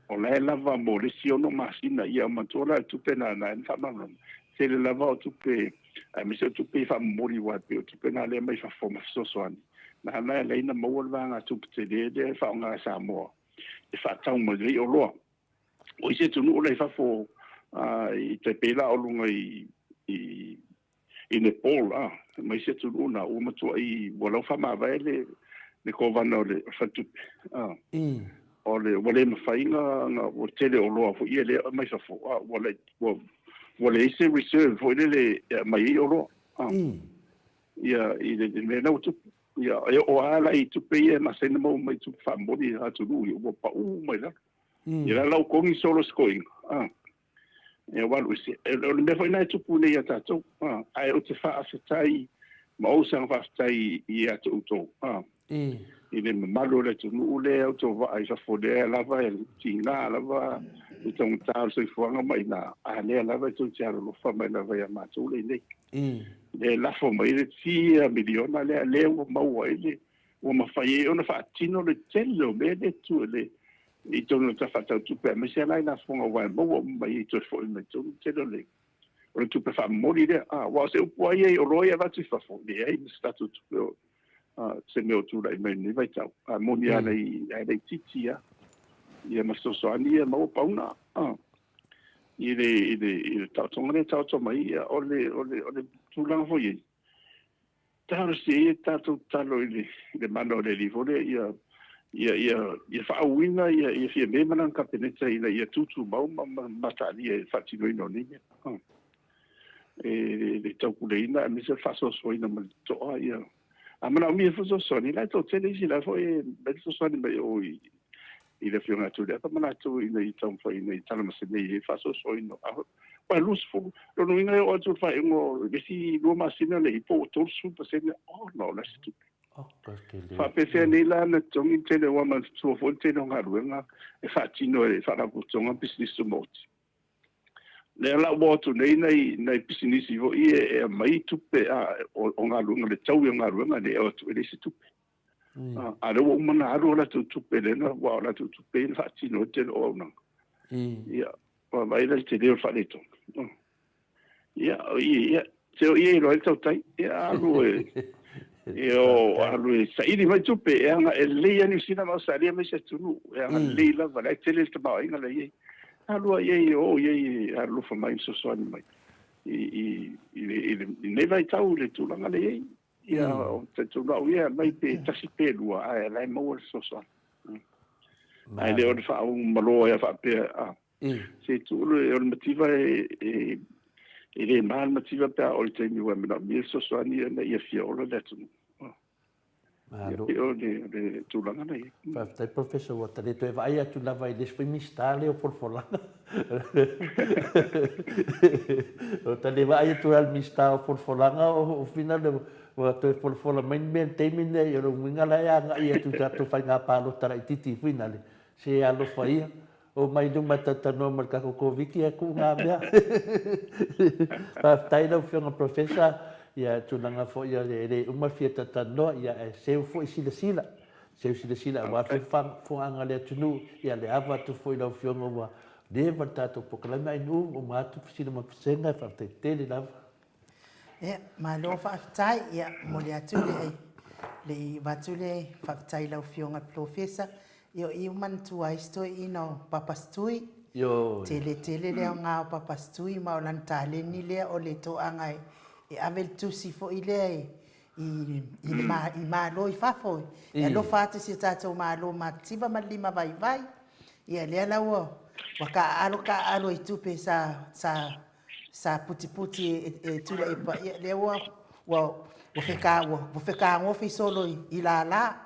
Speaker 4: O la e lava mo le isi 6 masina, ia manatua la le tupe na na faamalamalama. Tele lava o tupe, aemaise o tupe i faamomoli aua e pei o tupe na lea mai fafo ma fesoasoani. Na ala e ala ai ona maua le vaegatupe tele lea e faaaoga e Samoa e faatau mai ai oloa. O isi atunuu la i fafo i tai pei la o luga i i i Nepal, ma isi atunuu na ua matuai ua lau faamavae le le kovana o le faletupe. O le ua le mafai na ua tele oloa foi ia lea e aumai fafo, ua ua ua leai se reserve foi lele e aumai ai oloa. Ia i le mea la ua tupu. Ia e oo lava la i tupe ia e masani ona maua mai tupe faamomoli a atunuu ia ua pau mai lalo. Ia la ua togi solo se toeaina. Ia ua alu ese. O le mea foi lena e tupu nei ia tatou. Ae ou te faafetai ma ou saga faafetai ia te outou. I le mamalu o le atunuu lea e autovaa i fafo lea lava e tiga lava le taugata o le soifuaga ma i ina, a lea lava e tou te alolofa mai lava ia matou lea i inei. Lea e lafo mai le fia miliona lea, lea ua maua ai le ua mafai ai ona faatino le tele o mea lea tu le i totonu o le Tala Faatatau Tupe, aemaise la i lafoga aua e maua uma mai ai toe foi mai totonu le tele o le o le tupe faamomoli lea. Aua o se upu lava ia i oloa ia e avatu i fafo, leai ma se tatou tupe o se mea o tulai mai i lenei vaitau. A moni lava ae laitiiti lava ia ma fesoasoani ia maua pauna i le i le i le taotoga lea e taoto mai ia o le o le o le tulaga foi ai. Talosia ia tatou tatalo i le i le mana o le Alii foi lea ia ia ia ia faaauina ia ia Fiame ma lana Kapeneta ina ia tutumau ma mataalia i le faatinoina o nei mea. E le taupuleina aemaise le faasoasoaina ma le totoa ia. A manaomia foi fesoasoani, la e toatele isi la foi e aumai le fesoasoani mai o i i le Afioga ia Tuilaepa ma latou ina ia taumafai ina ia talamaseme i ai le faasoasoaina. Aua e 20, lona uiga e oo atu i le faaiuga o le isi 2 masina lea i po ua 30% ona o le se tupe. Faapefea nei la ona totogi le tele aua manatua foi le tele o galuega e faatino e faalapotopotoga ma pisinisi tumaoti. Lea la ua o atu nei nai, nai pisinisi foi e aumai tupe o galuega, le taui o galuega nei e o atu e leai se tupe. A lea ua uma ona alu a latou tupe lea na, aua o latou tupe ia na faatino ai le tele o auaunaga. Ia, ua vaai la i le tele o le faaletonu. Ia, o i, ia, se o i e iloa ai le tautai. Ia, alu e, Io alu e saili mai tupe e aga e lelei lava Niu Sila ma Ausetalia ma isi atunuu e agalelei lava la e tele le tamaoaiga la e i ai. Alu ai i ai e o i ai e alolofa mai ma fesoasoani mai i i i le i lenei vaitau i le tulaga lea e i ai. Ia o talitonu au ia e aumai pe tasi pe lua ae la e maua le fesoasoani. Ae le o le faaumalo ai faapea a se tuu le o le mativa e e le ma le mativa pe a oo i le taimi ua e manaomia le fesoasoani ina ia fia ola le atunuu. Malo. Ia, o le tulaga lea.
Speaker 2: Faafetai Professor, ua ta le toe vaai atu lava i le isi foi Minisita lea o folafolaga. Ua ta le vaai atu lava i le Minisita o folafolaga o Fina ua toe folafola mai ni mea i le taimi lenei, o le uiga la e agai atu i tatou faiga palota laitiiti foi nale, se alofa ia, Omai luma e talatalanoa ma le tatou Koviti ae tuu na mea. Faafetai lau Afioga Professor, ia tulaga foi e le uma le fia talatalanoa, ia ae seu foi silasila, seu silasila aua foi faafofoga a le atunuu, ia le ava atu foi i lau Afioga ua leva le tatou polokalame ae ua uma atu Sina ma Pesega, faafetai tele lava.
Speaker 1: Ia, malo faafetai. Ia, momoli atu le, le avatu le faafetai i lau Afioga i le Polofesa. Ia, o i ua manatua ai si toeaina o Papasitui.
Speaker 2: Ioe.
Speaker 1: Tele tele le aoga o Papasitui ma o lana taleni lea o le toaga e ave le tusi foi lea i, i, i, le ma, i Malo i fafo. E alofa atu i si o tatou Malo matitiva ma le limavaivai. Ia, lea la ua, ua taaalo taaalo i tupe sa, sa sa putiputi e Tuilaepa, ia lea ua ua ua feka ua fetagofi solo i lala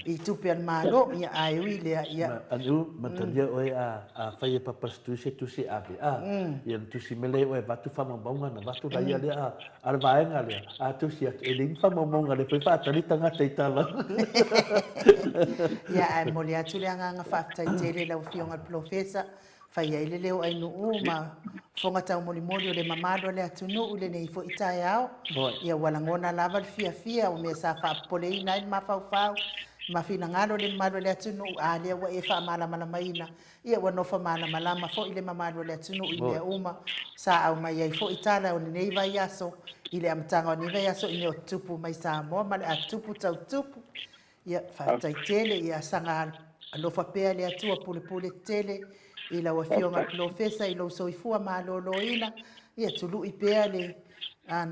Speaker 1: i tupe a le Malo, ia ae ui i lea, ia.
Speaker 2: Anu, matalia oe a fai e Papa Stu se tusi e ave, a, ia na tusi mai lea i oe avatu faamaumauga na avatu laia lea, a, a le vaega lea, a tusi atu, e leai ni faamaumauga lea foi faatali tagata i tala.
Speaker 1: Ia, ae momoli atu le agaga faafetai tele i lau Afioga i le Polofesa Fai ai le leo ainuu ma fofoga taumolimoli o le mamalu o le atunuu i lenei foi taeao. Ia ua lagona lava le fiafia o mea sa faapopoleina ai le mafaufau ma finagalo o le mamalu o le atunuu, a lea ua e faamalamalamaina, ia ua nofo malamalama foi le mamalu o le atunuu i mea uma sa aumai ai foi tala o lenei vaiaso i le amataga o lenei vaiaso i mea o tutupu mai Samoa ma le a tupu tau tupu. Ia, faafetai tele, ia saga alofa pea le Atua pulepule tele i lau Afioga Polofesa i lou soifua maloloina. Ia, tului pea le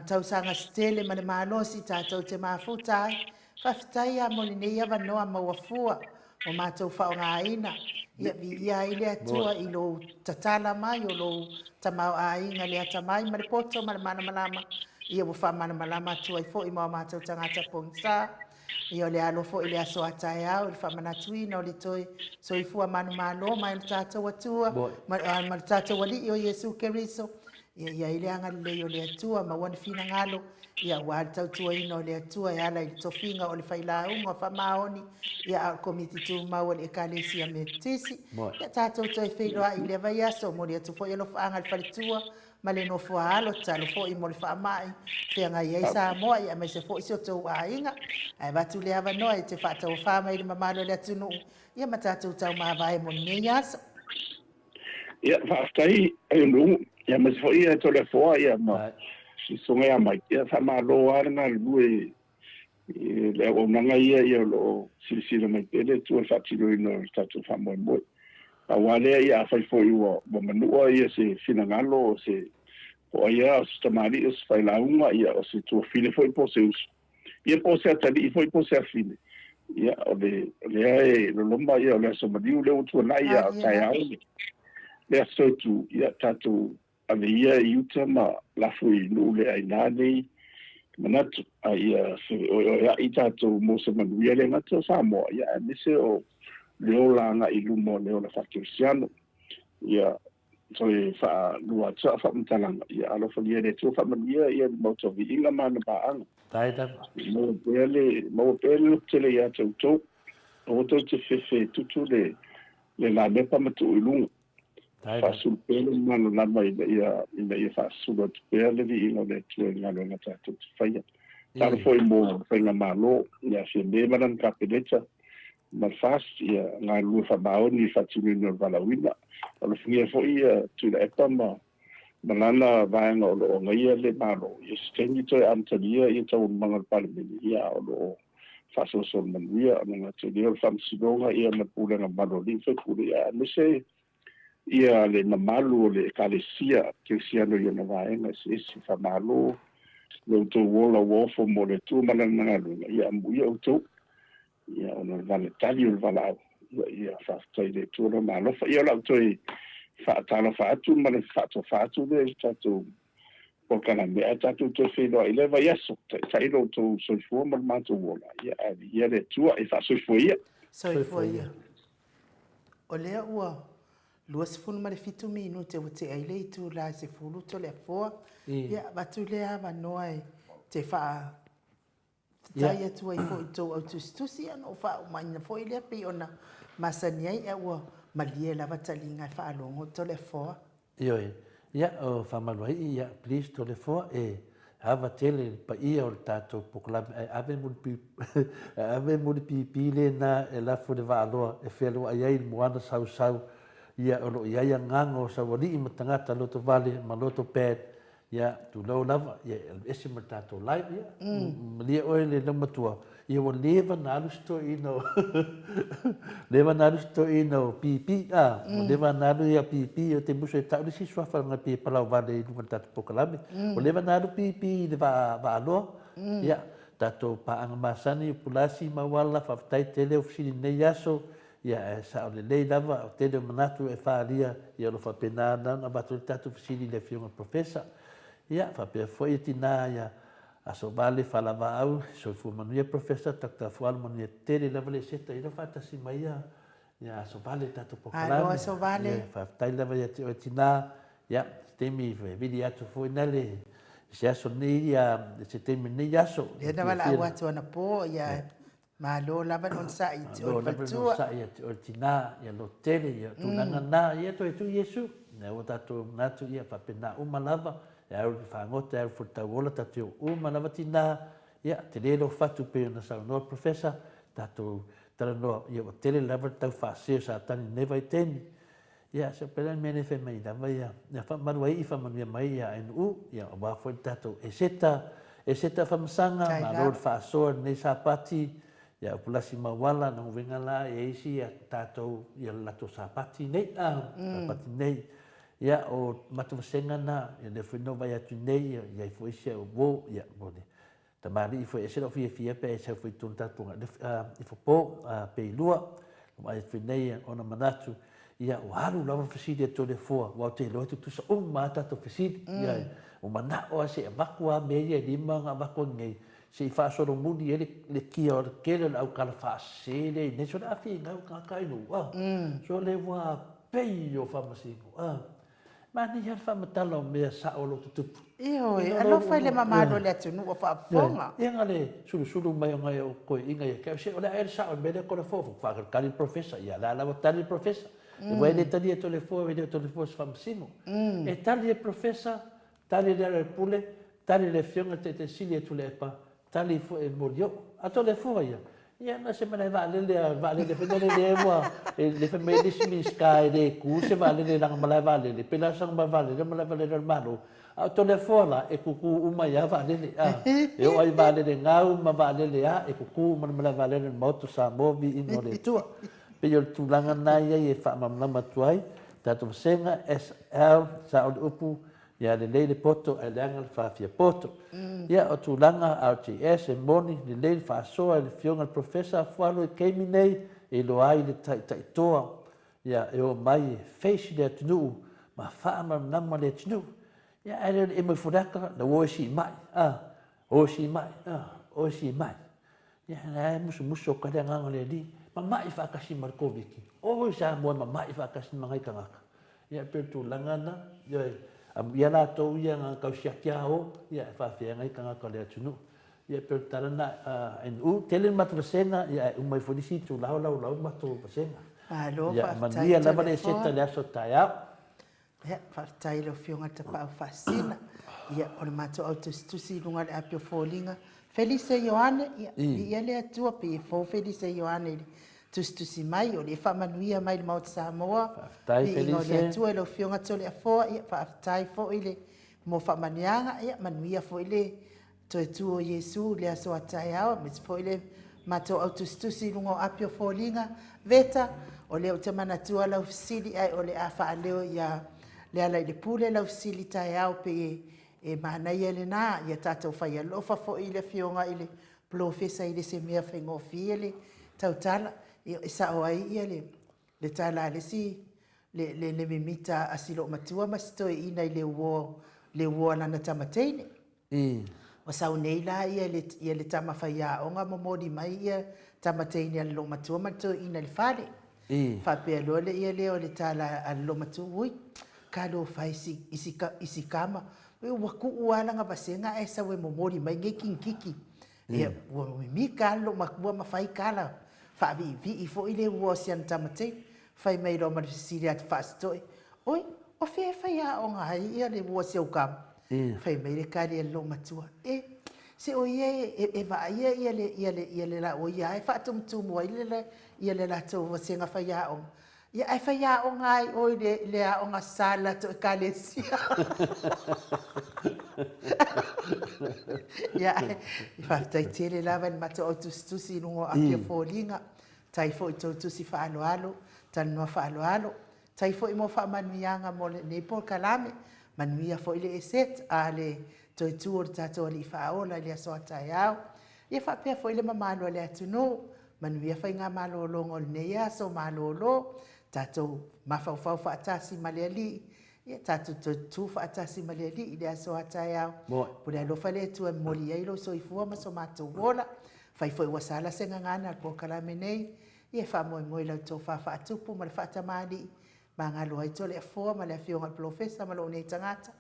Speaker 1: tausaga se tele ma le malosi tatou te mafuta ai. Faafetai lava mo lenei avanoa maua fua ua matou faaaogaina. Ia, viia ai le Atua i lou tatala mai o lou tamaoaiga le atamai ma le poto ma le malamalama. Ia, ua faamalamalama atu ai foi mo a matou tagata pogisa. Ia o le alo foi i le aso a taeao i le faamanatuina o le toe soifua manumalo mai o le tatou Atua ma le tatou Alii o Iesu Keriso. Ia i ai le agalelei o le Atua, maua ni finagalo, ia aua le tautuaina o le Atua e ala i le tofiga o le failauga o faamaoni, ia a o le Komiti Tumau a le Ekalesia Metotisi. Ia tatou toe feiloai i lea vaiaso, momoli atu foi alofaaga i le faletua ma le nofoa-alo, tatalo foi mo le faamai feagai ai Samoa, ia aemaise foi si o tou aiga. Ae avatu le avanoa e te faatauafa mai i le mamalu o le atunuu, ia ma tatou taumavae mo lenei aso.
Speaker 4: Ia, faafetai Aiolugu, ia aemaise foi ia Toleafoa ia ma Usoga ia Mike. Ia faamalo lava le galulue i le auaunaga ia ia o lo o silasila mai pea le Atua i le faatinoina o le tatou faamoemoe. Pau lava lea, ia afai foi ua manua ia se finagalo o se po o ai lava, o se tamalii, o se failauga, ia o se tuafile foi po o se uso, ia po o se atalii foi po o se afine, ia o le lea e loloma ia o le aso maliu lea ua tuanai ia taeao le aso itu, ia tatou Ave ia i uta ma lafo i nuu le aina nei manatu, a ia feoeoeaʻi tatou mo se manuia le gata o Samoa, ia aemaise o le ola agai i luma o le ola faakerisiano. Ia toe faalua atu au faamatalaga, ia alofagia e le Atua faamanuia ia le Maota o Viiga ma ana paaga.
Speaker 2: Tae lava.
Speaker 4: Maua pea le, maua pea le lototele ia te outou. Aua tou te fefe tutu le, le lamepa ma tuu i luga. Faasulu pea le malamalama ina ia, ina ia faasulu atu pea le viiga o le Atua i le galuega tatou te faia. Tatalo foi mo Faigamalo, ia Fiame ma lana Kapeneta ma le FAST, ia galulue faamaoni i le faatinoina o le valaauina. Alofagia foi ia Tuilaepa ma ma lana vaega o lo o agaia le Malo. Ia se taimi toe amatalia ia taualumaga o le Palemene, ia a o lo o faasolosolo manuia ona gata i lea o le Faamasinoga ia ma le Pulega mamalu a alii ma faipule, ia aemaise ia le mamalu o le Ekalesia Kerisiano i ona vaega eseese. Faamalo lo outou ola ua ofo mo le Atua ma Lana galuega, ia amuia outou, ia ona o le vale tali o le valaau, ia ia faafetai i le Atua Lona alofa. Ia o lau toe faatalofa atu ma le faatofa atu lea i le tatou polokalame, ae tatou toe feiloai i lea vaiaso. Taitai lo outou soifua ma le matou ola, ia ae viia le Atua, e faasoifua ia.
Speaker 1: Soifua ia. O lea ua 27 minute ua tea ai le itula e 10 Toleafoa. Ia, avatu lea avanoa e te faafetai atu ai foi i tou au tusitusi, ia ona ou faaumaina foi lea pei ona masani ai, a ua malie lava taliga e faalogo Toleafoa.
Speaker 2: Ioe. Ia, o faamaluaii, ia, please Toleafoa, e ava tele i le paia o le tatou polokalame ae ave mulipi, ae ave mulipipi lena e lafo i le vaaloa e fealuai ai le moana sausau, ia, o lo o i ai agaga o saualii ma tagata lotovale ma loto bad, Ia, tulou lava, ia, e alu ese ma le tatou live, ia, malie oe le laumatua, ia ua leva ona alu si toeaina o, leva ona alu si toeaina o PP, a, ua leva ona alu ia PP, ou te musu e tau le isi suafa leaga pei e palauvale i luga o le tatou polokalame. Ua leva ona alu PP i le vaa, vaaloa, ia, tatou paaga masani, o Pulasi ma Uala, faafetai tele o fesili i lenei aso, Ia, ae sao lelei lava, o tele o manatu e faaalia, ia o lo o faapena ona avatu ai le tatou fesili i le Afioga i le Professor. Ia, faapea foi le tina ia Asovale Falavaau, soifua manuia Professor, Doctor Fualu manuia tele lava le seta i lau faatasi mai ia ia Asovale i le tatou
Speaker 1: polokalame. Malo Asovale.
Speaker 2: Ia, faafetai lava ia te oe tina. Ia, se taimi e vili atu foi na le se aso nei ia se taimi lenei aso.
Speaker 1: Lea na valaau atu anapo, ia Malo lava le onosai i te oe
Speaker 2: faletua. Malo lava le onosai ia te oe tina, ia lototele, ia tulaga na, ia toe tuu Iesu. Lea ua tatou manatu ia faapena uma lava, e au i le fagota, e au foi i le tauola, tatou te o uma lava tina, ia tele lou fatu pei ona saunoa le Professor, tatou talanoa, ia ua tele lava le tau faasee o Satani i lenei vaitaimi. Ia, se pele le mea lea fai mai lava ia, ia faamalu ai i faamanuia mai ia NU, ia aua foi le tatou Eseta, Eseta Famasaga, malo le faasoa i lenei Sapati, ia Upulasi Mauala, na uiga la e isi ia tatou ia le latou Sapati nei, a, Sapati nei. Ia, o matou vasega na, ia lea foi na ou vaai atu nei, ia i ai foi isi au uo, ia, mo le Tamalii foi, ese lou fiafia pe a e sau foi i totonu tatou ifopo pe i lua, vaai atu nei ona manatu, ia ua alu lava le fesili a Toleafoa, aua ou te iloa e tutusa uma lava tatou fesili. Ia, ua manao lava se i avatu lava mea ia e lima ona avatu ai nei, se i faasolomuli ai le kia o le tele o le aukala faasese lea i inei, sole a finau tagata ai nuu, a, sole ua pei o faamasino, a. Manaia lava le faamatala o mea sao o lo o tutupu.
Speaker 1: Ioe, alofa i le mamalu o le atunuu o faafofoga.
Speaker 2: Ia na le sulusulu mai o nai ou toeaiina ia te au, se o le a ea le sao i le mea lea Toleafoa, ua faatalitali le Professor, ia o la lava tali le Professor. Aua e le talia e Toleafoa, e le o Toleafoa o se faamasino. E tali e Professor, tali e Lealailepule, tali e le Afioga i le Taitai Sili ia Tuilaepa, Tali foi e Molioo. A Toleafoa ia, ia na o se malae vaalele a vaalele foi lele lea ua e le fai mai le isi Minisita e le tu se vaalele leaga malae vaalele, pe la sana malae vaalele o malae vaalele o le Malo. A o Toleafoa la, e tutu uma ai lava vaalele, a. E oo lava i vaalele gau ma vaalele a, e tutu uma le malae vaalele o le Maota o Samoa, viiga o le Atua. E pei o le tulaga lena e i ai e faamalamalama atu ai, tatou vasega, SL, sao le upu, Ia lelei le poto ae leaga le faafia poto. Ia o tulaga RTS e moni lelei le faasoa i le afioga i le Professor Afualo i taimi nei e iloa ai le taitaitoa ia e omai e face le atunuu ma faamalamalama le atunuu. Ia ae le o le emo i Faleata na ua o e siimai a, o e siimai a, o e siimai. Ia la e musumusu atu ai le agaga o le Alii, mama'i faatasi ma le Koviti. Oi Samoa e mama'i faatasi ma nai tagata. Ia e pei o le tulaga lena, ioe, amuia latou ia na tau siaki a o, ia e faafeagai tagata o le atunuu. Ia e pei o le tala lena a NU, tele le matou vasega, ia ae uma ai foi le isi itula o laulau le matou vasega.
Speaker 1: Malo
Speaker 2: Ia
Speaker 1: faafetai
Speaker 2: manuia lava le
Speaker 1: Toleafoa.
Speaker 2: eseta i le aso taeao.
Speaker 1: Ia, faafetai i lau Afioga i le Tapaau Faasisina. Ia, o le matou au tusitusi i luga o le api o foliga. Felise Ioane, ia, viia le Atua, pei e fou Felise Ioane i le tusitusi mai, o lea e faamanuia mai i le Maota Samoa.
Speaker 2: Faafetai
Speaker 1: Viiga o le
Speaker 2: Felice.
Speaker 1: Atua i lau Afioga Toleafoa, ia faafetai foi le mo faamanuiaga, ia manuia foi le toe tu o Iesu i le aso a taeao, aemaise foi le matou au tusitusi i luga o api o foliga. Veta, o lea ou te manatua lau fesili ae o le a faaleo ia Lealailepule lau fesili taeao pei e manaia lena, ia tatou fai alofa foi i le Afioga i le Polofesa e le o se mea faigofie le tautala. E sao ai le tala a le isi, le mimita a si loomatua ma si toeaina i le uo a lana tama teine. Ua sau nei la le tama faiaoga momoli mai tama teine a le loomatua ma le toeaina i le fale. Faapea loa lea o le tala a le loomatua, ui, talofa e i si tama, ua tuu lava lana vasega ae sau e momoli mai nei kinikiki. Ia, ua mimita lava le loomatua ma fai tala faaviivii foi le uo a si ana tama teine. Fai mai loa ma le fesili atu faasitoe, oi, o fea e faiaoga ai le uo a si au tama? Fai mai le tali a le loomatua, e, se o ia e vaaia o ia lava e faatumutumu ai le latou vasega faiaoga, ia ae faiaoga lava i o i le aoga sa a le latou ekalesia. Ia, faafetai tele lava i le matou au tusitusi i luga o api o foliga. Tai foi i tou tusi faaaloalo, talanoa faaaloalo. Tai foi mo faamanuiaga mo lenei polokalame. Manuia foi le ESET a le toe tu o le tatou Alii Faaola i le aso a taeao. Ia faapea foi le mamalu o le atunuu. Manuia faigamalologa o lenei aso malolo. Tatou mafaufau faatasi ma le Alii. Ia tatou toe tu faatasi ma le Alii i le aso a taeao. Pule alofa le Atua e momoli ai lou soifua ma so matou ola. Fai foi ua sala se gagana a le polokalame nei, ia e faamoemoe i lau tofa faatupu ma le faatamalii, magalo ai Toleafoa ma le Afioga i le Polofesa ma lou nei tagata,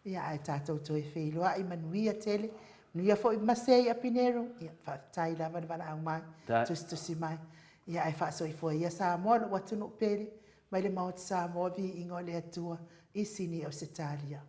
Speaker 1: ia ae tatou toe feiloai manuia tele, manuia foi Masei Apinero, ia faafetai lava le valaau mai, tusitusi mai, ia ae faasoifua ia Samoa lou atunuu pele, mai le Maota Samoa, viiga o le Atua i Sini Ausetalia.